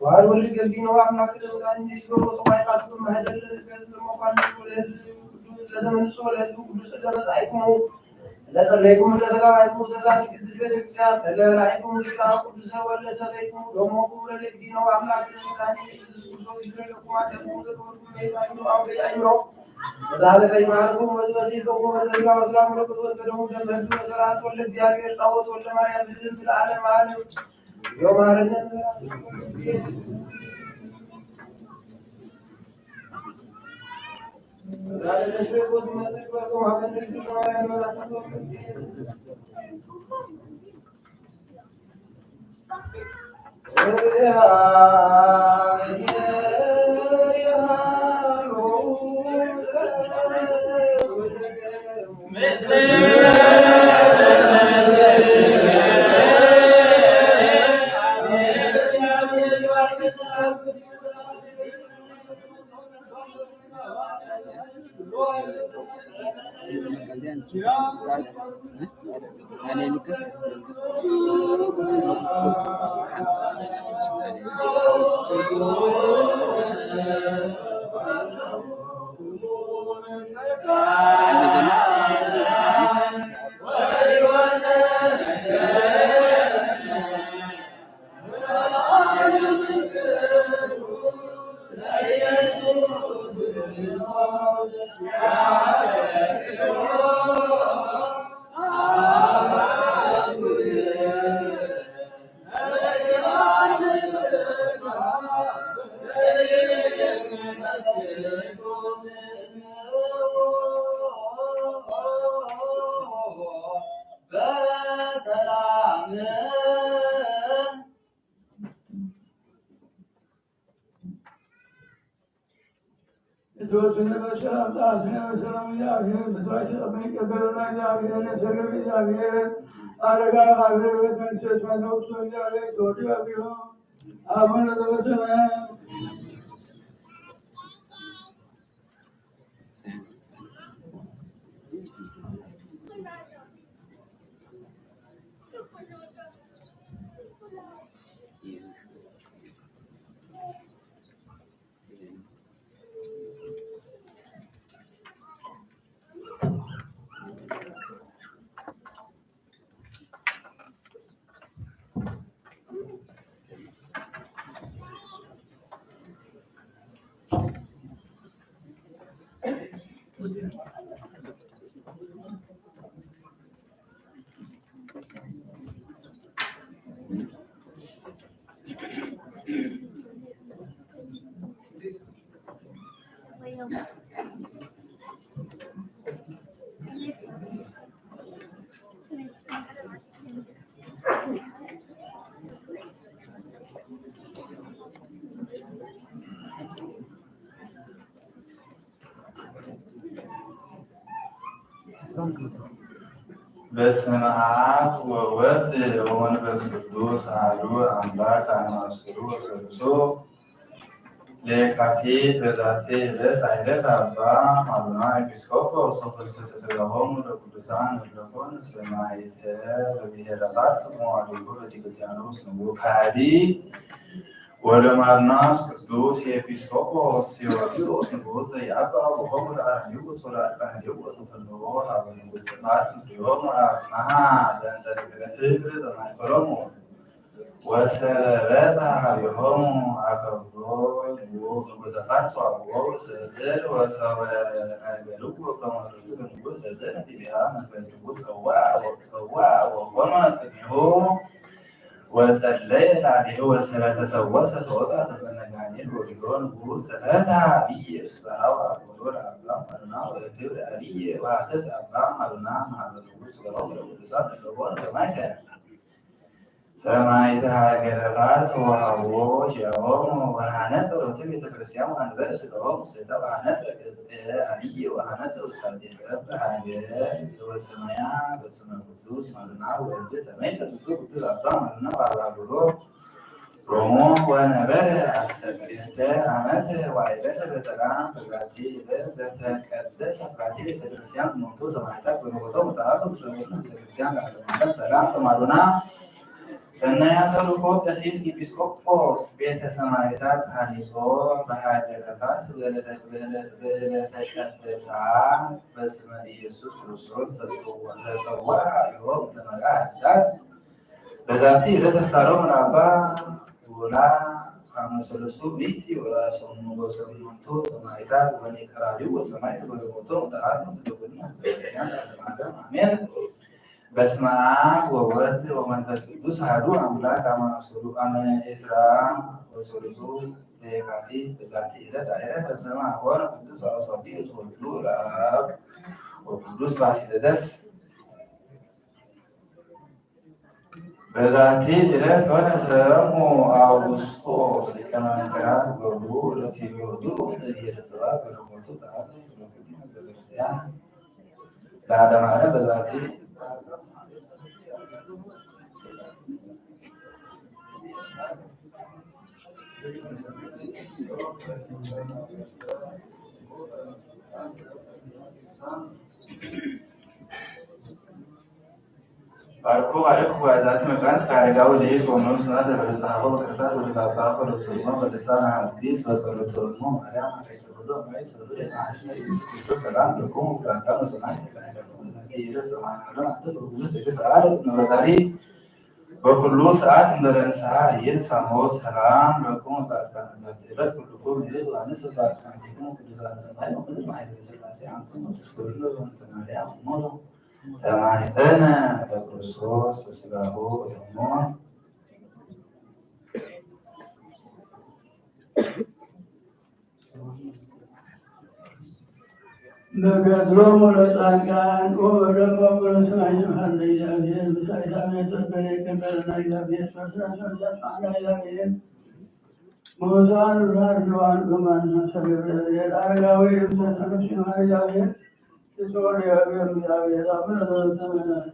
ዋል ወልድ ገዚኖ አምላክ ለውጣን እንዲሽሮ ሰማይ ካቱ ማህደር ለልገዝ ለመኳን ለህዝብ ቅዱስ ለተመንሶ ለህዝብ ቅዱስ ለመጻይኩሙ ለጸለይኩም ለተጋባይኩም ሰሳት ቅዱስ ቤተክርስቲያን ለላይኩም ምስጋና ቅዱስ ወለ ሰለይኩም ደሞኩም ለልግዚኖ አምላክ ለውጣን ኢየሱስ ክርስቶስ ይስረልኩም አጀልኩም ዘተወልኩም ለይባይኑ አውደ አይምሮ መዛለፈ ይባርኩም ወዝበዚህ ገቡ ወዘዝጋ ወስጋ ምልክት ወልተደሙ ደመዱ መሰራት ወለ እግዚአብሔር ጻወት ወለ ማርያም ብዝም ለዓለም ዓለም በሰላም እቶትነ በሰላም ጸአትነ በሰላም እግዚአብሔር። መስዋዕት ተቀበል ይቀበለና እግዚአብሔር። ለሰገድ እግዚአብሔር አረጋ አገር ቤት መንግስት መንግስት እግዚአብሔር ተወልዶ ያቢሆ አቡነ ዘበሰማያት በስመ አብ ወወልድ ወመንፈስ ቅዱስ አሐዱ አምላክ። አማስሩ ወሰሉሱ ለየካቲት። በዛቲ ዕለት አይረፍ አባ አቡነ ኤጲስቆጶስ ወክልኤተ ተጋሆሙ ለቅዱሳን እለኮን ሰማዕተ በብሔረ ፋርስ ወአድጉ በዲዮቅልጥያኖስ ንጉሥ ከሃዲ ወለማርናስ ቅዱስ ኤጲስቆጶስ ቴዎድሮስ ንጉሥ ዘየአባ አቡሆሙ ለአርዮስ ወለአርቃንዮስ ወፈነዎ ሀበ ንጉሥ ፋርስ ምስሌሆሙ አቅንዓ በእንተ ነገረ ፍቅር ዘማእከሎሙ። ወሰበበ ሀቤሆሙ አከብሮ ንጉ-፣ ንጉሰ ፋርስ ወአብኦ። ሰእል ወሰወ ነገርዎ ከመ ርቱዕ ንጉስ። ሰእል ነቢያ መንፈስ ቅዱስ ጸውዐ ወ-፣ ጸውዐ ወቆመ ቅድሜሁ ወጸለየ ላዕሌሁ ወሰበ ተፈወሰ። ተወጽአ ሰበነ ጋኔን ወሪዶ ንጉስ ተፈትሐ። አብየ ፍስሐ ወአክብሮ ለአባ ማሩና ወክብር አብየ ወሐሰስ አባ ማሩና መሀበ ንጉስ ወለሆሙ ለቅዱሳን እለሆሙ ሰማዕተ። ሰማዕተ ሀገረ ፋርስ ወሀቦ ኪያሆሙ ወሐነጸ ሎቱ ቤተ ክርስቲያን ወአንበረ ስጋሆሙ ምስሌታ ወሐነጸ ቅጽየ አብይ ወሐነጸ ውስተ አዴ ቀጽረ ሀገር ዘወሰመያ በስመ ቅዱስ ማርና ወልድ ተመይተ ዝቱ ቅዱስ አባ ማርና ወአባብሎ ሮሞ ወነበረ አሰርተ ዓመት ወአይረፈ በሰላም። በዛቲ ዕለት ዘተቀደሰት ዛቲ ቤተ ክርስቲያን እሙንቱ ሰማዕታት በረከቶም ወተዓረፉ ምስለ ኩልነ ቤተ ክርስቲያን ለዓለመ ዓለም። ሰላም ለማሉና ሰናይ አሰሩኮ ቀሲስ ኤጲስቆጶስ ቤተ ሰማዕታት ሀሊጾ በሀገረ ፋርስ በዕለተ ቀደሳ በስመ ኢየሱስ ክርስቶስ ተሰዋ ዮም ለመርዓ ዳስ። በዛቲ ዕለት ተስካሮም ለአባ ቡላ አመ ሰለስቱ ምእቲ ወሰሙ-፣ ወሰሙንቱ ሰማዕታት ወኒቀራሪው ወሰማዕት በረከቶም ተአርኑ ትደውልና ለዓለመ ዓለም አሜን። በስመ አብ ወወልድ ወመንፈስ ቅዱስ አሐዱ አምላክ። አመ ሰሉ-፣ አመ ዕስራ ወሰሉሱ ለየካቲት በዛቲ ዕለት አይረፈ ሰማ ሆረ ቅዱስ አውሳቢዮስ ወልዱ ለአብ ወቅዱስ ፋሲለደስ። በዛቲ ዕለት ኮነ ሰሙ አውግስጦስ ሊቀ መንክራት ገብሩ ለቴዎድሮስ ዘብሔር ስብሐት በረከቱ ተአርፍ ለኩሉ ህዝበ ክርስቲያን ለዓለመ ዓለም። በዛቲ ባርኩ ባርኩ ዛቲ መጽሐፍ እስከ አረጋዊ ለይት ቆኖስ ና ለበለጻፎ በክርታስ ወለጻፎ ለብሰሞ በልሳን ሐዲስ በጸሎተ እሙ ማርያም አረጋዊ ማይ ሰብር ማርያም ኢየሱስ ክርስቶስ ሰላም ለኩም። ዛታ መሰማይ ተካይለኩም ዛቲ ይረስ ማርያም አንተ በብዙ ትዕግስት አለ መበታሪ በኩሉ ሰዓት እንበለ ንስሐ ይንሳሞ። ሰላም ለኩም ዛታ ዛቲ ይረስ ኩልኩም ይህ ዮሐንስ ባስማቲኩም ቅዱሳን ሰማይ ወምድር ማይለ ስላሴ አንቱም ወትስኩርሉ ወንተ ማርያም እሙ ተማይፀነ በክርስቶስ በስጋሁ ወደሙ። በገድሎሙ ለጻድቃን ወበደሞሙ ለሰማዕታት ሀለ እግዚአብሔር ምሳሌ ሳሜ ጸበለ ይቀበለና እግዚአብሔር ፈርስራስ ፈርስራስ ማዕዳ እግዚአብሔር መወዛን ራር ለዋን በማን መሰገበ አረጋዊ ልብሰ ተነሽ ማርያም ይጾር የእግዚአብሔር አቡነ ዘበሰማያት።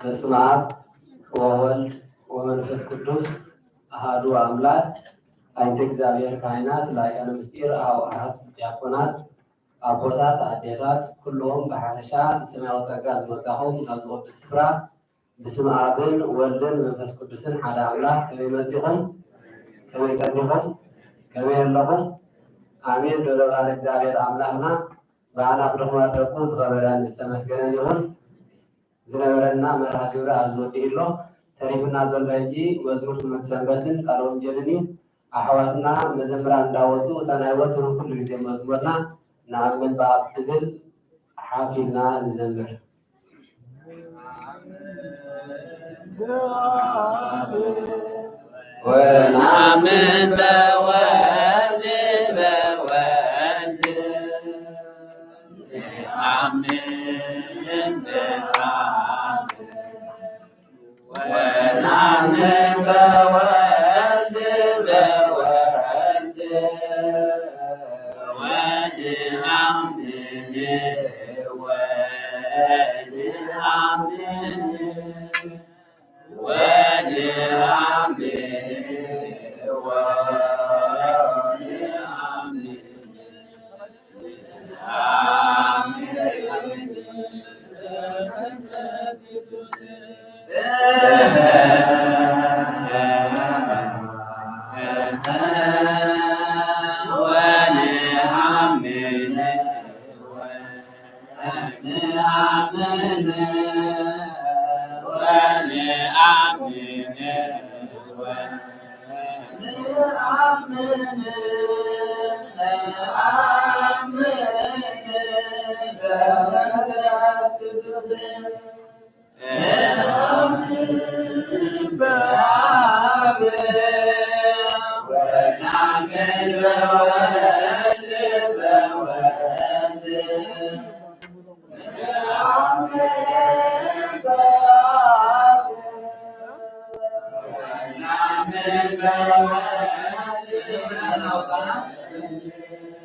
በስመ አብ ወወልድ ወመንፈስ ቅዱስ አሐዱ አምላክ። አይንተ እግዚአብሔር ካህናት፣ ላይቃነ ምስጢር፣ አውአት ዲያቆናት፣ አቦታት፣ አዴታት፣ ኩሎም ብሓፈሻ ብሰማያዊ ጸጋ ዝመጻኹም ናብዚ ቅዱስ ስፍራ ብስመ ኣብን ወልድን መንፈስ ቅዱስን ሓደ ኣምላኽ ከመይ መጺኹም? ከመይ ቀኒኹም? ከመይ ኣለኹም? ኣሜን። ዶሎ ባር እግዚኣብሔር ኣምላኽና ብኣና ብድኹማት ደቁ ዝኸበረን ዝተመስገነን ይኹን። ዝነበረና መርሃ ግብሪ ኣብዚ ወዲኡ ኣሎ። ተሪፉና ዘሎ ሕጂ መዝሙር ትምህርቲ ሰንበትን ቃለ ወንጌልን እዩ። ኣሕዋትና መዘምራን እንዳወፁ እታ ናይ ወትሩ ኩሉ ግዜ መዝሙርና ንኣምን ብኣብ ትብል ሓፍ ኢልና ንዘምር። ونؤمن بوالد بوالد آمين. ونؤمن بوالد بوالد ونؤمن ونؤمن ونؤمن ونؤمن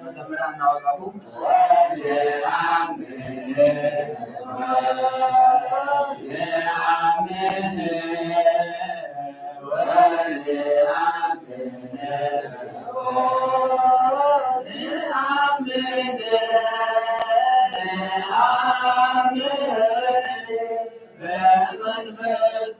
መዘምራን እናወጣኹም በመንፈስ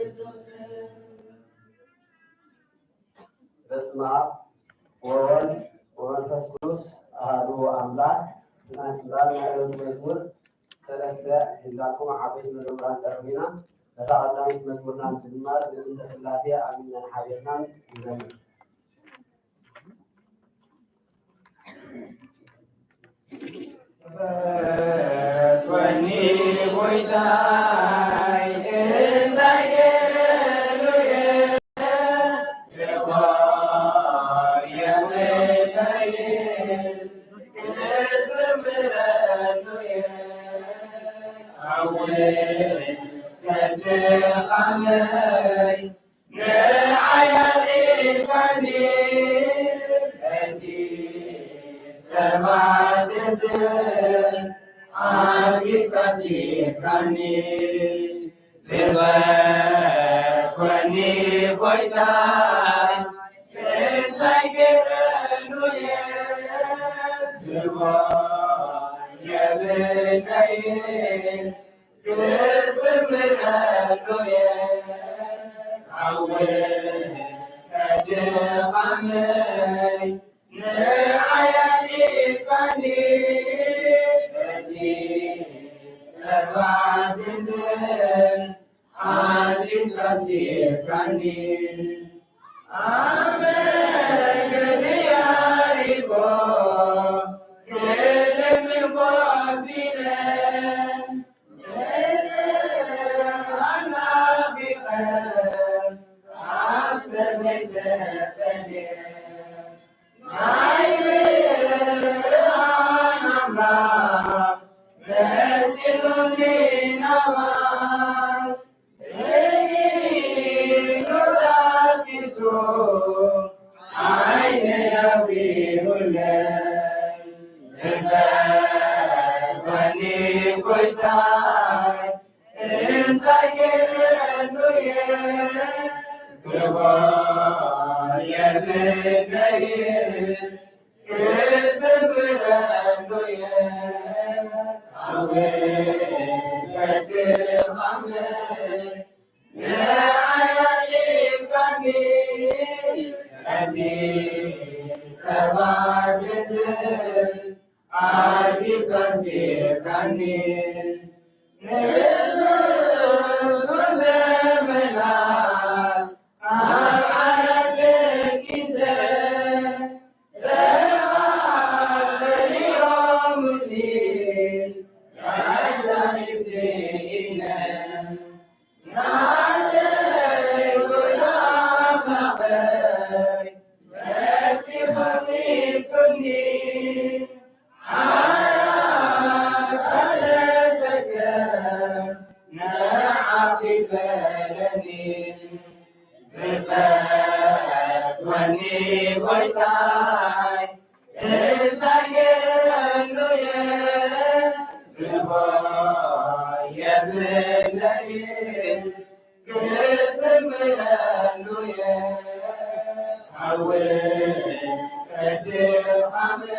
ቅዱስ በስመ አብ ወወልድ ወመንፈስ ቅዱስ አሐዱ አምላክ። ትናንትና ናይ ዕለቱ መዝሙር ሰለስተ ሒዝናልኩም ዓበይቲ መዘምራን ቀሪብና። ነታ ቀዳመይቲ መዝሙርና እንትዝማር ንእንተ ስላሴ ኣሚንና ሓቢርና ንዘምር። ፈትወኒ ጎይታይ እንታይ ገይረሉየ? ዝበኮኒ ጎይታ እንታይ ገይረሉየ? ዝቦ የብለይ ክዝምረሉየ። ኣወ ከድኻመይ ንዓይ ኣልዒልካኒ በቲ ጸልዋ ድንግል ኣዚዝካ ስኢርካኒ። ኣመ ገለ ያሪኮ ገለ ምንቆት ቢለን ገለ ኣናፊቐ ኣብ ሰበይ ተፈልየ። ናይ ብርሃን ኣምላኽ መጺኡኒ ናባይ። እንታይ እንታይ ገይረሉ እየ? ዝጎደለኒ ክዝምረሉ እየ። ኣወ በድኻመይ ንዓይ ኣልዒልካኒ፣ ነቲ ሰብኣይ ድንድን ኣልዒልካ ኣስኢርካኒ። ንብዙሕ ዘመናት ኣብ ዓራት ደቂሰ፣ ሰባት ጸሊኦምኒ፣ ናይታ ስኢነ። ናተይ ጎይታ ኣምላኸይ፣ በቲ ፈኺሱኒ፣ ዓራት ኣተሰከም፣ ንዓኺ በለኒ። ዝፈትወኒ ጎይታይ፣ እንታይ ገይረሉ እየ? ዝጎደለኒ ክዝምረሉ እየ። ኣወ በድኻመይ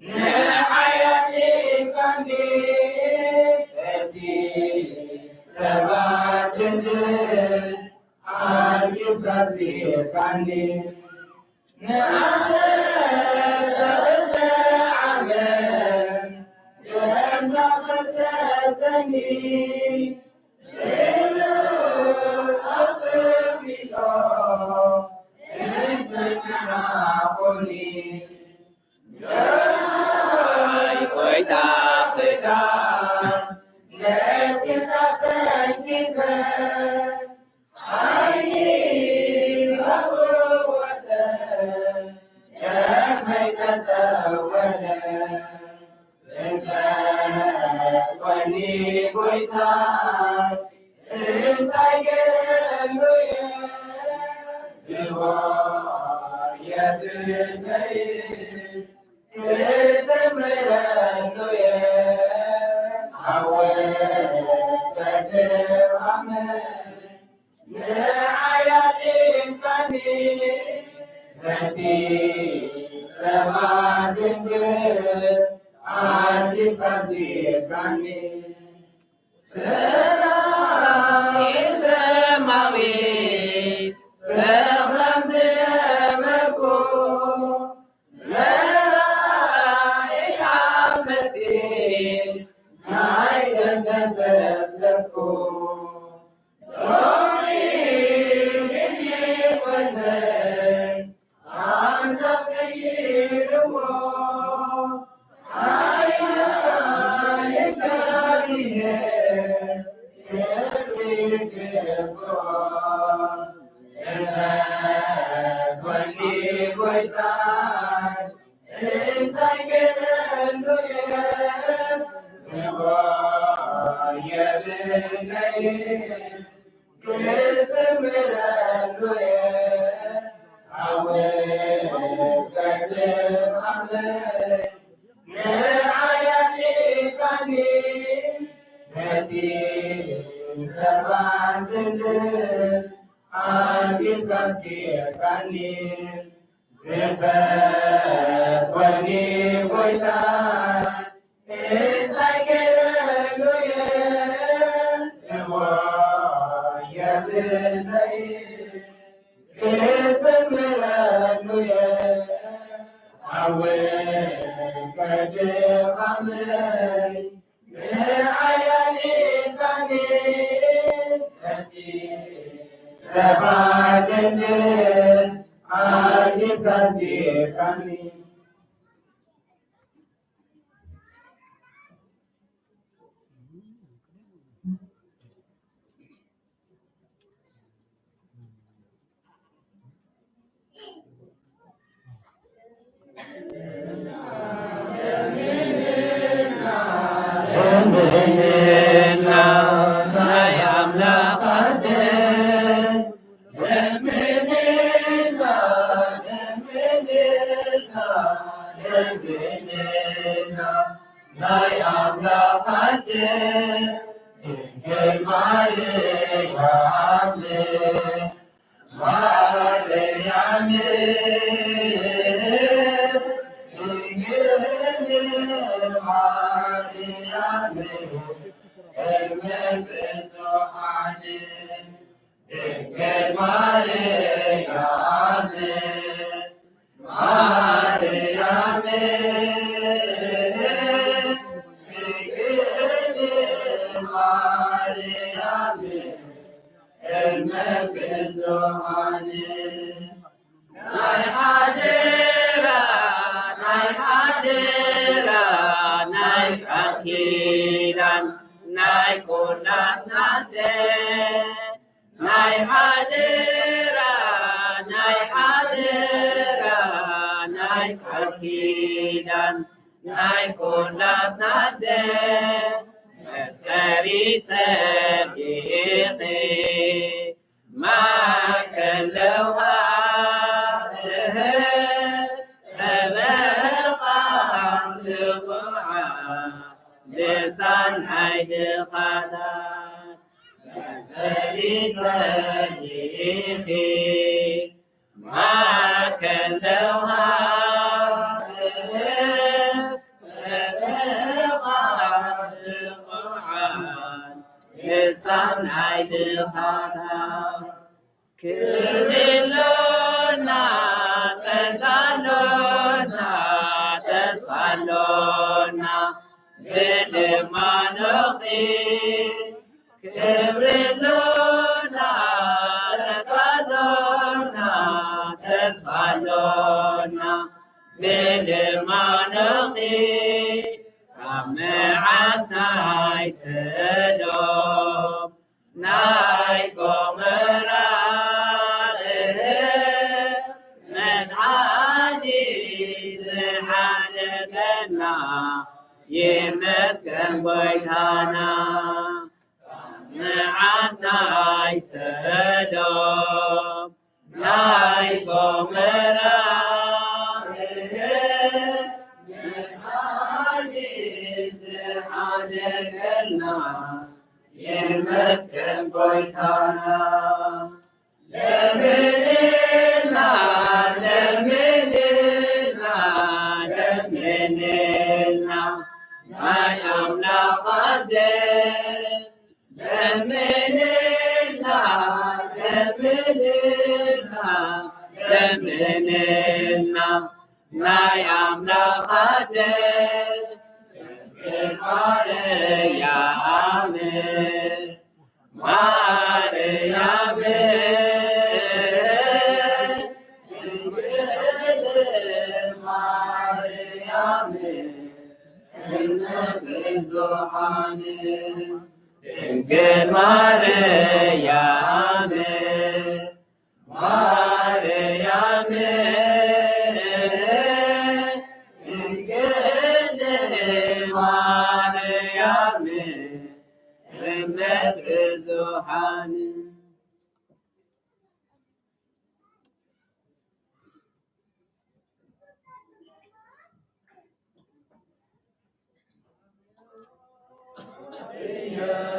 ንዓይ ኣልዒልካኒ፣ ነቲ ሰብኣይ ድንድን ኣልዒልካ ኣስኢርካኒ። ንኣሰ ተኽልተ ዓለም ደምካ ፈሰሰኒ፣ ልዕሉ ኣውጥሚሎ እንተነዓቑኒ። ናይ ጎይታ ክዳን ነጺርካ ተንኪፈ፣ ዓይኒ ኣብርወተ ደመይ ተጠወለ። ዝፈትወኒ ጎይታይ እንታይ ገይረሉ እየ? ዝጎደለኒ ክዝምረሉ እየ። ኣወ በድኻመይ ንዓይ ኣልዒልካኒ፣ ነቲ ሰብኣይ ድንግል ኣልዒልካ ኣስኢርካኒ። ሰላም ዘማዊት ሰላም ዝነበርኩ፣ መራሒ ኣንበሲ ናይ ሰንበት ዘፍሰስኩ፣ ሎሚ ግዲ ወዘን ኣንታ ቀይርዎ፣ ዓይና እግዚኣብሔር ክብሪ ይግብኦ። ዝፈትወኒ ጎይታይ እንታይ ገይረሉ እየ? ዝጎደለኒ ክዝምረሉ እየ። ኣወ በድኻመይ ንዓይ ኣልዒልካኒ፣ ነቲ ሰብኣይ ድንድን ኣልዒልካ ኣስኢርካኒ። ዝፈትወኒ ጎይታይ እንታይ ገይረሉ እየ? እሞ የብለይ ክዝምረሉ እየ። ኣወ በድኻመይ ንዓይ ኣልዒልካኒ፣ ነቲ ሰብኣይ ድንግል ኣልዒልካ ኣስኢርካኒ። እምንና ናይ ኣምላኽ ኣደይ፣ እምንና፣ እምንና፣ እምንና ናይ ኣምላኽ ኣደ ድንግል ማርያም፣ ማርያም፣ ድንግል ማርያም፣ እመ ብዙኃን፣ ድንግል ማርያም፣ ማርያም፣ ድንግል ማርያም፣ እመ ብዙኃን፣ ናይ ሓደራ፣ ናይ ሓደራ፣ ናይ ቃል ኪዳን፣ ናይ ኩላትና ኣደ፣ ናይ ሓደራ፣ ናይ ሓደራ፣ ናይ ቃል ኪዳን፣ ናይ ኩላትና ኣደ፣ መፍቀሪ ሰብ ኢኺ። ማእከል ለውሃት ጠበቓ ንቑዓት ልሳን ናይ ድኻታት መፈሪ ዘሊእኺ ማእከል ለውሃት ጠበቓ ንቑዓት ልሳን ናይ ድኻታት ክብሪ ኣሎና፣ ጸጋ ኣሎና፣ ተስፋ ኣሎና፣ ብልማኖኺ ክብሪ ኣሎና፣ ጸጋ ኣሎና፣ ተስፋ ኣሎና፣ ብልማኖኺ ካብ መዓት ናይ ሰዶም ናይ ጎመራ፣ እህ፣ መድሓኒ ዝሓለፈና፣ ይመስገን ጎይታና። መዓት ናይ ሰዶም ናይ ጎመራ፣ እህ፣ መድሓኒ ዝሓለፈና፣ ይመስገን ጎይታና። ለምንልና፣ ለምንልና፣ ለምንልና፣ ናይ ኣምላኽ ኣደ። ለምንልና፣ ለምንልና፣ ለምንልና፣ ናይ ኣምላኽ ኣደ። ድንግል ማርያም፣ ማርያም፣ ድንግል ማርያም፣ እመ ብዙኃን፣ ድንግል ማርያም፣ ማርያም፣ ድንግል ማርያም፣ እመ ብዙኃን።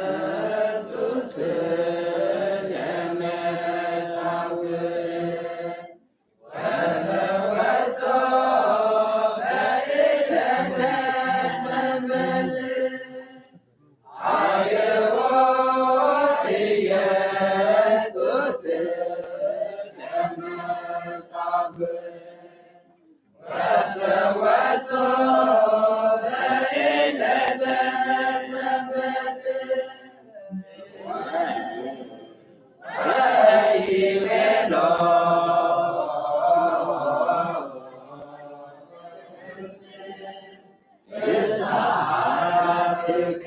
ኢየሱስ ለመጻውዕ ወፈወሶ በዕለተ ሰንበት። አየዎ ኢየሱስ ለመጻጉዕ ወፈወሶ በዕለተ ሰንበት። ወይቤሎ ንስሓትከ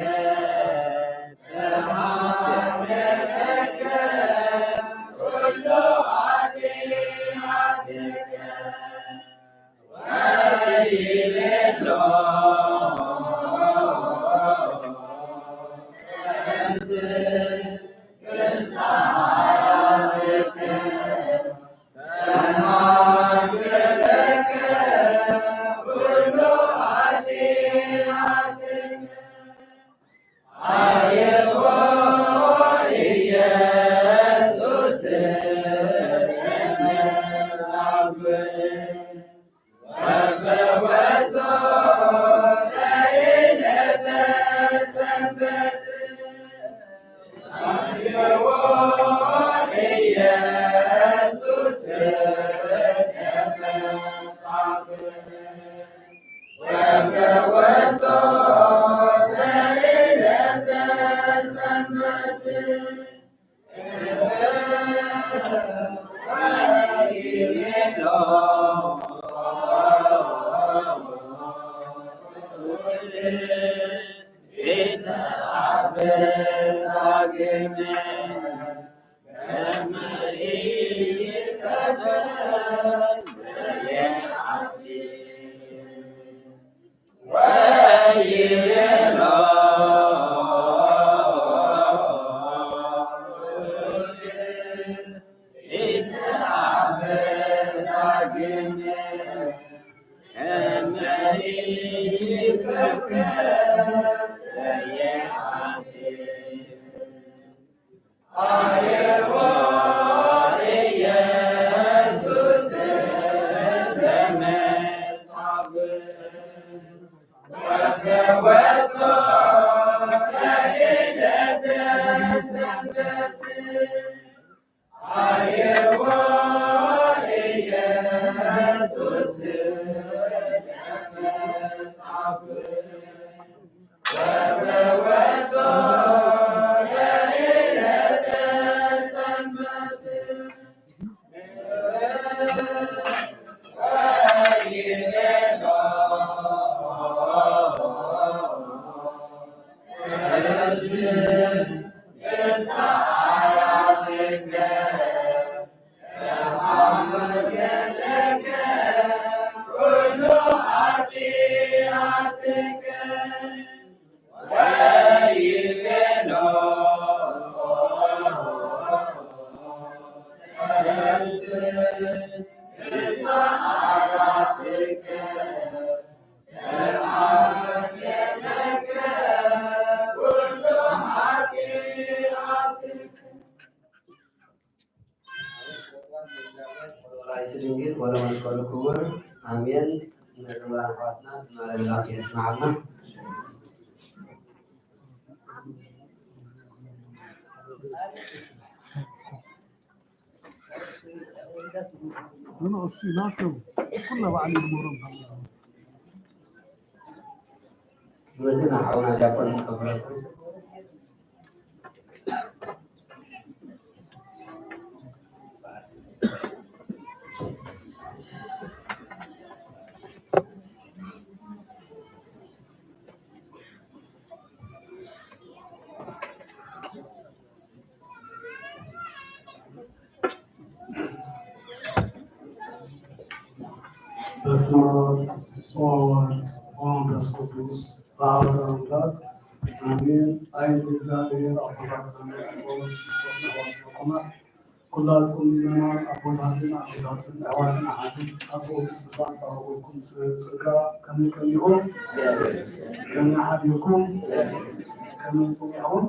ተሃደገከ ኩሉ ኃጢአትከ ወይቤሎ ንስሓትከ ተሃደገከ ኩሉ ኃጢአትከ። ወላዲተ ድንግል ወለመስቀሉ ክቡር። ኣሜን። ንመዘምራን ኣሕዋትና ዝማሬ መላእክት የስምዓልና። ንንእስ ናቶም ኩለ ባዕሉ ይግበሮም። ስለዚ ንሓውና ዲያቆን ንቀበለኩም። በስመ አብ ወወልድ ወመንፈስ ቅዱስ አሐዱ አምላክ አሜን። ኣይሊ እግዚኣብሔር ኣቦታትና ወመንፈስ ቅዱስ ኩማት ኩላትኩም ምእመናን ኣቦታትን ኣዴታትን ኣሕዋትን ኣሓትን ኣብ ቅዱስ ስፍራ ዝተረኸብኩም ስለ ጸጋ ከመይ ቀኒኹም? ከመይ ሓዲርኩም? ከመይ ጸኒሕኩም?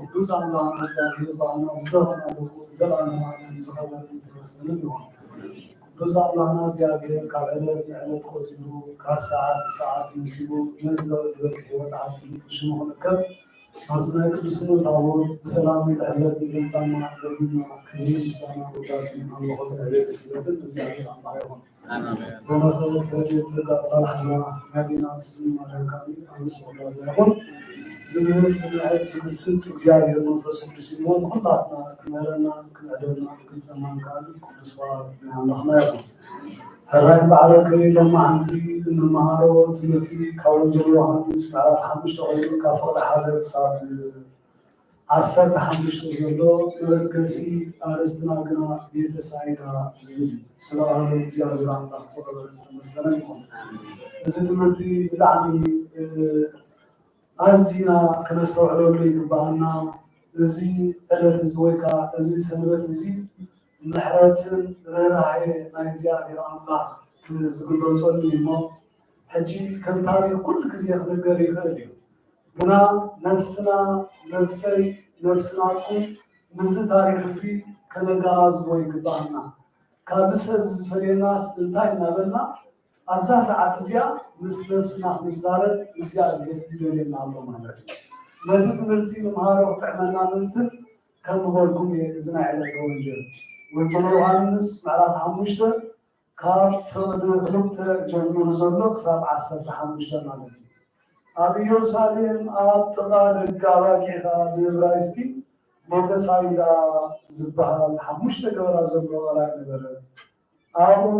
ቅዱስ ኣምላኽና እግዚኣብሔር በዓልና ብዝተረፈና ዘለኹ ዘለዓለማዊ ዓለም ዝኸበረን ዝተመስገነን ይኹን። ቅዱስ ኣምላኽና እግዚኣብሔር ካብ ዕለት ንዕለት ቆጺሩ፣ ካብ ሰዓት ንሰዓት መዲቡ፣ ነዚ ዘበቅህ ህይወት ዓዲሉ ብሽሙ ክምከር፣ ኣብዚ ናይ ቅዱስኑ ታቦት ብሰላም ብሕብረት ዘምጻና ለቢና ክብሪ ምስጋና ውዳሴ ኣምልኾ ትዕቤት ስግደትን እግዚኣብሔር ኣምላኽ ይኹን። በረኸት ረድኤት ጸጋ ጻልሓና ናቢና ምስጢር ማርያም ከኣ ኣብ ምስ ወላድና ይኹን። ዝምህር ዝምዕድ ዝግስጽ እግዚኣብሔር መንፈስ ቅዱስ ይኹን። ኩላትና ክምህረና ክንዕደልና ክንጸማን ከኣ ቅዱስ ፍቓድ ናይ ኣምላኽና ይኹን። ሕራይ ባዕረከይ ሎማዓንቲ እንመሃሮ ትምህርቲ ካብ ወንጌል ዮሃንስ ምዕራፍ ሓሙሽተ ኮይኑ ካብ ፍቕዲ ሓደ ክሳብ ዓሰርተ ሓሙሽተ ዘሎ መበገሲ ኣርእስትና ግና ቤተ ሳይዳ ዝብል እዩ። ስለ ቃሉ እግዚኣብሔር ኣምላኽ ዝኸበረ ዝተመስገነ ይኹን። እዚ ትምህርቲ ብጣዕሚ፣ እ፣ ኣዚና ክነስተውዕለሉ ይግብኣና። እዚ ዕለት እዚ ወይ ከዓ እዚ ሰንበት እዚ ምሕረትን ርህራሄ ናይ እግዚኣብሔር ኣምላኽ ዝግለጸሉ እዩ እሞ፣ ሕጂ ከም ታሪኽ ኩሉ ግዜ ክንገር ይኽእል እዩ። ግና ነፍስና፣ ነፍሰይ፣ ነፍስናትኩም ምስዚ ታሪኽ እዚ ከነጋናዝቦ ይግብኣና። ካብዚ ሰብ እዚ ዝፈልየናስ እንታይ እናበልና ኣብዛ ሰዓት እዚኣ ምስ ነፍስና ክንዛረብ እግዚኣብሔር ይደልየና ኣሎ ማለት እዩ። ነቲ ትምህርቲ ንምሃሮ ክጥዕመና ምእንትን ከም ዝበልኩም እየ፣ እዚ ናይ ዕለተ ወንጌል። ወንጌል ዮሃንስ ምዕራፍ ሓሙሽተ ካብ ፍቕዲ ክልተ ጀሚሩ ዘሎ ክሳብ ዓሰርተ ሓሙሽተ ማለት እዩ። ኣብ ኢየሩሳሌም ኣብ ጥቓ ደገ ኣባጊዕ ኸኣ ብእብራይስጢ ቤተሳይዳ ዝበሃል ሓሙሽተ ገበላ ዘለዎ ቐላይ ነበረ። ኣብኡ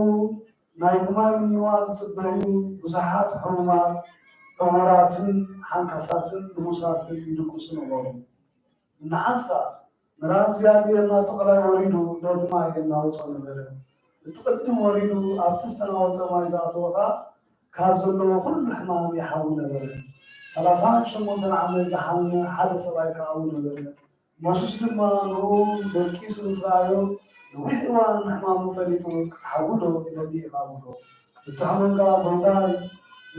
ናይቲ ማይ ምንዋጽ ዝጽበዩ ብዙሓት ሕሙማት፣ ዕዉራትን ሓንካሳትን ልሙሳትን ይድቅሱ ነበሩ። እንሓንሳ መልኣኽ እግዚኣብሔር ናብቲ ቐላይ ወሪዱ ነቲ ማይ የናውጾ ነበረ። እቲ ቅድም ወሪዱ ኣብቲ ዝተናወጸ ማይ ዝኣተወ ኸኣ ካብ ዘለዎ ኹሉ ሕማም ይሓዊ ነበረ። ሰላሳን ሸሞንተን ዓመት ዝሓመመ ሓደ ሰብኣይ ከኣ ኣብኡ ነበረ። የሱስ ድማ ንኡ ደቂሱ ምስ ረኣዮ፣ ነዊሕ እዋን ምሕማሙ ፈሊጡ፣ ክትሓዊ ዶ ይደሊ ኢኻ በሎ። እቲ ሕሙም ከኣ፣ ጎይታይ፣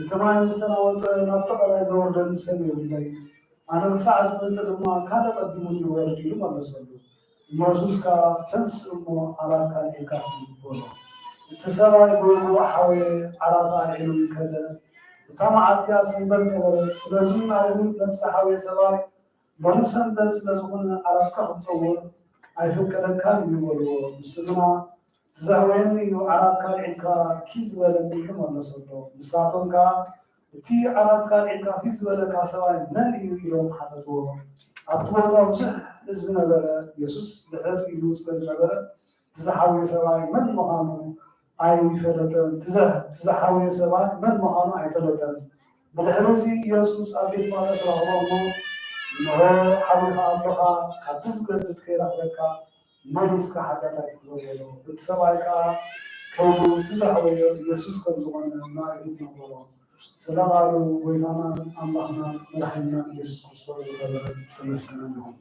እቲ ማይ ምስ ተናወጸ ናብቲ ቐላይ ዘወርደኒ ሰብ የብለይን። ኣነ ክሳዕ ዝመጽእ ድማ ካልእ ቀዲሙኒ ይወርድ ኢሉ መለሰሉ። ኢየሱስ ከኣ፣ ተንስእ እሞ ዓራትካ ኣልዒልካ ኪድ በሎ። እቲ ሰብኣይ ብእግሩ ሓወየ፣ ዓራቱ ኣልዒሉ ከደ። እታ መዓልቲ እያ ሰንበት ነበረት። ስለዚ ንኣይሁድ ነቲ ዝሓወየ ሰብኣይ ሎሚ ሰንበት ስለ ዝኾነ ዓራትካ ክትጸውር ኣይፍቀደካን እዩ በልዎ። ንሱ ግና እቲ ዘሕወየኒ እዩ፣ ዓራትካ ኣልዒልካ ኪድ ዝበለኒ ኢሉ መለሰሎም። ንሳቶም ከኣ እቲ ዓራትካ ኣልዒልካ ኪድ ዝበለካ ሰብኣይ መን እዩ ኢሎም ሓተትዎ። ኣብቲ ቦታ ብዙሕ ህዝቢ ነበረ። የሱስ ድሕር ኢሉ ስለ ዝነበረ እቲ ዝሓወየ ሰብኣይ መን ምዃኑ ኣይፈለጠን። እቲ ዝሓወየ ሰብኣይ መን ምዃኑ ኣይፈለጠን። ብድሕርዚ ኢየሱስ ኣብ ቤት ፋሬስ ረኽቦ እሞ፣ እንሆ ሓዊኻ ኣቦኻ ካብዚ ዝገድድ ከይረኽበካ መሊስካ ሓጢኣት ኣይትግበር በሎ። እቲ ሰብኣይ ከኣ ከይዱ እቲ ዘሕወዮ ኢየሱስ ከም ዝኾነ ንኣይሁድ ነገሮም። ስለ ቃሉ ጎይታናን ኣምላኽናን መድሓኒናን ኢየሱስ ክርስቶስ ዝኸበረ ዝተመስገነ ይኹን።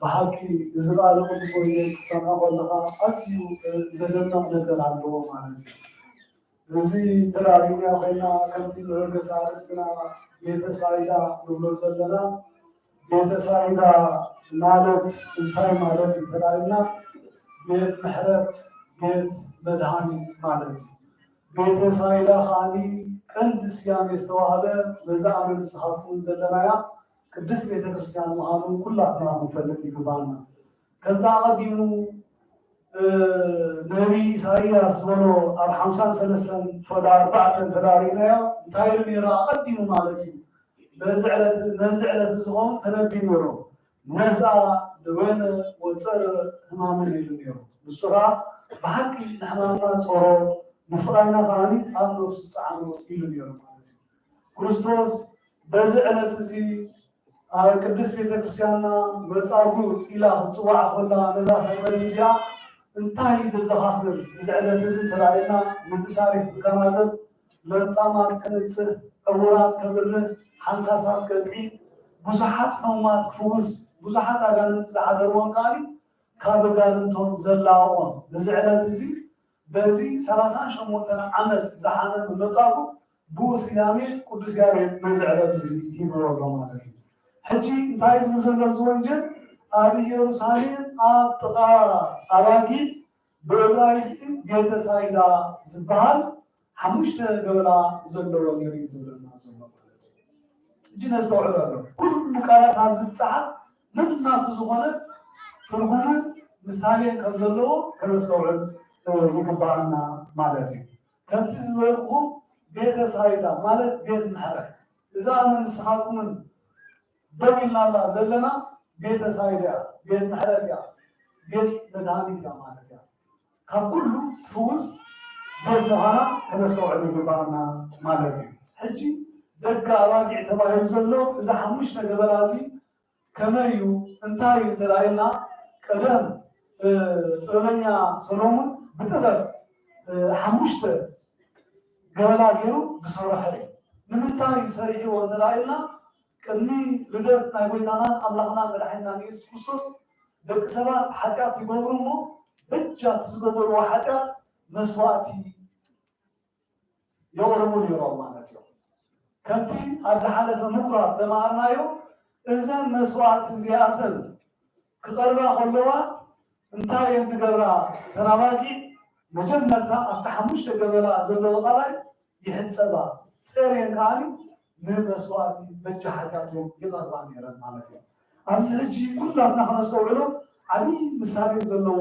ብሓቂ እዚ ቃል ቅዱስ ወንጌል ክትሰምዖ ከለኻ ኣዝዩ ዘደንቕ ነገር ኣለዎ ማለት እዩ። እዚ ተራእዩና ኮይና ከምቲ ንረገጽ ኣርእስትና ቤተ ሳይዳ ንብሎ ዘለና፣ ቤተ ሳይዳ ማለት እንታይ ማለት እዩ ተራእዩና፣ ቤት ምሕረት፣ ቤት መድሃኒት ማለት እዩ። ቤተ ሳይዳ ከኣኒ ቀንዲ ስያሜ ዝተዋህበ በዛ ኣነ ንስኻትኩምን ዘለናያ ቅድስት ቤተ ክርስቲያን ምዃኑ ኩላትና ክንፈልጥ ይግባና። ከምቲ ኣቐዲሙ ነቢ ኢሳይያስ ዝበሎ ኣብ ሓምሳን ሰለስተን ፈዳ ኣርባዕተን ተዳሪእናዮ እንታይ ኢሉ ነይሩ ኣቐዲሙ ማለት እዩ። በዚ ዕለት ነዚ ዕለት ዝኸውን ተነቢ ነይሩ። ነስኣ ደዌነ ወጸረ ሕማመነ ኢሉ ነይሩ። ንሱ ኸዓ ብሓቂ ንሕማምና ጾሮ፣ ንስቓይና ከዓኒ ኣብ ነብሱ ጸዓኖ ኢሉ ነይሩ ማለት እዩ። ክርስቶስ በዚ ዕለት እዚ ኣብ ቅድስት ቤተክርስትያንና መጻጉዕ ኢላ ክትጽዋዕ ከላ ነዛ ሰንበት እዚኣ እንታይ እዩ ዘዘኻኽር? እዚ ዕለት እዚ እንተረኣየና ምስዚ ታሪኽ ዝገናዘብ ለምጻማት ከንጽህ፣ ዕውራት ከብርህ፣ ሓንካሳት ከጥዒ፣ ብዙሓት ሕሙማት ክፍውስ፣ ብዙሓት ኣጋንንቲ ዝሓደርዎም ከኣኒ ካብ ኣጋንንቶም ዘላቕቖም እዚ ዕለት እዚ በዚ ሰላሳን ሸሞንተን ዓመት ዝሓመመ መጻጉዕ ብኡ ስያሜ ቅዱስ ያሬድ ነዚ ዕለት እዚ ሂብዎ ኣሎ ማለት እዩ። ሕጂ እንታይ ዝብል ዘሎ እዚ ወንጌል ኣብ ኢየሩሳሌም ኣብ ጥቓ ኣባጊዕ ብእብራይስጢ ቤተ ሳይዳ ዝበሃል ሓሙሽተ ገበላ ዘለዎ ነይሩ እዩ ዝብለና ዘሎ ማለት እዩ። ሕጂ ነስተውዕል ኣሎ። ኩሉ ቃላት ኣብዚ ዝፀሓፍ ነናቱ ዝኾነ ትርጉምን ምሳሌን ከም ዘለዎ ከነስተውዕል ይግባኣና ማለት እዩ። ከምቲ ዝበልኩኹም ቤተ ሳይዳ ማለት ቤት ምሕረት እዛ ኣነ ንስኻትኩምን ደው ኢልናላ ዘለና ቤተ ሳይዳ እያ፣ ቤት ምሕረት እያ፣ ቤት መድሃኒት እያ ማለት እያ። ካብ ኩሉ ትፍውስ ቤት ምዃና ከነስተውዕል ይግባኣና ማለት እዩ። ሕጂ ደገ ኣባጊዕ ተባሂሉ ዘሎ እዚ ሓሙሽተ ገበላ እዚ ከመይ እዩ እንታይ እዩ እንተላይና ቀደም ጥበበኛ ሰሎሙን ብጥበብ ሓሙሽተ ገበላ ገይሩ ዝሰረሐ እዩ። ንምንታይ እዩ ሰሪሕዎ እንተላይና ቅድሚ ልደት ናይ ጎይታናን ኣምላኽናን መድሓኒናን ኢየሱስ ክርስቶስ ደቂ ሰባት ሓጢኣት ይገብሩ እሞ በጃ እቲ ዝገበርዎ ሓጢኣት መስዋእቲ የቕርቡ ነይሮም ማለት እዮም። ከምቲ ኣብ ዝሓለፈ ምኩራብ ተማሃርናዮ እዘን መስዋእቲ እዚኣተን ክቐርባ ከለዋ እንታይ እየን ዝገብራ? ተናባጊ መጀመርታ ኣብቲ ሓሙሽተ ገበላ ዘለዎ ቃላይ ይሕጸባ፣ ጸርየን ከዓኒ ንመስዋእቲ በጃ ሓጢኣቶም ይቐርባ ነይረን ማለት እዩ። ኣብዚ ሕጂ ኩላትና ከነስተውዕሎ ዓብዪ ምሳሌ ዘለዎ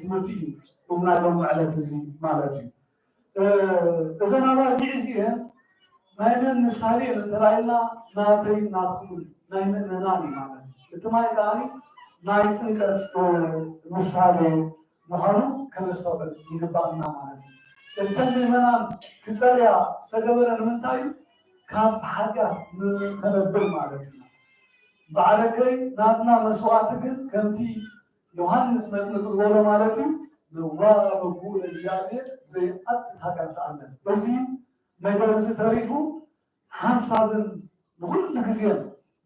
ትምህርቲ እዩ እዚ ናይ ሎሚ ዕለት እዚ ማለት እዩ። እዘን ኣባጊዕ እዚአን ናይ መን ምሳሌ እንተላይና ናተይ ናትኩምን ናይ ምእመናን እዩ ማለት እዩ። እቲ ማይ ከዓኒ ናይ ጥምቀት ምሳሌ ምዃኑ ከነስተውዕል ይግባእና ማለት እዩ። እተን ምእመናን ክጸርያ ዝተገበረ ንምንታይ እዩ? ካብ ሓጢኣት ንኸነብል ማለት እዩ። በዓለከይ ናትና መስዋዕቲ ግን ከምቲ ዮሃንስ መጥምቅ ዝበሎ ማለት እዩ፣ ነዋ በጉ ለእግዚኣብሔር ዘይኣትት ሓጢኣት ተኣለን። እዚ ነገር እዚ ተሪፉ ሓንሳብን ንኹሉ ግዜን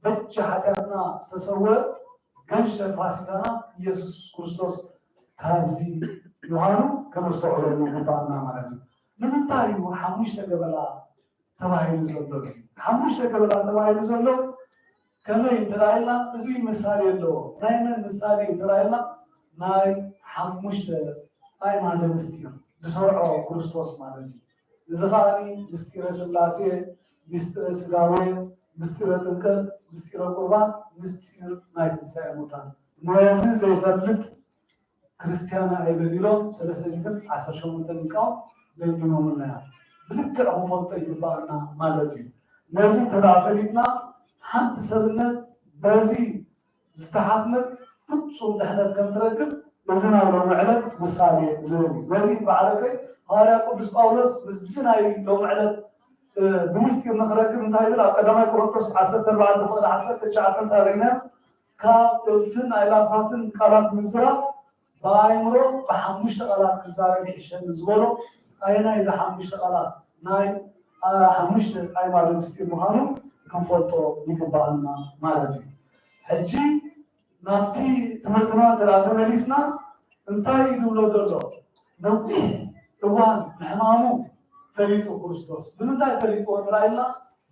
በጃ ሓጢኣትና ዝተሰወ ገንሸል ፋሲካና ኢየሱስ ክርስቶስ ካብዚ ምዃኑ ከነስተውዕለሉ ይግባኣና ማለት እዩ። ንምንታይ እዩ ሓሙሽተ ገበላ ተባሂሉ ዘሎ? እዚ ሓሙሽተ ገበላ ተባሂሉ ዘሎ ከመይ እንተዳኢልና እዚ ምሳሌ ኣለዎ። ናይ መን ምሳሌ እንተዳኢልና ናይ ሓሙሽተ ኣእማደ ምስጢር ዝሰርዖ ክርስቶስ ማለት እዩ። እዚ ከዓኒ ምስጢረ ስላሴ፣ ምስጢረ ስጋዌ፣ ምስጢረ ጥምቀት፣ ምስጢረ ቁርባን፣ ምስጢር ናይ ትንሳኤ ሙታን። ነዚ ዘይፈልጥ ክርስትያን ኣይበል ኢሎም ሰለስተ ሚእትን ዓሰርተ ሸሞንተ ሊቃውንት ደምዲሞምልና እዮም። ብልክዕ ክንፈልጦ ይግባኣና ማለት እዩ። ነዚ እንተ ደኣ ፈሊጥና ሓንቲ ሰብነት በዚ ዝተሓትመት ፍጹም ድሕነት ከም ትረክብ እዚ ናይ ሎሚ ዕለት ምሳሌ ዝህብ እዩ። ነዚ በዓለከይ ሃዋርያ ቅዱስ ጳውሎስ ምስዚ ናይ ሎሚ ዕለት ብምስጢር ንኽረክብ እንታይ ይብል? ኣብ ቀዳማይ ቆሮንቶስ ዓሰርተ ኣርባዕተ ፍቕዲ ዓሰርተ ትሽዓተ እንታይ ርኢና? ካብ እልፍን ኣእላፋትን ቃላት ምዝራብ ብኣእምሮ ብሓሙሽተ ቃላት ክዛረብ ይሕሸኒ ዝበሎ ኣየናይ እዚ ሓሙሽተ ቃላት ናይ ሓሙሽተ ኣእማደ ምስጢር ምዃኑ ክንፈልጦ ይግባኣና ማለት እዩ። ሕጂ ናብቲ ትምህርትና እንተ ተመሊስና እንታይ እዩ ዝብሎ ዘሎ? ነዊሕ እዋን ንሕማሙ ፈሊጡ ክርስቶስ። ብምንታይ ፈሊጥዎ እንተ ኢልና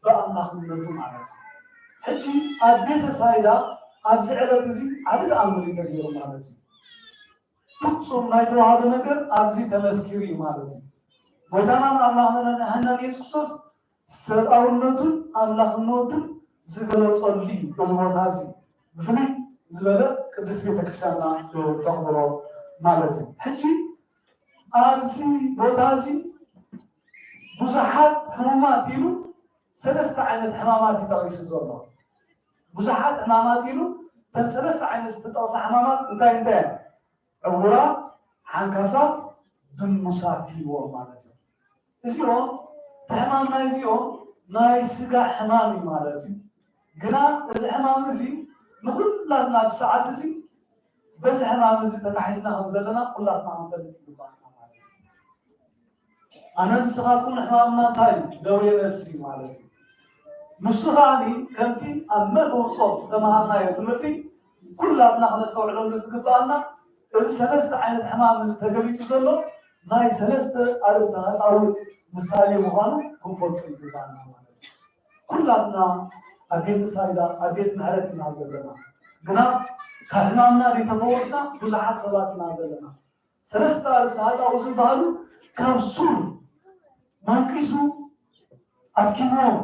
ብኣምላኽነቱ ማለት እዩ። ሕጂ ኣብ ቤተ ሳይዳ ኣብዚ ዕለት እዚ ዓቢ ተኣምር እዩ ተገይሩ ማለት እዩ። ፍጹም ናይ ተዋህዶ ነገር ኣብዚ ተመስኪሩ እዩ ማለት እዩ። ጎይታናን ኣምላኽናን የሱስ ክርስቶስ ሰብኣውነቱን ኣምላኽነቱን ዝገለጸሉ እዩ እዚ ቦታ እዚ። ብፍልይ ዝበለ ቅድስት ቤተክርስትያንና ተኽብሮ ማለት እዩ። ሕጂ ኣብዚ ቦታ እዚ ብዙሓት ሕሙማት ኢሉ ሰለስተ ዓይነት ሕማማት እዩ ጠቒሱ ዘሎ። ብዙሓት ሕማማት ኢሉ እተን ሰለስተ ዓይነት ዝተጠቕሳ ሕማማት እንታይ እንታይ እየን? ዕውራት፣ ሓንካሳት፣ ድሙሳት ኢልዎም ማለት እዩ። እዚኦም እቲ ሕማም ናይ እዚኦም ናይ ስጋ ሕማም እዩ ማለት እዩ። ግና እዚ ሕማም እዚ ንኹላትና ኣብዚ ሰዓት እዚ በዚ ሕማም እዚ ተታሒዝና ከም ዘለና ኩላትና ክንፈልጥ ይግባኣና ማለት እዩ። ኣነ ንስኻትኩም ሕማምና እንታይ እዩ? ደዌ ነፍሲ እዩ ማለት እዩ። ንሱ ከዓኒ ከምቲ ኣብ መእተዊ ጾም ዝተምሃርናዮ ትምህርቲ ኩላትና ክነስተውዕለሉ ዝግባኣና እዚ ሰለስተ ዓይነት ሕማም እዚ ተገሊጹ ዘሎ ናይ ሰለስተ ኣርእስተ ሃጣውእ ምሳሌ ምዃኑ ክንፈልጦ ይግባኣና ማለት እዩ። ኩላትና ኣብ ቤተ ሳይዳ ኣብ ቤት ምሕረት ኢና ዘለና። ግና ካብ ሕማምና ዘይተፈወስና ብዙሓት ሰባት ኢና ዘለና። ሰለስተ ኣርእስተ ሃጣውእ ዝበሃሉ ካብ ሱር መንቂሱ ኣድኪምዎም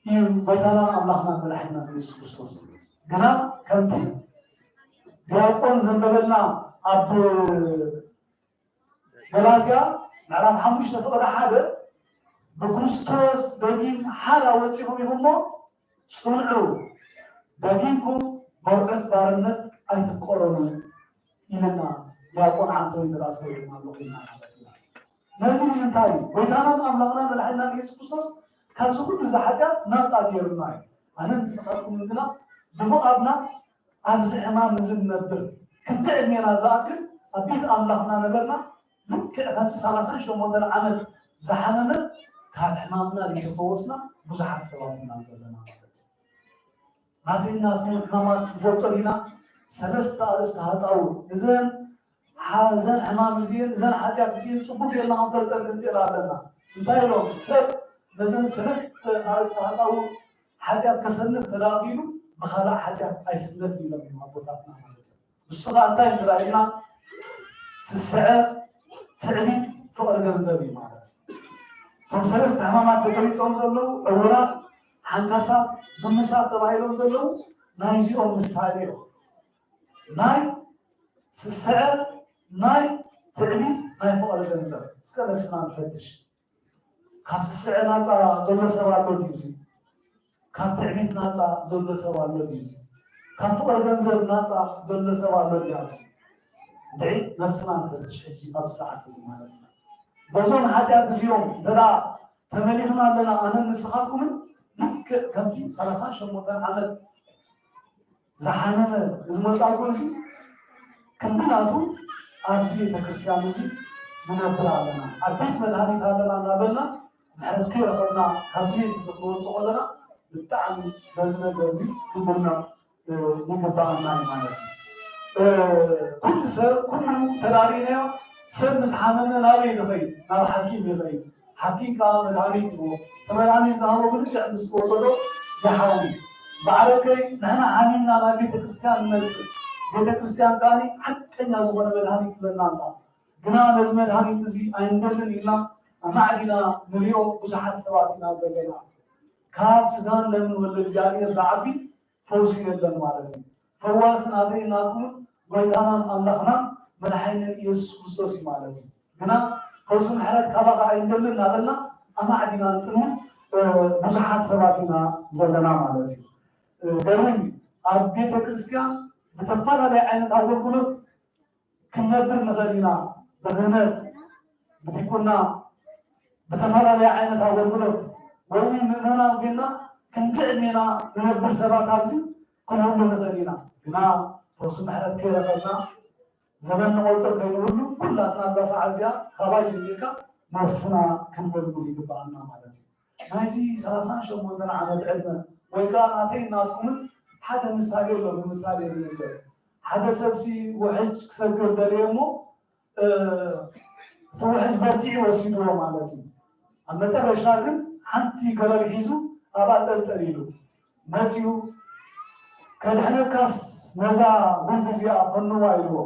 እዩ ጎይታናን ኣምላኽናን መድሓኒናን ኢየሱስ ክርስቶስ። ግና ከምቲ ዲያቆን ዘንበበልና ኣብ ገላትያ ምዕራፍ ሓሙሽተ ፍቕዲ ሓደ ብክርስቶስ ደጊም ሓራ ወጺኹም ኢኹም እሞ ጽንዑ፣ ደጊምኩም በርዑት ባርነት ኣይትቆረኑ ኢልና ዲያቆን ዓንተወይ እንተ ኣስተውዒልና ኣለኹ ኢልና ማለት ኢና። ነዚ ንምንታይ እዩ? ጎይታናን ኣምላኽናን መድሓኒናን ኢየሱስ ክርስቶስ ካብዚ ኩሉ እዚ ሓጢኣት ናጻ ገይሩና እዩ። ኣነ ንስኻትኩም ግና ብፍቓድና ኣብዚ ሕማም እዚ ንነብር ክንዲ ዕድሜና ዝኣክል ኣብ ቤት ኣምላኽ እናነበርና ልክዕ ከምቲ ሰላሳን ሸሞንተን ዓመት ዝሓመመ ካብ ሕማምና ዘይተፈወስና ብዙሓት ሰባት ኢና ዘለና ማለት እዩ። ናተይ ናትኩም ሕማማት ንፈልጦ ዲና? ሰለስተ ኣርእስቲ ሃጣውእ እዘን ሓዘን ሕማም እዚን እዘን ሓጢኣት እዚን ጽቡቅ ጌርና ክንፈልጠን ክንክእል ኣለና። እንታይ ኢሎም ሰብ ነዘን ሰለስተ ኣርእስቲ ሃጣውእ ሓጢኣት ከሰንፍ ተዳኺሉ ብኻልእ ሓጢኣት ኣይስነፍን ኢሎም እዮም ኣቦታትና ማለት እዩ። ንሱ ኸዓ እንታይ እንድራ ኢልና ስስዐ፣ ትዕቢት፣ ፍቕሪ ገንዘብ እዩ ማለት እዩ። እቶም ሰለስተ ሕማማት ተገሊጾም ዘለዉ ዕውራት፣ ሓንካሳት፣ ድሙሳት ተባሂሎም ዘለዉ ናይዚኦም ምሳሌ እዮም። ናይ ስስዐ፣ ናይ ትዕቢት፣ ናይ ፍቕሪ ገንዘብ። እስከ ነብስና ንፈትሽ። ካብ ስስዐ ናፃ ዘሎ ሰብ ኣሎ ድዩ? እዚ ካብ ትዕቢት ናፃ ዘሎ ሰብ ኣሎ ድዩ? ካብ ፍቕሪ ገንዘብ ናፃ ዘሎ ሰብ ኣሎ ድዩ? ኣብዚ እንድዒ ነብስና ንፈትሽ ሕጂ ኣብዚ ሰዓት እዚ ማለት እዩ። በዞም ሓጢኣት እዚኦም እንተ ደኣ ተመሊኽና ኣለና ኣነን ንስኻትኩምን ልክዕ ከምቲ ሰላሳን ሸሞንተን ዓመት ዝሓመመ እዚ መጻጉዕ እዚ ክንዲ ናቱ ኣብዚ ቤተክርስትያን እዚ ንነብር ኣለና፣ ኣብ ቤት መድሃኒት ኣለና እናበልና ምሕረት ከይረኸብና ካብዚ ቤት እዚ ክንወፅእ ከለና ብጣዕሚ በዚ ነገር እዚ ክንድነቕ ይግባኣና እዩ ማለት እዩ። ኩሉ ሰብ ኩሉ ተራሪናዮ ሰብ ምስ ሓመመ ናበይ ይኸይድ? ናብ ሓኪም ይኸይድ። ሓኪም ከዓ መድሃኒት ይህቦ። እቲ መድሃኒት ዝሃቦ ብልክዕ ምስ ወሰዶ ይሓዊ። በዓለከይ ንሕና ሓሚምና ናብ ቤተክርስትያን ንመፅእ። ቤተክርስትያን ከዓ ሓቀኛ ዝኾነ መድሃኒት ትህበና ኣላ። ግና ነዚ መድሃኒት እዚ ኣይንደልን ኢልና ኣማዕዲና ንሪኦ ብዙሓት ሰባት ኢና ዘለና። ካብ ስጋን ደምን ወልደ እግዚኣብሔር ዝዓቢ ፈውሲ የለን ማለት እዩ። ፈዋሲ ናተይ ናትኩም ጎይታናን ኣምላኽናን መድሓኒን ኢየሱስ ክርስቶስ እዩ ማለት እዩ። ግና ፈውሲ ምሕረት ካባኻ ኣይንደልን እናበልና ኣማዕዲና ንጥምት ብዙሓት ሰባት ኢና ዘለና ማለት እዩ። ገርም ኣብ ቤተ ክርስቲያን ብተፈላለየ ዓይነት ኣገልግሎት ክንነብር ንኽእል ኢና። ብክህነት፣ ብዲቁና፣ ብተፈላለየ ዓይነት ኣገልግሎት ወይ ምእመናን ኮይና ክንዲ ዕድሜና ንነብር ሰባት ኣብዚ ክንህሉ ንኽእል ኢና። ግና ፈውሲ ምሕረት ከይረኸብና ዘመን ንቆጽር ከይንህሉ ኩላትና ኣብዛ ሰዓት እዚኣ ካባይ ጀሚርካ ነብስና ክንመልምል ይግብኣና ማለት እዩ። ናይዚ ሰላሳን ሸሞንተን ዓመት ዕድመ ወይ ከዓ ናተይ ናትኩምን ሓደ ምሳሌ ኣሎ፣ ብምሳሌ ዝንገር። ሓደ ሰብሲ ውሕጅ ክሰግር ደለየ እሞ እቲ ውሕጅ በርቲዑ ወሲድዎ ማለት እዩ። ኣብ መጨረሻ ግን ሓንቲ ገረብ ሒዙ ኣብኣ ጠልጠል ኢሉ መፂኡ። ከድሕነካስ ነዛ ጉንዲ እዚኣ ፈንዋ ኢልዎ።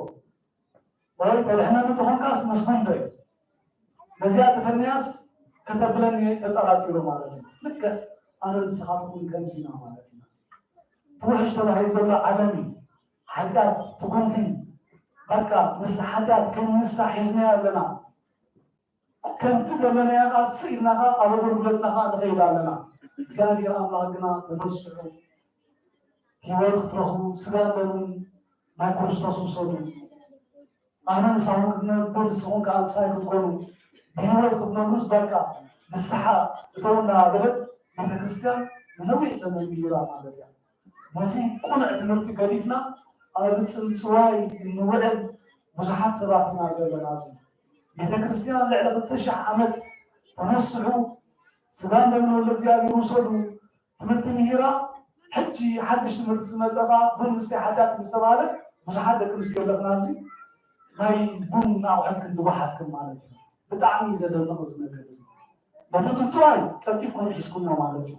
ወይ ተድሕነኒ ተኾንካስ ምስ ጉንደይ ነዚኣ ተፈንያስ ከተብለኒ ተጠራጢሩ ማለት እዩ። ልክዕ ኣነ ንስኻትኩም ከምዚ ኢና ማለት ኢና። እቲ ውሕጅ ተባሂሉ ዘሎ ዓለም እዩ። ሓጢኣት ትጉንቲ በቃ ምስ ሓጢኣት ክንንሳ ሒዝናዮ ኣለና። ከምቲ ዘለናዮ ቃል ስኢልና ኸዓ ኣብ ኣገልግሎትና ኸዓ ንኸይድ ኣለና። እግዚኣብሔር ኣምላኽ ግና ተመስሑ ህይወት ክትረኽቡ ስጋን ደምን ናይ ክርስቶስ ውሰዱ። ኣነ ምሳኹም ክትነብር ንስኹም ከዓ ምሳይ ክትኮኑ ብህይወት ክትነብሩስ በቃ ንስሓ እተው እናበለት ቤተክርስትያን ንነዊሕ ዘመን ምሂራ ማለት እያ። ነዚ ቅኑዕ ትምህርቲ ገዲፍና ኣብ ጽምጽዋይ እንውዕል ብዙሓት ሰባት ኢና ዘለና ኣብዚ። ቤተክርስትያን ልዕሊ ክልተ ሽሕ ዓመት ተነስሑ፣ ስጋን ደምን ወልደ እግዚኣብሔር ውሰዱ፣ ትምህርቲ ምሂራ፣ ሕጂ ሓድሽ ትምህርቲ ዝመፀ ከዓ ቡን ምስተይ ሓጢኣት ምስ ተባሃለ ብዙሓት ደቂ ኣንስትዮ ኣለኽና ኣብዚ ናይ ቡን ኣቑሑት ክንድዋሓትክን ማለት እዩ። ብጣዕሚ እዩ ዘደንቕ እዚ ነገር እዚ። ነቲ ጽምጽዋይ ቀልጢፍኩም ሒዝኩሞ ማለት እዩ።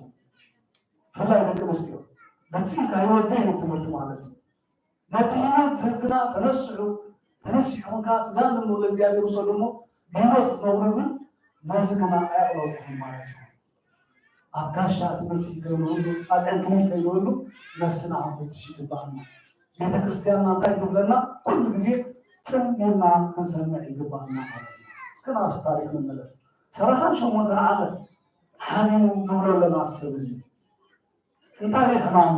ብፍላይ ደቂ ኣንስትዮ በዚ ካብ ህይወት ዘይህብ ትምህርቲ ማለት እዩ። ነቲ ህይወት ዝህብ ግና ተነስሑ፣ ተነሲሕኩም ከዓ ስጋን ደምን ወልደ እግዚኣብሔር ውሰዱ እሞ ብህይወት ክትነብሩ ግን ነዚ ግና ኣየቕረብኩምን ማለት እዩ። ኣብ ጋሻ ትምህርቲ ከይንህሉ፣ ኣብ ዕንክሊል ከይንህሉ ነብስና ክንፈትሽ ይግባኣና። ቤተ ክርስቲያንና እንታይ ትብለና? ኩሉ ግዜ ጽን ኢልና ክንሰምዕ ይግባኣና ማለት እዩ። እስከ ናብዚ ታሪክ ንመለስ። ሰላሳን ሸሞንተን ዓመት ሓሚሙ ንብሎ ኣለና ሰብ እዚ። እንታይ እዩ ሕማሙ?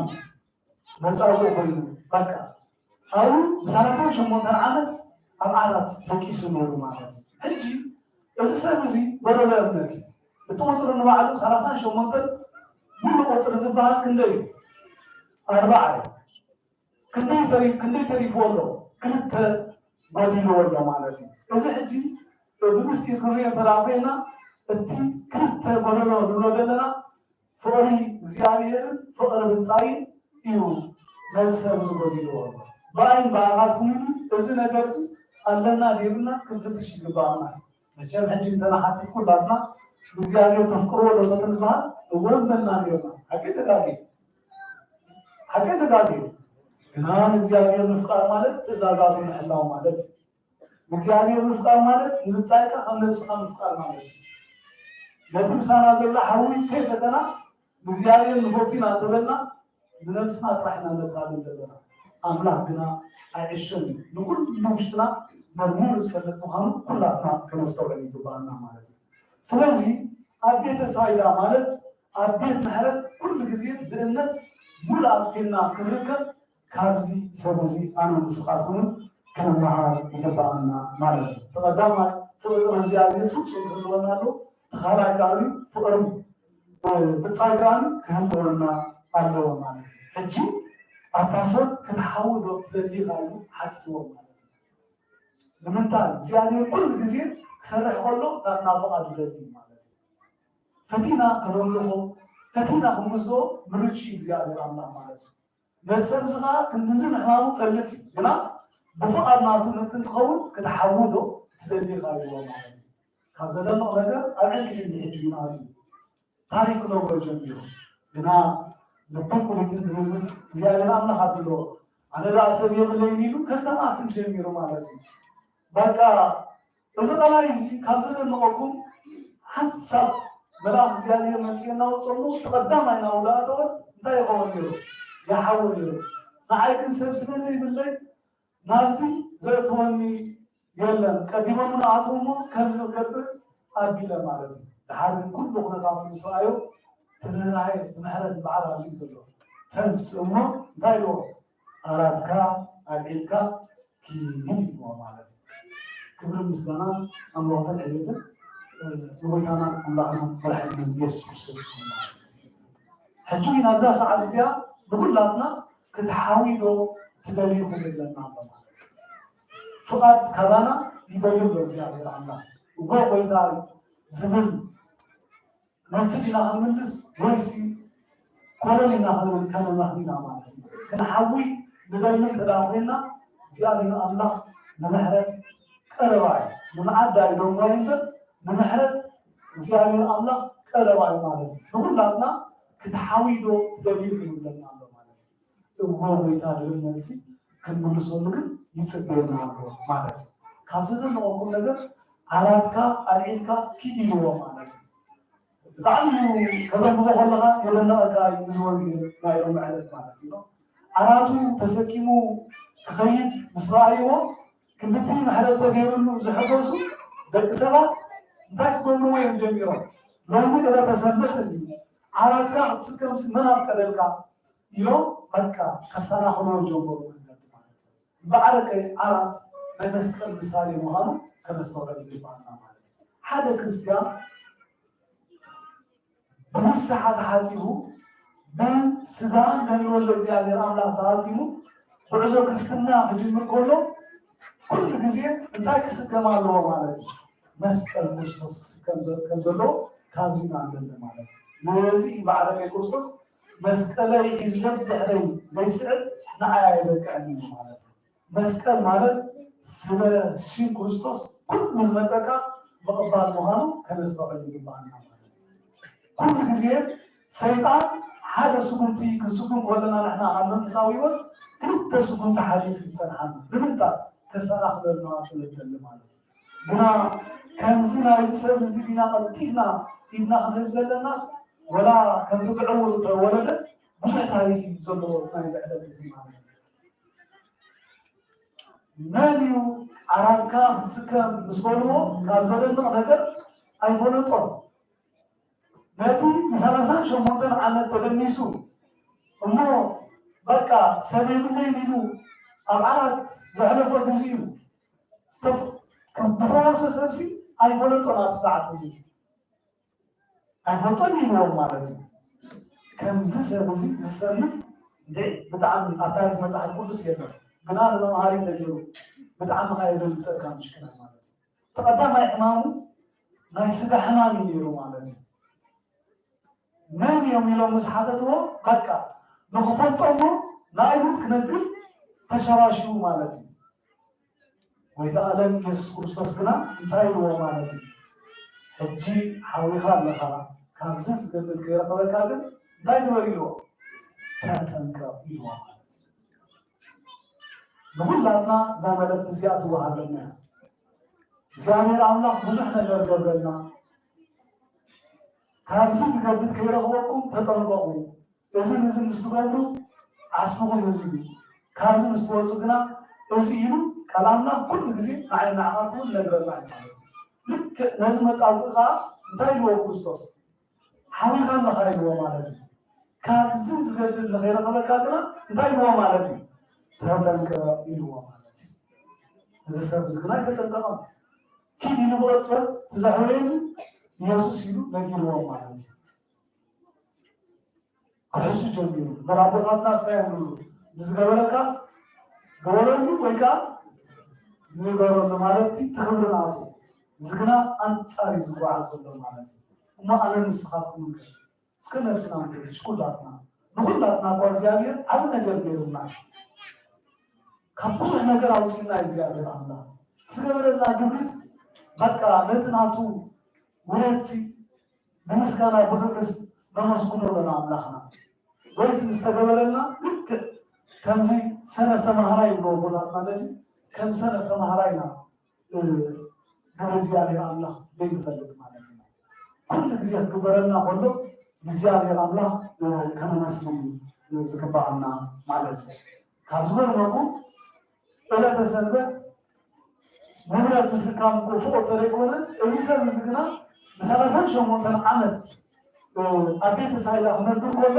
መጻጉዕ ኮይኑ በቃ ኣብኡ ብሰላሳን ሸሞንተን ዓመት ኣብ ዓራት ደቂሱ ነይሩ ማለት እዩ። ሕጂ እዚ ሰብ እዚ ጎደሎ እምነት እዩ። እቲ ቁፅሪ ንባዕሉ ሰላሳን ሸሞንተን ሙሉ ቁፅሪ ዝበሃል ክንደይ እዩ? ኣርባዓ እዩ። ክንደይ ተሪ-፣ ክንደይ ተሪፍዎ ኣሎ? ክልተ ጎዲልዎ ኣሎ ማለት እዩ። እዚ ሕጂ ብምስጢር ክንሪኦ እንተ ደኣ ኮይና እቲ ክልተ ጎደሎ ንብሎ ዘለና ፍቕሪ እግዚኣብሔርን ፍቕሪ ብጻይን እዩ ነዚ ሰብ እዚ ጎዲልዎ። ብኣይን ብኣኻትኩም እዚ ነገር እዚ ኣለና ድዩ የብልና ክንፍትሽ ይግባኣና። መቸም ሕጂ እንተ ንሓትት ኩላትና ንእግዚኣብሔር ተፍቅርዎ ዶ ተትንበሃል እወ ምበልና ነይርና። ሓቂ ተጋግየ። ሓቂ ተጋግየ። ግና ንእግዚኣብሔር ምፍቃር ማለት ትእዛዛቱ ምሕላው ማለት እዩ። ንእግዚኣብሔር ምፍቃር ማለት ንብጻይካ ከም ነብስኻ ምፍቃር ማለት እዩ። ነቲ ምሳና ዘሎ ሓዊ ከይፈተና ንእግዚኣብሔር ንፈቱ ኢና እንተበልና ንነብስና ጥራሕ ኢና ነታልል ዘለና። ኣምላኽ ግና ኣይዕሾን እዩ። ንኹሉ ውሽጥና መርሚሩ ዝፈልጥ ምዃኑ ኩላትና ከነስተውዕል ይግባኣና ማለት እዩ። ስለዚ ኣብ ቤተ ሳይዳ ማለት ኣብ ቤት ምሕረት ኩሉ ግዜ ብእምነት ሙሉኣት ኮይንና ክንርከብ ካብዚ ሰብ እዚ ኣነ ንስኻትኩምን ክንመሃር ይግብኣና ማለት እዩ። እቲ ቀዳማይ ፍቕሪ እግዚኣብሔር ፍጹም ክህልወና ኣለዎ። እቲ ካልኣይ ከኣ ፍቕሪ ብጻይ ከኣ ክህልወና ኣለዎ ማለት እዩ። ሕጂ ኣታ ሰብ ክትሓዊ ዶ ትደሊ ኢሉ ሓቲትዎ ማለት እዩ። ንምንታይ እግዚኣብሔር ኩሉ ግዜ ክሰርሕ ከሎ ናትና ፍቓድ ይደሊ ማለት እዩ። ፈቲና ከነምልኾ ፈቲና ክንግዝኦ ምርጭ እግዚኣብሔር ኣምላኽ ማለት እዩ። ነዚ ሰብ እዚ ኸዓ ክንድዚ ምሕማሙ ፈልጥ እዩ፣ ግና ብፍቓድ ናቱ ምእንቲ ንኸውን ክትሓዊ ዶ ትደሊ ኢኻ ኢልዎ ማለት እዩ። ካብ ዘደንቕ ነገር ኣብ ዕንክሊል ሕጂ እዩ ኣትዩ። ታሪክ ክነግሮ ጀሚሩ። ግና ልብን ቁሊትን ድርብን እግዚኣብሔር ኣምላኽ ኣብሎ ኣነ ደኣ ሰብ የብለይን ኢሉ ከስተማስል ጀሚሩ ማለት እዩ። በቃ እዚ ቐላይ እዚ ካብ ዘደንቐኩም ሓንሳብ መልኣኽ እግዚኣብሔር መፅኡ እናወፀሉ እቲ ቀዳማይ ናብኡ ዝኣተወ እንታይ ይኸውን ነይሩ? ይሓዊ ነይሩ። ንዓይ ግን ሰብ ስለ ዘይብለይ ናብዚ ዘእትወኒ የለን፣ ቀዲሞም ንኣትዉ እሞ ከምዚ ክገብር ኣቢለ ማለት እዩ። ድሓር ግን ኩሉ ኩነታቱ ምስ ረኣዮ እቲ ርህራሄ እቲ ምሕረት በዓል ኣብዚ እዩ ዘሎ። ተንስ እሞ እንታይ ኢልዎ? ኣራትካ ኣልዒልካ ኪድ ኢልዎ ማለት እዩ። ክብርን ምስጋናን ኣምልኾትን ዕቤትን ንጎይታናን ኣምላኽናን መድሓኒናን ኢየሱስ ክርስቶስ ይኹን ማለት እዩ። ሕጂ እውን ኣብዛ ሰዓት እዚኣ ንኹላትና ክትሓዊ ዶ ትደልዩ ክብለና ኣሎ ማለት እዩ። ፍቓድ ካባና ይደልዩ ኣሎ እግዚኣብሔር ኣምላኽ። እጎ ጎይታይ ዝብል መልሲ ዲና ክንምልስ ወይሲ ኮለል ኢና ክንብል ከነመኽን ኢና ማለት እዩ። ክንሓዊ ንደሊ እንተ ደኣ ኮይንና እግዚኣብሔር ኣምላኽ ንምሕረት ቀረባ እዩ። ንምዓዳ እዩ ደንጓይ እምበር ንምሕረት እግዚኣብሔር ኣምላኽ ቀረባ እዩ ማለት እዩ። ንኹላትና ክትሓዊ ዶ ትደልዩ ይብለና ኣሎ ማለት እዩ። እወ ጎይታ ዝብል መልሲ ክንምልሰሉ ግን ይጽበየና ኣሎ ማለት እዩ። ካብ ዘደነቐኩም ነገር ዓራትካ ኣልዒልካ ኪድ ኢልዎ ማለት እዩ። ብጣዕሚ እዩ ከተንብቦ ከለኻ የደነቐካ እዩ እዚ ወንጌል ናይ ሎሚ ዕለት ማለት እዩ። ዓራቱ ተሰኪሙ ክኸይድ ምስ ረኣይዎ ክንድቲ ምሕረት ተገይሩሉ ዝሕጎሱ ደቂ ሰባት እንታይ ክገብርዎ እዮም ጀሚሮም? ሎሚ ዕለተ ሰንበት እንድዩ ዓራትካ ክትስከምሲ መን ኣፍቀደልካ? ኢሎም በቃ ከሰናኽልዎ ጀመሩ መንገዲ ማለት እዩ። እምበኣርከ ዓራት ናይ መስቀል ምሳሌ ምዃኑ ከነስተውዕል ይግብኣና ማለት እዩ። ሓደ ክርስትያን ብንስሓ ተሓጺቡ ብስጋን ደምን ወልደ እግዚኣብሔር ኣምላኽ ተሃልቲሙ ጉዕዞ ክርስትና ክጅምር ከሎ ኩሉ ግዜ እንታይ ክስከም ኣለዎ ማለት እዩ? መስቀል ክርስቶስ ክስከም ከም ዘለዎ ካብዚ ኢና ንደሊ ማለት እዩ። ነዚ እዩ በዓለመይ ክርስቶስ መስቀለይ ሒዝለ ብድሕረይ ዘይስዕብ ንዓይ ኣይበቅዕን እዩ ማለት እዩ። መስቀል ማለት ስለ ሽም ክርስቶስ ኩሉ ዝመፀካ ምቕባል ምዃኑ ከነስተውዕል ይግብኣና ማለት እዩ። ኩሉ ግዜ ሰይጣን ሓደ ስጉምቲ ክንስጉም ከለና ንሕና ኣብ መንፈሳዊ ህይወት ክልተ ስጉምቲ ሓሊፉ ይፀንሓና። ንምንታይ? ከሰናኽለልና ስለ ዝደሊ ማለት እዩ። ግና ከምዚ ናይዚ ሰብ እዚ ዲና ቀልጢፍና ኢድና ክንህብ ዘለናስ ወላ ከምቲ ብዕውር ተወለደ ብዙሕ ታሪክ እዩ ዘለዎ ናይዚ ዕለት እዚ ማለት እዩ። መን እዩ ዓራትካ ክትስከም ምስ በልዎ ካብ ዘደንቕ ነገር ኣይፈለጦን። ነቲ ንሰላሳን ሸሞንተን ዓመት ተደኒሱ እሞ በቃ ሰብ የብለይን ኢሉ ኣብ ዓራት ዘሕለፎ ግዜኡ ዝተፈወሰ ሰብሲ ኣይፈለጦን። ኣብ ሰዓት እዚ ኣይፈልጦን ኢልዎም ማለት እዩ። ከምዚ ሰብ እዚ ዝሰንፍ እንዴ ብጣዕሚ ኣብ ታሪክ መፅሓፍ ቅዱስ የለን። ግና ንመምሃሪ ተገይሩ ብጣዕሚ ከኣ የደንግፀካ ምሽክናይ ማለት እዩ። እቲ ቀዳማይ ሕማሙ ናይ ስጋ ሕማም እዩ ነይሩ ማለት እዩ። መን እዮም ኢሎም ምስ ሓተትዎ በቃ ንኽፈልጦ እሞ ንኣይሁድ ክነግር ተሸባሺቡ ማለት እዩ። ጎይታ ኣለም ኢየሱስ ክርስቶስ ግና እንታይ ኢልዎ ማለት እዩ? ሕጂ ሓዊኻ ኣለኻ፣ ካብዚ ዝገድል ከይረኸበካ ግን እንታይ ግበር ኢልዎ? ተጠንቀቕ ኢልዎ ማለት እዩ። ንኹላትና እዛ መልእክቲ እዚኣ ትወሃበና እያ። እግዚኣብሔር ኣምላኽ ብዙሕ ነገር ገብረልና። ካብዚ ዝገድል ከይረኽበኩም ተጠንቀቑ። እዝን እዝን ምስ ትገብሩ ዓስብኹም እዚ እዩ፣ ካብዚ ምስ ትወፁ ግና እዚ ኢሉ ቃል ኣምላኽ ኩሉ ግዜ ንዓይ ንዓኻትኩም እውን ነግረና እዩ ማለት እዩ። ልክዕ ነዚ መጻጉዕ ከዓ እንታይ ኢልዎ ክርስቶስ? ሓዊኻ ኣለኻ ኢልዎ ማለት እዩ። ካብዚ ዝገድል ንኸይረኸበካ ግና እንታይ ኢልዎ ማለት እዩ? ተጠንቀቕ ኢልዎ ማለት እዩ። እዚ ሰብ እዚ ግና ኣይተጠንቀቐን። ኪድ ኢሉ ብቐፅበት ትዘሕወየኒ ኢየሱስ ኢሉ ነጊርዎም ማለት እዩ። ክሕሱ ጀሚሩ። መራቦታትና ስታይ ንብሉ ብዝገበረካስ ገበረሉ ወይ ከዓ ንገበረሉ ማለት እቲ ክብሪ ናቱ። እዚ ግና ኣንፃር እዩ ዝጓዓዝ ዘሎ ማለት እዩ። እሞ ኣነ ንስኻትኩም ንገር እስከ ነብስና ንፈትሽ ኩላትና። ንኩላትና እኳ እግዚኣብሔር ዓብ ነገር ገይሩልና እዩ። ካብ ብዙሕ ነገር ኣውፅእና እግዚኣብሔር ኣምላኽ ዝገበረልና ግብርስ በቃ ነቲ ናቱ ውረትሲ ብምስጋና ብክብርስ ነመስግኖ ኣለና ኣምላኽና። ወይስ ምስተገበረልና ልክዕ ከምዚ ሰነፍ ተማሃራይ ይብሎ ኣቦታትና ነዚ ከም ሰነፍ ተማሃራይ ኢና ግብሪ እግዚኣብሔር ኣምላኽ ዘይንፈልጥ ማለት እዩ። ኩሉ ግዜ ክግበረልና ከሎ እግዚኣብሔር ኣምላኽ ከነመስግን ዝግባኣና ማለት እዩ። ካብ ዝበልመኩ ዕለተ ሰንበት ንብረት ምስካም ክፉኦ ተዘይኮነ እዚ ሰብ እዚ ግና ንሰላሳን ሸሞንተን ዓመት ኣብ ቤተ ሳይዳ ክነብር ከሎ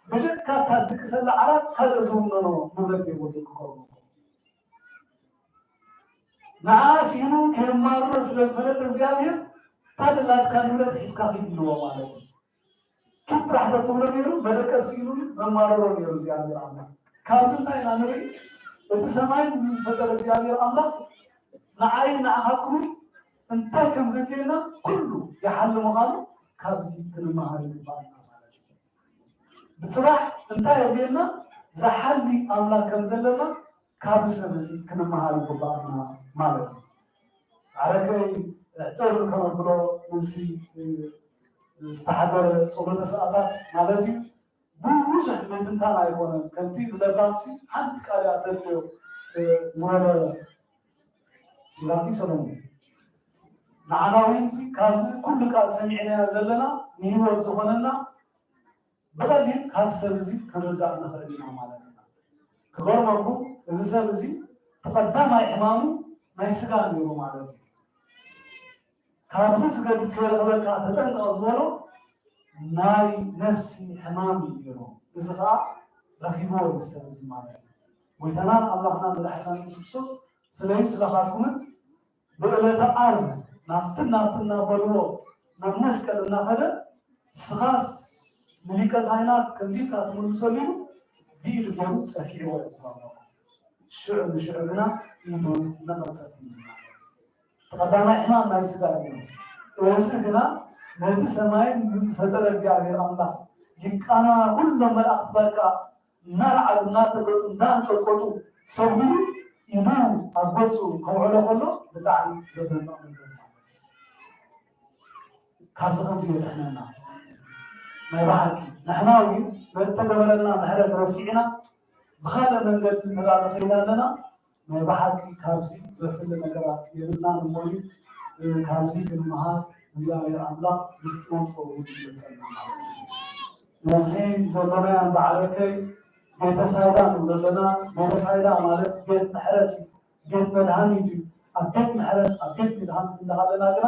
ብጀካ ካብ ድቅሰላ ዓራት ካልእ ዝውነኖ ንብረት የብሉ ክከውን ንዓ ስኢኑ ከየማርሮ ስለ ዝፈለጠ እግዚኣብሔር፣ እታ ደላትካ ንብረት ሒዝካ ኪድ ኢልዎ ማለት እዩ። ኪድ ጥራሕ ተትብሎ ነይሩ፣ መደቀሲ ኢሉ መማርሮ ነይሩ እግዚኣብሔር ኣምላኽ። ካብዚ እንታይ ኢና ንርኢ? እቲ ሰማይ ዝፈጠረ እግዚኣብሔር ኣምላኽ ንዓይ ንዓኻትኩምን እንታይ ከም ዘድልየና ኩሉ ይሓሊ ምዃኑ ካብዚ ክንመሃር ይግባኣና ማለት እዩ። ብፅባሕ እንታይ የድልየና? ዝሓሊ ኣምላኽ ከም ዘለና ካብዚ ሰብ እዚ ክንመሃር ይግባኣና ማለት እዩ። ዓረከይ ሕፅር ከነብሎ ምስዚ ዝተሓደረ ፀሎተ ሰዓታት ማለት እዩ። ብዙሕ ምትንታን ኣይኮነን። ከምቲ ብለባምሲ ሓንቲ ቃል እያ ተድልዮ ዝበለ ሲራኪ ሰሎሞን። ንዓና እውን ካብዚ ኩሉ ቃል ሰሚዕናዮ ዘለና ንህይወት ዝኾነና ብቐሊል ካብ ሰብ እዚ ክንርዳእ ንኽእል ኢና ማለት ኢና። ክገርመኩም እዚ ሰብ እዚ እቲ ቀዳማይ ሕማሙ ናይ ስጋ ነይሩ ማለት እዩ። ካብዚ ዝገድድ ከይረኽበካ ተጠንቀቕ ዝበሎ ናይ ነፍሲ ሕማም እዩ ነይሩ። እዚ ከዓ ረኺብዎ እዚ ሰብ እዚ ማለት እዩ። ጎይታናን ኣምላኽና መድሓኒናን የሱስ ክርስቶስ ስለዚ ዝለኻትኩምን ብዕለተ ዓርብ ናብትን ናብትን እናበልዎ ናብ መስቀል እናኸደ ንስኻስ ንሊቀ ካህናት ከምዚ ኢልካ ትምልሰሉ ኢሉ ብኢዱ ገይሩ ፀፊዕዎ እዩ። ሽዑ ንሽዑ ግና ኢዱ ነቐፀት እዩ ማለት እዩ። እቲ ቀዳማይ ሕማም ናይ ስጋ እዩ። እዚ ግና ነቲ ሰማይን ዝፈጠረ እግዚኣብሔር ኣምላኽ ሊቃና ኩሎም መላእኽቲ በቃ እናረዓዱ እናተገጡ እናንቀጥቀጡ ሰጒዱ ኢዱ ኣብ ገፁ ከውዕሎ ከሎ ብጣዕሚ ዘደንቕ ነገር ማለት እዩ። ካብዚ ከምዚ የድሕነና። ናይ ብሓቂ ንሕና እውን ነቲ ተገበረልና ምሕረት ረሲዕና ብኻልእ መንገዲ ንላለ ከይዳ ኣለና ናይ ብሓቂ ካብዚ ዘፍሊ ነገራት የብልናን እሞ እዩ። ካብዚ ክንመሃር እግዚኣብሔር ኣምላኽ ምስጢሮም ጥበቡ ይግለፀልና ማለት እዩ። እዚ ዘለናዮ በዓለከይ ቤተሳይዳ ንብሎ ኣለና። ቤተሳይዳ ማለት ቤት ምሕረት እዩ፣ ቤት መድሃኒት እዩ። ኣብ ቤት ምሕረት ኣብ ቤት መድሃኒት እንዳሃለና ግና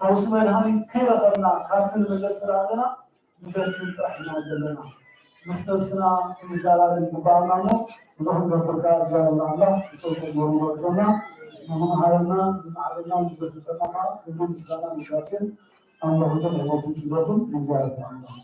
ፈውሲ መድሃኒት ከይረኸብና ካብዚ ንምለስ ስለ ኣለና ንደክም ጥራሕ ኢና ዘለና። ምስ ነብስና ክንዘራረብ ይግበኣና እሞ፣ እዚ ክንገብር ከኣ እግዚኣብሔር ኣምላኽ ብጸጉኡ ገይሩ ይወድበና። ንዝመሃረና፣ ንዝመዓረና፣ ንዝገሰጸና ከኣ ክብርን ምስጋናን ውዳሴን ኣምልኾትን ሕይወትን ስግደትን ንእግዚኣብሔር ኣምላኽ።